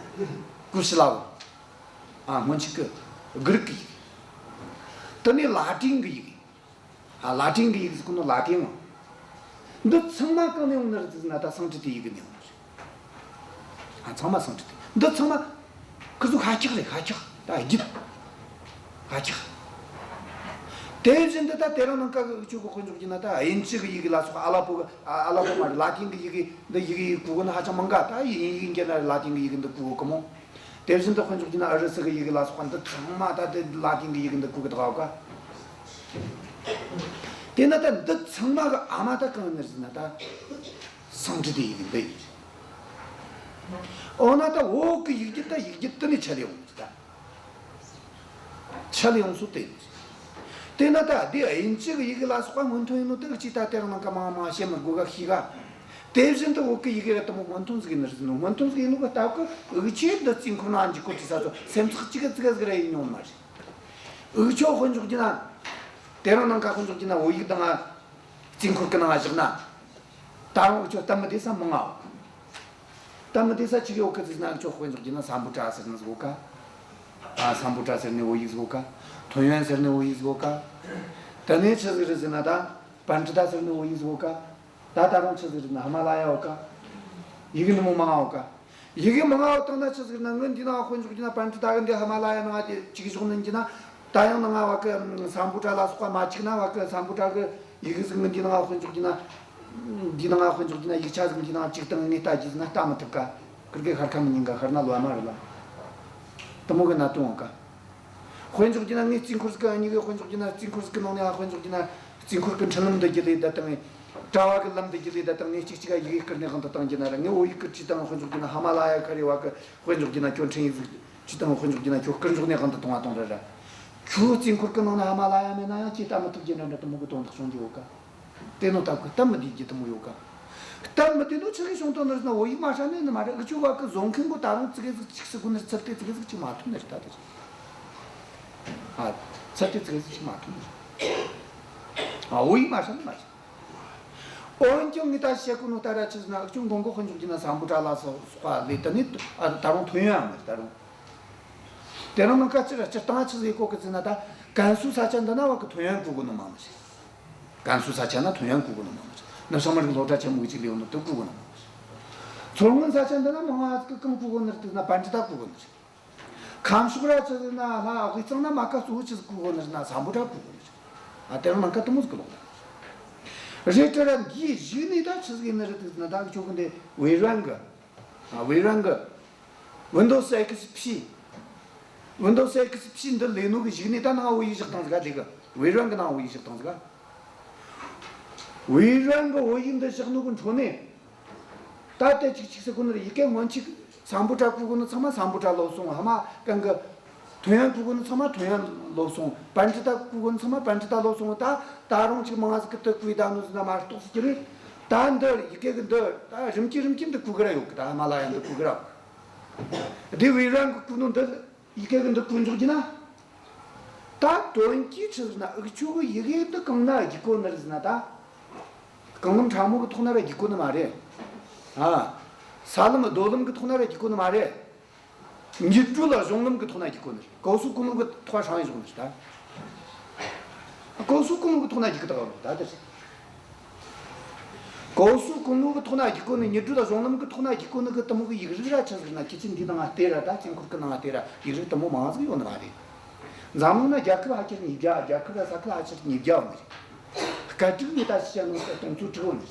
ཀུ་ཤི་ལ་བ། ཨ་སྔོན་ཆད་ཀྱི་གྷི་རིག་གི་ཡི་གེ། དེ་ནས་ལ་ཏིང་གི་ཡི་གེ། ཨ་ལ་ཏིང་གི་ཡི་གེ་ཟེར་གོ་ནོ་ལ་ཏིང་བ། འདི་ཚང་མ་གང་ནས་ཡོང་ནི་རེད་ཟེར་ན། ད་སཾ་སྐྲྀ་ཏའི་ཡི་གེ་ནས་ཡོང་ནི་རེད། ཨ་ཚང་མ་སཾ་སྐྲྀ་ཏ། འདི་ཚང་མ་ཁོ་ཚོ་ཤ་ཁྱག་རེད། ཤ་ཁྱག་ད་རྒྱུད། ཤ་ཁྱག། དེ་བཞིན་དུ་ད་དེ་རིང་ནངས་ཀ་གི་འུ་ཆོ་གི་དཔེ་འཇོག་རྒྱུ་ན། ད་དབྱིན་ཇི་གི་ཡི་གེ་ལ་སོགས། ཨ་ལ་པོ་གི། ཨ་ཨ་ལ་པོ་མ་རེད། ལ་ཏིང་གི་ཡི་གེ་འདི་ཡི་གེ་གོ་གོ་ནི་ཧ་ཅང་མང་ག། ད་དབྱིན་ཡིག་ཡིན་རྒྱུ་ན་ལ་ཏིང་གི་ཡི་གེ་འདི་གོ་གོ་གི་མོ། དེ་བཞིན་དུ་དཔེ་འཇོག་རྒྱུ་ན་ཨུ་རུ་སུ་གི་ཡི་གེ་ལ་སོགས་པ་འདི་ཚང་མ་ད་དེ་ལ་ཏིང་གི་ཡི་གེ་འདི་གོ་གི་འདུག་ག། དེས་ན་ད་འདི་ཚང་མ་གི་ཨ་མ་ད་གང་ཡིན་ཟེར་ན། ད་སཾ་སྐྲྀ་ཏའི་ཡི་གེ་འདི་ཡིན། འོ་ན་ད་བོད་གི་ཡིག་རྒྱུད་ད་ཡིག་རྒྱུད་དེ་ནས་ཆད་ཡོང་ནི་ད། ཆད་ཡོང་སོ་དེ་ཡིན། དེས་ན་ད་འདི་དབྱིན་ཇི་གི་ཡི་གེ་ལ་སོགས་པ་སྔོན་ཐོན་ཡིན་ནོ་དེ་གི་ཅིག་ད་དེ་རིང་ནངས་ཀ་མང་མང་བཤད་མི་དགོས་ག། ཤེས་ག། དེ་བཞིན་དུ་བོད་གི་ཡི་གེ་ར་དེ་མོ་སྔོན་ཐོན་ཟིག་ཡིན་ནི་རེད་ཟེར་ནོ། སྔོན་ཐོན་ཟིག་ཡིན་ནོ་གི་སྟབས་གི་འུ་ཆོས་འདི་རྩིས་འཁོར་ནང་འཇུག་གོ་དུས་ས་ཚོ་སེམས་ཚེགས་ཅིག་གི་ཙི་གེ་ཟིག་ར་ཡིན་མྱོང་ནི་མ་རེད། འུ་ཆོ་དཔེ་འཇོག་རྒྱུ་ན། དེ་རིང་ནངས་ཀ་དཔེ་འཇོག་རྒྱུ་ན་བོད་ཡིག་དང་རྩིས་འཁོར་གི་ནང་བཞག་ན། ད་རུང་འུ་ཆོ་སྟབས་མི་བདེ་ས་མང་ང་ཡོད། སྟབས་མི་བདེ་ས་ཆི་ཡོད་གི་ཟེར་ན། འུ་ཆོ་དཔེ་འཇོག་རྒྱུ་ན་སམ་བྷོ་ཊ་ཟེར་ནི་ཟིག་ཡོད་ག། ཨ་སམ་བྷོ་ཊ་ཟེར་ནི་བོད་ཡིག་ཟིག་ཡོད་ག། ཐོན་ཡོན་ཟེར་ནི་བོད་ཡིག་ཟིག་ཡོད་ག། དེ་ནས་ཆི་ཟིག་རེད་ཟེར་ན། ད་པཎྜི་ཏ་ཟེར་ནི་བོད་ཡིག་ཟིག་ཡོད་ག། ད་ད་རུང་ཆི་ཟིག་རེད་ན་ཧི་མ་ལ་ཡ་ཡོད་ག། ཡི་གེ་འདི་མོ་མང་ང་ཡོད་ག། ཡི་གེ་མང་ང་བ་བཏང་ན་ཆི་ཟིག་ན། ངའི་འདི་ནང་དཔེ་འཇོག་རྒྱུ་ན་པཎྜི་ཏ་གི་འདི་ཧི་མ་ལ་ཡ་ནང་དེ་གཅིག་བཞག་ནི་ཡིན་རྒྱུ་ན། ད་ཡང་ནང་བ་གི་སམ་བྷོ་ཊ་ལ་སོགས་པ་མ་གཅིག་ན་བ་གི་སམ་བྷོ་ཊ་གི་ཡི་གེ་ཟིག་ངའི་འདི་ནང་དཔེ་འཇོག་རྒྱུ་ན། འདི་ནང་དཔེ་འཇོག་རྒྱུ་ན་ཡིག་ཆ་ཟིག་འདི་ནང་གཅིག་བཏང་ངས་ལྟ་རྒྱུ་ཟིག་ན་ལྟ་མི་ཐུབ་ག། ཁིར་གེ་ཤར་ཁ་མི་ཉན་ག། ཤར་ན་ལོ་མ་རེད་ལ། དེ་མོ་གི་གནད་དོན་ཡོད་ག། དཔེ་འཇོག་རྒྱུ་ན་ངས་རྩིས་འཁོར་ཟིག་གི། གཉིས་ཀའི་དཔེ་འཇོག་རྒྱུ་ན་རྩིས་འཁོར་ཟིག་གི་ནང་ནས། ཨ་དཔེ་འཇོག་རྒྱུ་ན་རྩིས་འཁོར་གི་འཕྲིན་ལམ་འདི་བརྒྱུད་ལས་བསྡད་བཏང་ངས། དྲ་བ་གི་ལམ་འདི་བརྒྱུད་ལས་བསྡད་བཏང་ངས། གཅིག་གཅིག་ག་ཡི་གེ་བསྐུར་ནས་དབང་དུ་བཏང་རྒྱུ་ན་ར། ངས་བོད་ཡིག་གི་བྲིས་བཏང་། དཔེ་འཇོག་རྒྱུ་ན་ཧི་མ་ལ་ཡ་ཁ་རི་བ་གི། དཔེ་འཇོག་རྒྱུ་ན་ཁྱོད་འཕྲིན་ཡིག་ཟིག་བྲིས་བཏང་། དཔེ་འཇོག་རྒྱུ་ན་ཁྱོད་བསྐུར་འཇོག་ནས་དབང་དུ་བཏང་བ་བཏང་ར་ར། ཁྱོད་རྩིས་འཁོར་གི་ནང་ན་ཧི་མ་ལ་ཡ་མེད་ན་ཡང་ཁྱོས་ལྟ་མི་ཐུབ་རྒྱུ་འདྲ་འདྲ་དེ་མོ་གི་དོན་དག་བྱུང་རྒྱུ་ཡོད་ག། དེ་ནོ་སྟབས་གི་སྟབས་མི་བདེ་རྒྱུ་དེ་མོ་ཡོད་ག། སྟབས་མི་བདེ་ནོ་ཆི་གི་བྱུང་དོན་ནི་རེད་ན། བོད་ཡིག་མ་ཧྲ་ནི་ནི་མ་རེད། འུ་ཆོ་བ་གི་བཟོ་མཁན་པོ་ད་རུང་ཙི་གེ་ཟིག་ཅིག་ཟེར་གོ་ནི་རེད། ཚུལ་དེ་ཙི་གེ་ཟིག་ཅིག་མ་ཐུབ་ནི་རེད་ད། དེ་རེད། ཨ་ཚུལ་དེ་ཙི་གེ་ཟིག་ཅིག་མ་ཐུབ་ནི་རེད། ཨ་བོད་ཡིག་མ་ཧྲ་ནི་མ་རེད། འོན་ཀྱང་ངས་ད་བཤད་གོ་ནོ་ད་ར་ཆི་ཟེར་ན། འུ་ཆོ་མགོ་མགོ་དཔེ་འཇོག་རྒྱུ་ན་སམ་བྷོ་ཊ་ལ་སོགས་པ་ལས་དེ་ནས། ཨ་ད་རུང་ཐོན་ཡོན་ཨ་མ་རེད་ད་རུང་། དེ་རིང་ནངས་ཀ་སྤྱིར་སྤྱིར་བཏང་ཆི་ཟིག་གོ་གི་ཟེར་ན། ད་ཀན་སུའུ་ས་ཆ་འདི་ན་བ་གི་ཐོན་ཡོན་གོ་གོ་ནི་མང་ནི་རེད། ཀན་སུའུ་ས་ཆ་ན་ཐོན་ཡོན་གོ་གོ་ནི་མང་ནི་རེད། ནུབ་བྱང་མི་རིགས་སློབ་གྲྭ་ཆེན་མོ་གི་ཅིག་ལས་ཡོང་ནི་དེ་གོ་གོ་ནི་མང་ནི་རེད། མཚོ་སྔོན་ས་ཆ་འདི་ན་མང་ང་ཟིག་གི་གང་གོ་གོ་ནི་རེད་ཟེར་ན། པཎྜི་ཏ་གོ་གོ་ནི་རེད། ཁམས་ཕྱོགས་ར་ཆི་ཟེར་ན་ལྷ་དབུས་གཙང་ན་མ་ཀ་གཙོ་བོ་ཆི་ཟིག་གོ་གོ་ནི་རེད་ན། སམ་བྷོ་ཊ་གོ་གོ་ནི་རེད། ཨ་དེ་རིང་ནངས་ཀ་དེ་མོ་ཟིག་གི་ལོག་རེད། རེད་དྲ་ར་འདིའི་གཞུག་ནས་ད་ཆི་ཟིག་ཡིན་ནི་རེད་ཟེར་ན། ད་འུ་ཆོ་གི་འདི་ཝེ་རན་གི། ཨ་ཝེ་རན་གི། Windows X P། Windows X P འདི་ལས་ནོ་གི་གཞུག་ནས་ད་ནང་བོད་ཡིག་བཞག་བཏང་ཟིག་ག། དེ་གི་ཝེ་རན་གི་ནང་བོད་ཡིག་བཞག་བཏང་ཟིག་ག། ཝེ་རན་གི་བོད་ཡིག་འདི་བཞག་ནོ་གི་འཕྲོ་ནས། ད་ལྟ་ཅིག་ཅིག་ཟེར་གོ་ནི་རེད། ཡི་གེ་སྔོན་ཆད་སམ་བྷོ་ཊ་བཀོལ་གོ་ནི་ཚང་མ་སམ་བྷོ་ཊ་ལོབས་སོང་། ཧ་མ་གན་གི་ཐོན་ཡོན་བཀོལ་གོ་ནི་ཚང་མ་ཐོན་ཡོན་ལོབས་སོང་། པཎྜི་ཏ་བཀོལ་གོ་ནི་ཚང་མ་པཎྜི་ཏ་ལོབས་སོང་། ད་ད་རུང་ཅིག་མང་ང་ཟིག་གི་དེ་བཀོལ་ད་ནོ་ཟིག་ན་མ་གཏོགས་ཟིག་གི་རེད། ད་འདི་ཡི་གེ་གི་འདི་ད་རིམ་གྱིས་རིམ་གྱིས་འདི་བཀོལ་གི་ར་ཡོད་གི། ད་ཧི་མ་ལ་ཡ་འདི་བཀོལ་གི་ར་ཡོད་གི། དེ་ཝེ་རན་གི་བཀོལ་ནོ་འདི། ཡི་གེ་གི་འདི་བཀོལ་འཇོག་རྒྱུ་ན། ད་དོན་གྱིས་ཆི་ཟེར་ན། འུ་ཆོ་གི་ཡི་གེ་འདི་གང་ན་རྒྱུག་གོ་ནི་རེད་ཟེར་ན། ད་རྐང་ལམ་ཕྲ་མོ་གི་ཐོག་ན་ར་རྒྱུག་གོ་ནི་མ་རེད། ཨ། ས་ལམ་རྡོ་ལམ་གི་ཐོག་ན་ར་རྒྱུག་གོ་ནི་མ་རེད། མྱུར་བགྲོད་ལ་གཞུང་ལམ་གི་ཐོག་ན་རྒྱུག་གོ་ནི་རེད། 高速公路གི་ཐོག་ཧྲང་ཡེ་བཞག་ནི་རེད། ད་高速公路གི་ཐོག་ན་རྒྱུག་གི་ད་ག་ནོ་ད་དེ་རེད། 高速公路གི་ཐོག་ན་རྒྱུག་གོ་ནི། མྱུར་བགྲོད་ལ་གཞུང་ལམ་གི་ཐོག་ན་རྒྱུག་གོ་ནི་གི་དེ་མོ་གི་ཡིག་རིགས་ར་ཆི་ཟེར་ན། ཁྱེད་ཚོས་འདི་ནང་ང་བལྟས་ར། ད་དཀྱིལ་འཁོར་གི་ནང་ང་བལྟས་ར། ཡིག་རིགས་དེ་མོ་མང་ཟིག་ཡོད་ནི་མ་རེད། འཛམ་གླིང་ན་རྒྱལ་ཁབ་ཕལ་ཆེར་ཉིས་བརྒྱ། རྒྱལ་ཁབ་ར་ས་ཁུལ་ཕལ་ཆེར་ཉིས་བརྒྱ་ཡོད་ནི་རེད། སྐད་རིགས་ནས་ད་ཅི་བྱ་ནོ་ཟེར་སྟོང་ཚོ་དྲུག་ཡོད་ནི་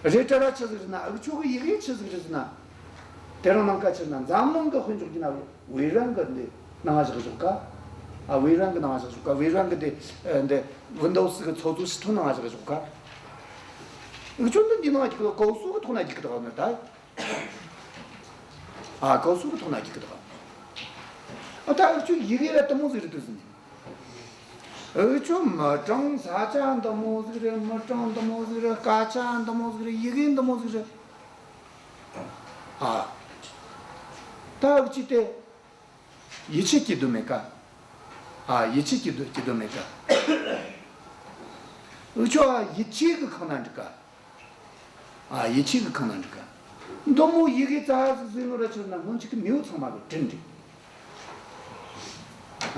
རེད། རེད་དྲ་ར་ཆི་ཟིག་རེད་ན། འུ་ཆོ་གི་ཡི་གེ་ཆི་ཟིག་རེད་ཟེར་ན། དེ་རིང་ནངས་ཀ་ཆི་ཟེར་ན། འཛམ་གླིང་གི་དཔེ་འཇོག་རྒྱུ་ན་ཝེ་རན་གི་འདི་ནང་ང་བཞག་བཞག་ག། ཨ། ཝེ་རན་གི་ནང་ང་བཞག་བཞག་ག། ཝེ་རན་གི་འདི་འདི་ཝིན་དོ་སི་གི་操作系统ནང་ང་བཞག་བཞག་ག། འུ་ཆོ་འདི་འདི་ནང་ང་རྒྱུག་གི། 高速གི་ཐོག་ན་རྒྱུག་གི་ད་ག་ནི་ད། ཨ། 高速གི་ཐོག་ན་རྒྱུག་གི་ད་ག། ཨ། ད་འུ་ཆོ་ཡི་གེ་ར་དེ་མོ་ཟིག་རེད་དེ་ཟེར་ནས། འུ་ཆོ་མི་གྲངས་ས་ཆ་འདི་མོ་ཟིག་རེད། མི་གྲངས་འདི་མོ་ཟིག་རེད། སྐད་ཆ་འདི་མོ་ཟིག་རེད། ཡི་གེ་འདི་མོ་ཟིག་རེད། ཨ། ད་འུ་ཆོ་དེ་ཡིད་ཆེས་བྱེད་འདོད་མེད་ཀ། ཨ། ཡིད་ཆེས་བྱེད་འདོད་བྱེད་འདོད་མེད་ཀ། འུ་ཆོ་ཡིད་ཆེས་གི་ཁང་ན་འདུག་ག། ཨ། ཡིད་ཆེས་གི་ཁང་ན་འདུག་ག། འདི་མོ་ཡི་གེ་ཙ་ཟིག་ཟིག་ནོ་ར་ཆི་ཟེར་ན། སྔོན་ཆད་གི་མེས་པོ་ཚང་མ་གི་དྲིན་རེད།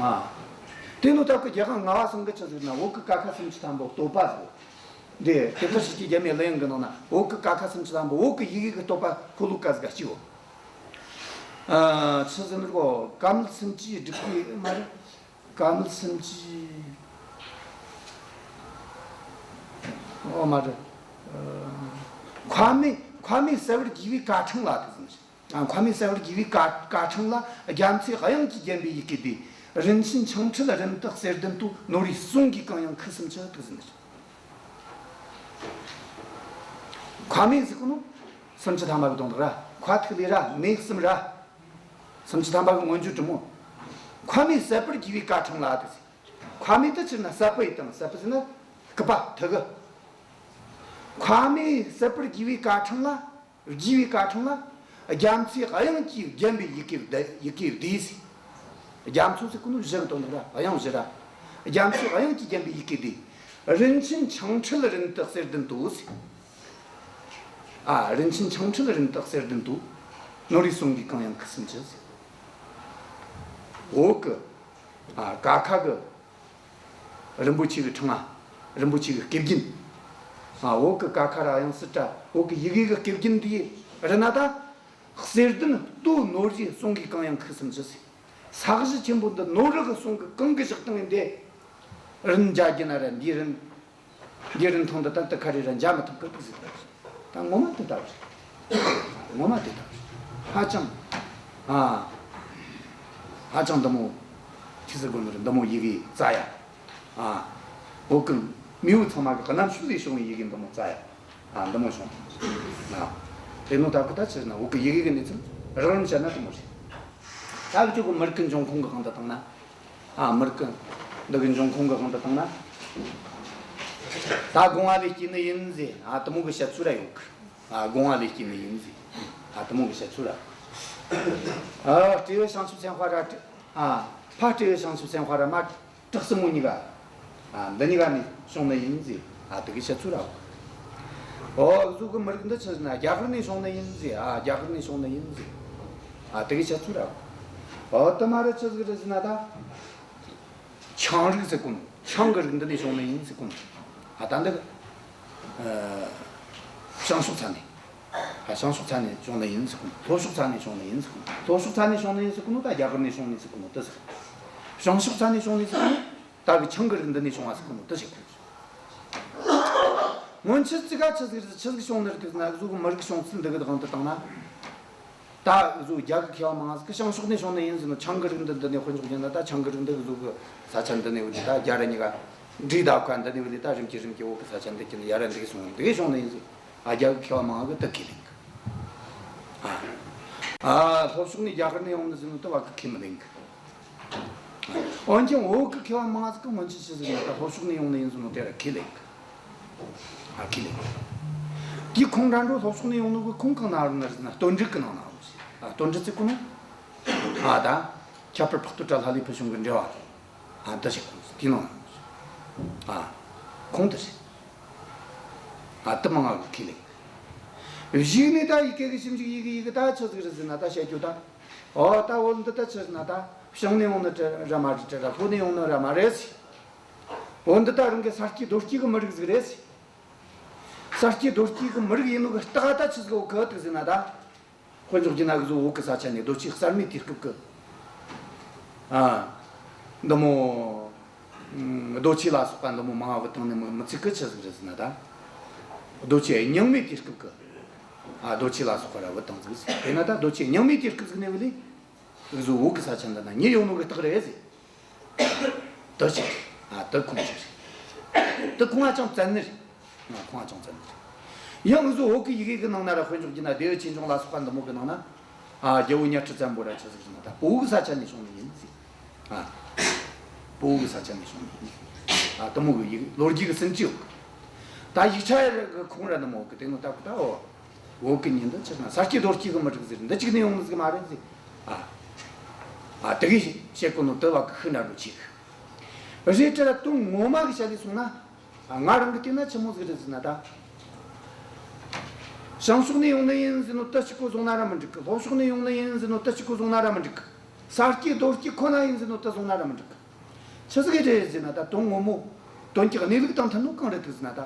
ཨ། དེ་ནོ་སྟབས་གི་རྒྱལ་དབང་ལྔ་པ་ཚང་གི་ཆི་ཟེར་ན། བོད་གི་ཀ་ཁ་སུམ་ཅུ་ཐམ་པ་བསྟོད་པ་ཟིག། འདི་དེབ་ཐེར་ཞི་བརྒྱའི་རྒྱལ་མོའི་གླུ་དབྱངས་གི་ནང་ན་བོད་གི་ཀ་ཁ་སུམ་ཅུ་ཐམ་པ། བོད་གི་ཡི་གེ་གི་བསྟོད་པ་ཤོ་ལོ་ཀ་ཟིག་ག་གཅིག་ཡོད། ཨ། ཆི་ཟེར་ན་གོ། ཀ་མད་སུམ་ཅུའི་སྒྲིག་པའི། མ་རེད། ཀ་མད་སུམ་ཅུའི། ཨོ་མ་རེད། ཨ། མཁའ་མེ་མཁའ་མེ་ཟད་པར་རྒུད་པའི་ཀ་ཕྲེང་ལ་དེ་ཟེར་ནི། ཨ། མཁའ་མེ་ཟད་པར་རྒུད་པའི་ཀ་ཀ་ཕྲེང་ལ། རྒྱ་མཚོའི་དབྱངས་ཀྱིས་བརྒྱན་པའི་ཡི་གེ་འདི། རིན་ཆེན་འཕྱང་འཕྲུལ་རིན་དུ་གསེར་ལྡན་དུ། ནོར་བུའི་གསུང་གིས་གང་ཡང་ཁུ་སིམ་ཆུ། དེ་ཟེར་ནི། མཁའ་མེ་ཟེར་གོ་ནོ་སུམ་ཅུ་ཐམ་པ་གི་དོན་དག་ར། མཁའ་ཐིག་ལེ་ར། མེ་གསུམ་ར། སུམ་ཅུ་ཐམ་པ་གི་མངོན་བརྗོད་དྲི་མོ། མཁའ་མེ་ཟད་པར་རྒུད་པའི་ཀ་ཕྲེང་ལ་དེ་ཟེར། མཁའ་མེ་དེ་ཆི་ཟེར་ན་ཟད་པ་ཡི་དང་། ཟད་པ་ཟེར་ན་སྐུད་པ་ཐུ་གུ། མཁའ་མེ་ཟད་པར་རྒུད་པའི་ཀ་ཕྲེང་ལ། རྒུད་པའི་ཀ་ཕྲེང་ལ། རྒྱ་མཚོའི་དབྱངས་ཀྱིས་བརྒྱན་པའི་ཡི་གེ་འདི། ཡི་གེ་འདི་ཟེར། རྒྱ་མཚོ་ཟེར་གོ་ནོ་བཞི་གི་དོན་དག་ར། དབྱངས་བཞི་ར། རྒྱ་མཚོའི་དབྱངས་ཀྱིས་བརྒྱན་པའི་ཡི་གེ་འདི། རིན་ཆེན་འཕྱང་འཕྲུལ་རིན་དུ་གསེར་ལྡན་དུ་ཟེར། ཨ། རིན་ཆེན་འཕྱང་འཕྲུལ་རིན་དུ་གསེར་ལྡན་དུ། ནོར་བུའི་གསུང་གིས་གང་ཡང་ཁུ་སིམ་ཆུ་ཟེར། བོད་གི། ཨ། ཀ་ཁ་གི་རིན་པོ་ཆེ་གི་ཕྲེང་བ། རིན་པོ་ཆེ་གི་སྐེ་རྒྱན། ཨ། བོད་གི་ཀ་ཁ་ར་དབྱངས་གསལ་ར། བོད་གི་ཡི་གེ་གི་སྐེ་རྒྱན་འདི་རེད་ན་ད། གསེར་ལྡན་དུ་ནོར་བུའི་གསུང་གིས་གང་ཡང་ཁུ་སིམ་ཆུ་ཟེར། ས་གཞི་ཆེན་པོ་འདི་ནོར་བུ་གི་གསུང་གིས་གང་གི་བཞག་བཏང་ཡིན་ཏེ། རིན་འཇལ་རྒྱུ་ན་ར། འདི་རིན། འདི་རིན་ཐང་འདི་ད་དེ་ཁ་རེ་ར་འཇལ་མི་ཐུབ་གི་ཟེར། ད་ངོ་མ་དེ་ལྟ་བུ་རེད། ངོ་མ་དེ་ལྟ་བུ་རེད། ཧ་ཅང་། ཨ། ཧ་ཅང་འདི་མོ་ཆི་ཟེར་དགོས་ནི་རེད། འདི་མོ་ཡི་གེ་རྩ་ཡ། ཨ། བོད་གི་མེས་པོ་ཚང་མ་གི་རྣམ་དཔྱོད་ལས་བྱུང་བའི་ཡི་གེ་འདི་མོ་རྩ་ཡ། ཨ། འདི་མོ་བྱུང་། ཨ། དེ་ནོ་ད་གི་ད་ཆི་ཟེར་ན། བོད་གི་ཡི་གེ་གི་གནས་ཚུལ་རགས་རིམ་བཤད་ན་དེ་མོ་རེད། ད་འུ་ཆོ་གི་མི་རིགས་གི་འབྱུང་ཁུངས་གི་དབང་དུ་བཏང་ན། ཨ། མི་རིགས་གི་འདི་གི་འབྱུང་ཁུངས་གི་དབང་དུ་བཏང་ན། ད་སྒོ་ང་ལས་སྐྱེས་ནི་ཡིན་ཟེར། ཨ། དེ་མོ་གི་བཤད་ཚུལ་ར་ཡོད་གི། ཨ། སྒོ་ང་ལས་སྐྱེས་ནི་ཡིན་ཟེར། ཨ། དེ་མོ་གི་བཤད་ཚུལ་ར། ཨ། སྤྲེའུ་བྱང་ཆུབ་སེམས་དཔའ་ར། ཨ། ཕ་སྤྲེའུ་བྱང་ཆུབ་སེམས་དཔའ་ར། མ་བྲག་སྲིན་མོ་གཉིས་ཀ། ཨ། འདི་གཉིས་ཀ་ནས་བྱུང་ནི་ཡིན་ཟེར། ཨ། དེ་གི་བཤད་ཚུལ་ར། ཨོ། འུ་ཟོ་གི་མི་རིགས་འདི་ཆི་ཟེར་ན་རྒྱ་གར་ནས་བྱུང་ནི་ཡིན་ཟེར། ཨ། རྒྱ་གར་ནས་བྱུང་ནི་ཡིན་ཟེར། ཨ། དེ་གི་བཤད་ཚུལ་ར། ཨོ། དེ་མ་རེད། ཆི་ཟིག་རེད་ཟེར་ན་ད། ཆའང་རིགས་ཟེར་གོ་ནོ། ཆའང་གི་རིགས་འདི་ནས་བྱུང་ནི་ཡིན་ཟེར་གོ་ནོ། ཨ། ད་འདི། ཨ། བྱང་ཕྱོགས་ཚ་ནས། ཨ། བྱང་ཕྱོགས་ཚ་ནས་བྱུང་ནི་ཡིན་ཟེར་གོ་ནོ། ལྷོ་ཕྱོགས་ཚ་ནས་བྱུང་ནི་ཡིན་ཟེར་གོ་ནོ། ལྷོ་ཕྱོགས་ཚ་ནས་བྱུང་ནི་ཡིན་ཟེར་གོ་ནོ་ད་རྒྱ་གར་ནས་བྱུང་ནི་ཟེར་གོ་ནོ་དེ་ཟེར། བྱང་ཕྱོགས་ཚ་ནས་བྱུང་ནི་ཟེར་གོ་ནོ། ད་གི་ཆའང་གི་རིགས་འདི་ནས་བྱུང་བ་ཟེར་གོ་ནོ་དེ་ཟེར་གོ། སྔོན་ཆད་ཙི་ག་ཆི་ཟིག་རེད། ཆི་ཟིག་བྱུང་ནི་རེད་ཟེར་ན། འུ་ཟོ་གི་མི་རིགས་བྱུང་ཚུལ་འདི་གི་དབང་དུ་བཏང་ན། ད་འུ་ཟོ་རྒྱ་གི་མཁས་པ་མང་ཟིག་གིས་བྱང་ཕྱོགས་ནས་བྱུང་ནི་ཡིན་ཟེར་ནོ། ཆའང་གི་རིགས་འདི་འདི་ནས་དཔེ་འཇོག་རྒྱུ་ན་ད་ཆའང་གི་རིགས་འདི་འུ་ཟོ་གི་ས་ཆ་འདི་ནས་འོ་དེ་ད་རྒྱ་ར་གཉིས་ཀ་ འདྲེ་ད་ཁ་འདི་ནས་བ་ལས་ད་རིམ་གྱིས་རིམ་གྱིས་བོད་གི་ས་ཆ་འདི་གྱི་ནི་ཡར་ར་འདི་གི་སོང་འདི་གི་སོང་ནི་ཡིན་ཟིག་ཨ། རྒྱ་གི་མཁས་པ་མང་གི་དེ་ཁས་ལེན་གི་ཨ། ཨ། ལྷོ་ཕྱོགས་ནས་རྒྱ་གར་ནས་ཡོང་ནི་ཟིག་ནོ་དེ་བ་གི་ཁས་མི་ལེན་གི་འོན་ཀྱང་བོད་གི་མཁས་པ་མང་ཟིག་གི་སྔོན་ཆད་ཆི་ཟིག་ན་ད་ལྷོ་ཕྱོགས་ནས་ཡོང་ནི་ཡིན་ཟིག་ནོ་དེ་ར་ཁས་ལེན་གི་ཨ། ཁས་ལེན་གི་དེའི་ཁོང་འདྲ་འགྲོ་ལྷོ་ཕྱོགས་ནས་ཡོང་ནོ་གི་ཁོང་གང་ན་རུ་ན་རུ་ན་བསྟོད་འགྲེལ་གི་ནང་ན་རུ་ཟིག་ཨ། བསྟོད་འགྲེལ་ཟེར་གོ་ནོ། ཨ། ད་ཁྱད་པར་འཕགས་བསྟོད་དྲ་ལྷ་ལས་ཕུལ་བྱུང་གི་འགྲེལ་བ། ཨ། འདི་བྱེད་དགོས། དེའི་ནང་ཨ། ཁོང་དེ་རེད། ཨ། དེ་མང་ང་གི་ཁས་ལེན། གཞུག་ནས་ད་ཡི་གེ་གི་ཞིབ་འཇུག་ཡི་གེ་ཡི་གེ་ད་ཆི་ཟིག་རེད་ཟེར་ན་ད་བཤད་རྒྱུ་ད། ཨོ། ད་བོད་འདི་ད་ཆི་ཟེར་ན་ད་བྱང་ནས་ཡོང་ནི་ར་མ་རེད། ར་ལྷོ་ནས་ཡོང་ནི་ར་མ་རེད་ཟེར། བོད་འདི་ད་རང་གི་ས་སྐྱེས་རྡོ་སྐྱེས་གི་མི་རིགས་ཟིག་རེད་ཟེར། ས་སྐྱེས་རྡོ་སྐྱེས་གི་མི་རིགས་ཡིན་ནོ་གི་རྟགས་ད་ཆི་ཟིག་ཡོད་གི་འདུག་ཟེར་ན་ད། དཔེ་འཇོག་རྒྱུ་ན་གཟོད་བོད་གི་ས་ཆ་ནས་རྡོ་ཆས་གསར་མའི་དུས་སྐབས་ཀྱི། ཨ། འདི་མོ། ཨ། རྡོ་ཆས་ལ་སོགས་པ་འདི་མོ་མང་བ་བུད་བཏང་ནི་མི་མི་ཚད་གི་ཆི་ཟིག་རེད་ཟེར་ན་ད། རྡོ་ཆས་རྙིང་མའི་དུས་སྐབས་ཀྱི། ཨ། རྡོ་ཆས་ལ་སོགས་པ་ར་བུད་བཏང་ཟིག་དེས་ན་ད་རྡོ་ཆས་རྙིང་མའི་དུས་སྐབས་ཟིག་ནས་བུད་ལས། གཟོད་བོད་གི་ས་ཆ་འདི་ན་མྱི་ཡོད་ནོ་གི་རྟགས་རེད་ཟེར། དེ་ཆི་རེད། ཨ། དེ་ཁུངས་ཆི་རེད། དེ་ཁུངས་ཧ་ཅང་བཙན་ནི་རེད། ང་ཁུངས་ཧ་ཅང་བཙན་ནི་རེད། ཡང་གཟོད་བོད་གི་ཡི་གེ་གི་ནང་ན་ར་དཔེ་འཇོག་རྒྱུ་ན་ལྡེའུ་ཆོས་འབྱུང་ལ་སོགས་པ་འདི་མོ་གི་ནང་ན། ཨ། རྒྱལ་པོ་གཉའ་ཁྲི་བཙན་པོ་ར་ཆི་ཟིག་ཟེར་ན་ད་བོད་གི་ས་ཆ་ནས་བྱུང་ནི་ཡིན་ཟེར། ཨ། བོད་གི་ས་ཆ་ནས་བྱུང་ནི་ཡིན་ཟེར། ཨ། འདི་མོ་གི་ཡི་གེ་ལོ་རྒྱུས་གི་ཟིན་བྲིས་ཡོད་གི་ད་ཡིག་ཆ་གི་ཁུངས་ར་འདི་མོ་གི་དེ་ནོ་ད་གི་ད་འོ། བོད་གི་མྱི་འདི་ཆི་ན་ས་སྐྱེས་རྡོ་སྐྱེས་གི་མི་རིགས་ཟེར། འདི་གཅིག་ནས་ཡོང་ནི་ཟིག་མ་རེད་ཟེར། ཨ། ཨ། དེ་གི་བཤད་གོ་ནོ་དེ་བ་གི་ཤིན་ཏུ་འགྲོ་ཆེ་གི་རེད། དྲ་དོན་ངོ་མ་གི་བཤད་ལས་སོང་ན། ཨ། ང་རང་གི་བལྟས་ན་ཆི་མོ་ཟིག་རེད་ཟེར་ན་ད། བྱང་ཕྱོགས་ནས་ཡོང་ནི་ཡིན་ཟེར་ནོ་དེ་གཅིག་པོ་བཟུང་ན་ར་མི་འགྲིག་གི་ལྷོ་ཕྱོགས་ནས་ཡོང་ནི་ཡིན་ཟེར་ནོ་དེ་གཅིག་པོ་བཟུང་ན་ར་མི་འགྲིག་གི་ས་སྐྱེས་རྡོ་སྐྱེས་ཁོ་ན་ཡིན་ཟེར་ནོ་དེ་བཟུང་ན་ར་མི་འགྲིག་གི་ཆི་ཟིག་རེད་ཟེར་ན་ད་དོན་ངོ་མོ། དོན་གྱི་གནས་ལུགས་དང་མཐུན་ནོ་གང་རེད་འདུག་ཟེར་ན་ད།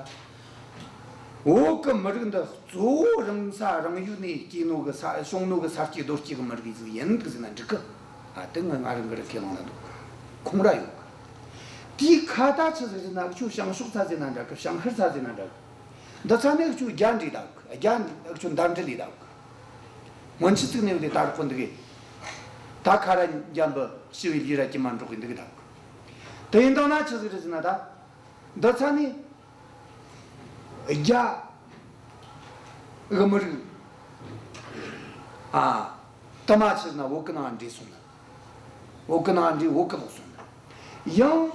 བོད་གི་མི་རིགས་འདི་གཙོ་བོ་རང་ས་རང་ཡུལ་ནས་སྐྱེས་ནོ་གི་ས་བྱུང་ནོ་གི་ས་སྐྱེས་རྡོ་སྐྱེས་གི་མི་རིགས་ཟིག་ཡིན་འདུག་ཟེར་ན་འགྲིག་གི་ཨ། དེ་ང་ང་རང་གི་རིག་ཁས་བླངས་ན་འདུག་ཁུངས་ར་ཡོད་གི་དེའི་ཁ་ད་ཆི་ཟིག་ཟེར་ན་ཁྱོད་བྱང་ཕྱོགས་ཚ་ཟེར་ན་འདྲ་གི་བྱང་ཤར་ཚ་ཟེར་ན་འདྲ་གི་འདི་ཚ་ནས་ཁྱོད་རྒྱ་འདྲེས་ད་གི་རྒྱ་ཁྱོད་འདམ་འདྲེ་ལས་ད་གི་སྔོན་ཆད་ཚིག་ནས་བ་ལས་ད་རུ་ཁོ་འདུག་གི་ད་ཁ་ར་འཇམ་པོ་ཞི་བའི་ལུས་ར་ཀྱི་མ་འགྲོགས་གི་འདུག་གི་ད་གི་དེ་ཡིན་དང་ན་ཆི་ཟིག་རེད་ཟེར་ན་ད། འདི་ཚ་ནས་རྒྱ་གི་མི་རིགས་ཨ་དུ་མ་ཕྱིར་ན་བོད་གི་ནང་འདྲེས་སོང་ན། བོད་གི་ནང་འདྲེས་བོད་གི་ལོག་སོང་ན། ཡང་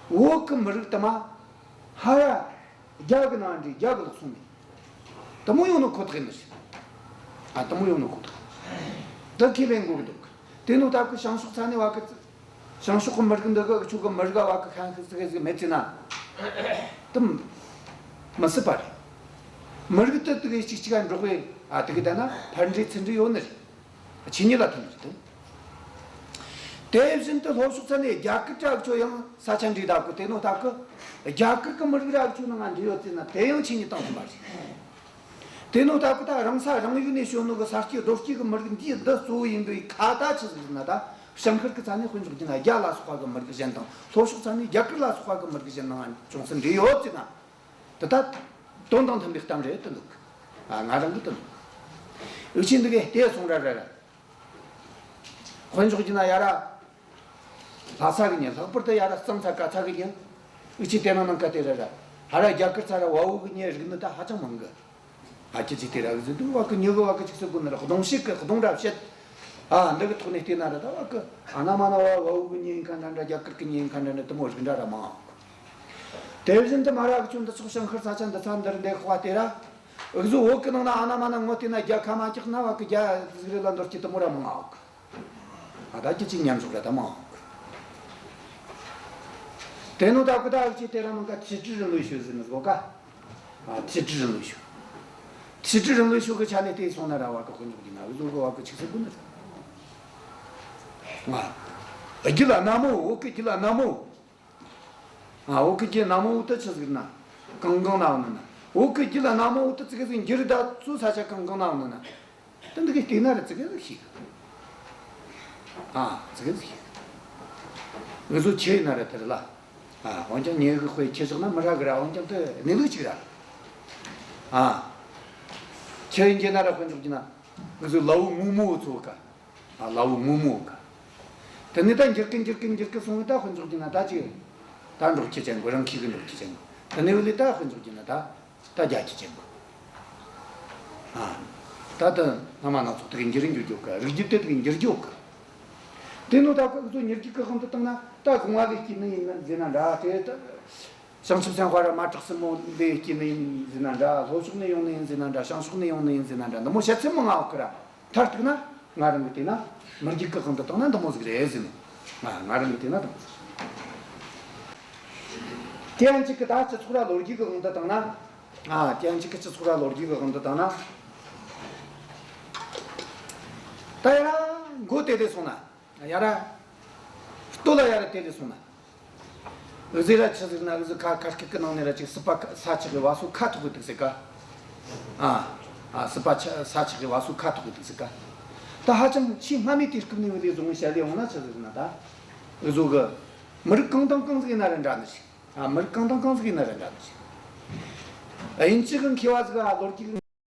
བོད་གི་མི་རིགས་དུ་མ་ཧ་ཡ་རྒྱ་གི་ནང་འདྲེས་རྒྱ་གི་ལོག་སོང་ནས། དུ་མོ་ཡོང་ནོ་ཁོ་ཐག་ཡིན་ནི་ཞིག་ཨ། དུ་མོ་ཡོང་ནོ་ཁོ་ཐག་ཡིན། དུ་ཁས་ལེན་དགོས་གི་འདུག་དེ་ནོ་ད་གི་བྱང་ཕྱོགས་ཚ་ནས་བ་གི་བྱང་ཕྱོགས་ཀྱི་མི་རིགས་འདི་གི་ཆོ་གི་མི་རིགས་བ་གི་ཤན་ཤུགས་ཟིག་ཟིག་མེད་ཚེ་ན། དུ་མི་སྲིད་པ་རེད། མི་རིགས་དེ་དེ་གི་གཅིག་གཅིག་ག་འགྲོགས་པའི་ཨ་དེ་གི་ད་ན་ཕར་འདྲེས་ཚུར་འདྲེས་ཡོད་ནི་རེད། ཆོས་ཉིད་ལ་མཐུན་ནི་རེད་དེ། དེ་བཞིན་དུ་ལྷོ་ཕྱོགས་ཚ་ནས་རྒྱ་གར་ར་གི་ཆོ་ཡང་ས་ཆ་འདྲེས་ད་གི་དེ་ནོ་ད་གི་རྒྱ་གར་གི་མི་རིགས་ར་གི་ཆོ་ནང་ང་འདྲེས་ཡོད་ཚེ་ན་དེ་ཡང་ཆོས་ཉིད་དང་མཐུན་པ་རེད། དེ་ནོ་ད་གི་ད་རང་ས་རང་ཡུལ་ནས་བྱོན་ནོ་གི་ས་སྐྱེས་རྡོ་སྐྱེས་གི་མི་རིགས་འདི་འདི་གཙོ་བོ་ཡིན་པའི་ཁ་ད་ཆི་ཟིག་ཟེར་ན་ད་བྱང་ཤར་གི་ཚ་ནས་དཔེ་འཇོག་རྒྱུ་ན་རྒྱ་ལ་སོགས་པ་གི་མི་རིགས་གཞན་དང་ལྷོ་ཕྱོགས་ཚ་ནས་རྒྱ་གར་ལ་སོགས་པ་གི་མི་རིགས་གཞན་དང་ཅུང་ཟད་འདྲེས་ཡོད་ཟེར་ན། དེ་ད་དོན་དང་མཐུན་པའི་གཏམ་རེད་དུ་འདུག་ཨ། ང་རང་གི་དུ་འདུག་འུ་ཆོ་འདི་གའི་ལྟས་སོང་ར་ར་ར། དཔེ་འཇོག་རྒྱུ་ན་ཡ་ར། ལྷ་ས་གི་མྱི་ལྷག་པར་དུ་ཡ་ར་གཙང་ཚ་ག་ཚ་གི་མྱི། འུ་ཆོ་དེ་ནང་ནང་ཀ་དེ་ར་ར། ཧ་ར་རྒྱ་གར་ཚ་ར་བལ་པོ་གི་མྱི་རིག་ནི་ད་ཧ་ཅང་མང་གི་ཨ། ཁྱེད་ཀྱིས་དེ་ར་གི་ཟེར་དུས་བ་གི་མྱི་གི་བ་གི་ཅིག་ཟེར་དགོས་ནི་ར་གདོང་བཤད་གི་གདོང་ར་བཤད། ཨ། འདི་གི་ཐོག་ནས་བལྟས་ན་ར་ད་བ་གི་ཨ་ན་མ་ན་བ་བལ་པོ་གི་མྱི་ཡིན་ཁ་འདྲ་འདྲ་རྒྱ་གར་གི་མྱི་ཡིན་ཁ་འདྲ་འདྲ་དུ་མོ་རིགས་འདྲ་ར་མང་ཨོ། དེ་བཞིན་དུ་མ་ར་གི་ཆུ་འདི་ཚོགས་ཞིང་ཤར་ས་ཆ་འདི་ཚ་འདིར་འདེགས་ཁ་བ་དེ་ར། འུ་ཟོ་བོད་གི་ནང་ན་ཨ་ན་མ་ན་ངོ་བལྟས་ན་རྒྱ་ཁ་མ་ཀྱག་ན་བ་གི་རྒྱ་ཟིག་རེ་ལ་འདོར་གྱི་དུ་མོ་ར་མང་ཨོ། ཨ། ད་ཁྱེད་ཀྱིས་མཉམ་འཇོག་ར་ད་མང་ཨོ། དེ་ནོ་ད་གི་ད་འུ་ཆོས་དེ་ར་ནང་ག་མཐུན་སྒྲིལ་རིང་ལུགས་ཤོད་ཟེར་ནི་ཟོ་ག་ཨ། མཐུན་སྒྲིལ་རིང་ལུགས་ཤོད། མཐུན་སྒྲིལ་རིང་ལུགས་ཤོད་གི་ཆ་ནས་བལྟས་སོང་ན་ར་བ་གི་དཔེ་འཇོག་གི་ན་འུ་ཟོ་གི་བ་གི་ཆིག་སེ་དགུ་ནི་རེད། ང་། རྒྱུ་ལ་ན་མོ། བོད་གི་རྒྱུ་ལ་ན་མོ། ཨ། བོད་གི་རྒྱུ་ན་མོ་བོ་དེ་ཆི་ཟིག་ན། གང་གང་ན་བ་ནི་ན། བོད་གི་རྒྱུ་ལ་ན་མོ་བོ་དེ་ཙི་གེ་ཟིག་འགྱུར་ད་ཚུ་ས་ཆ་གང་གང་ན་བ་ནི་ན། དེ་འདི་གི་བལྟས་ན་ར་ཙི་གེ་ཟིག་ཤེས་གི་ཨ། ཙི་གེ་ཟིག་ཤེས་གི་ངུ་ཟོ་ཁྱེད་ཡིན་ན་ར་དེ་རེད་ལ། ཨ། འོན་ཀྱང་ཉེ་གི་དཔེ་ཁྱེད་བཞག་ན་མི་ར་གི་ར། འོན་ཀྱང་དེ་གནས་ལུགས་གཅིག་ར། ཨ། ཁྱེད་ཡིན་གྱི་ན་ར་དཔེ་འཇོག་གྱི་ན། ངུ་ཟོ་ལ་བུ་ངུ་མོ་བོ་ཚོ་ག་ཨ། ལ་བུ་ངུ་མོ་ག་དེ་ནས་ད་འགྱུར་གི་འགྱུར་གི་འགྱུར་གི་སོང་བས་ད་དཔེ་འཇོག་རྒྱུ་ན་ད་ཅིག་ད་འབྲོག་ཁྱི་ཅན་གོ། རང་ཁྱི་གི་འབྲོག་ཁྱི་ཅན་གོ། དེ་ནས་བུད་ལས་ད་དཔེ་འཇོག་རྒྱུ་ན་ད་ད་རྒྱ་ཁྱི་ཅན་གོ། ཨ། ད་ད་སྔ་མ་སྣ་ཚོགས་དེ་གི་འགྱུར་འགྱུར་རྒྱུ་གི། རིགས་རྒྱུད་དེ་དེ་གི་འགྱུར་རྒྱུ་གི། དེ་ནོ་ད་ཁོ་ཚོ་མྱི་རྒྱུད་ཀྱི་དབང་དུ་བཏང་ན། ད་གོང་བ་ལས་སྐྱེས་ནི་ཡིན་ཟེར་ན་འདྲ། དེ་ད་བྱང་ཆུབ་སེམས་དཔའ་ར་མ་བྲག་སྲིན་མོ་ལས་སྐྱེས་ནི་ཡིན་ཟེར་ན་འདྲ། ལྷོ་ཕྱོགས་ནས་ཡོང་ནི་ཡིན་ཟེར་ན་འདྲ། བྱང་ཕྱོགས་ནས་ཡོང་ནི་ཡིན་ཟེར་ན་འདྲ། འདི་མོ་བཤད་ཚུལ་མང་ང་ཡོད་གི་ར། མཐར་གཏུགས་ན་ང་རང་གི་བལྟས་ན་མི་རྒྱུད་ཀྱི་དབང་དུ་བཏང་ན་འདི་མོ་ཟིག་རེད་ཟེར་ནོ། ང་ང་རང་གི་བལྟས་ན་འདི་མོ་ཟིག། དེ་ཡང་གཅིག་གི་ད་སྤྱི་ཚོགས་ར་ལོ་རྒྱུས་ཀྱི་དབང་དུ་བཏང་ན། ཨ། དེ་ཡང་གཅིག་གི་སྤྱི་ཚོགས་ར་ལོ་རྒྱུས་ཀྱི་དབང་དུ་བཏང་ན། ད་ཡ་མགོ་དེ་དེ་སོང་ན། ཡ་ར། ལྟོ་ལ་ཡ་ར་དེ་དེ་སོང་ན། འུ་ཟོ་ར་ཆི་ཟེར་ན། འུ་ཟོ་ཁ་ཁ་སྐད་ཀྱི་ནང་ནས་ར་ཅིག་སྲིད་པ་ས་ཆགས་གི་བ་སོ་ཁ་ཐོག་གི་འདུག་ཟེར་ག། ཨ། ཨ། སྲིད་པ་ཆ་ས་ཆགས་གི་བ་སོ་ཁ་ཐོག་གི་འདུག་ཟེར་ག། ད་ཧ་ཅང་ཆེས་སྔ་མའི་དུས་སྐབས་ནས་བུད་ལས་བཟུང་བཤད་ལས་ཡོང་ན་ཆི་ཟེར་ན། ད་འུ་ཟོ་གི་མི་རིགས་གང་དང་གང་ཟིག་ཡིན་ན་ར་འདྲ་ནི་ཞིག། ཨ། མི་རིགས་གང་དང་གང་ཟིག་ཡིན་ན་ར་འདྲ་ནི་ཞིག། དབྱིན་ཇི་གི་མཁས་པ་ཟིག་ག་ལོ་རྒྱུས་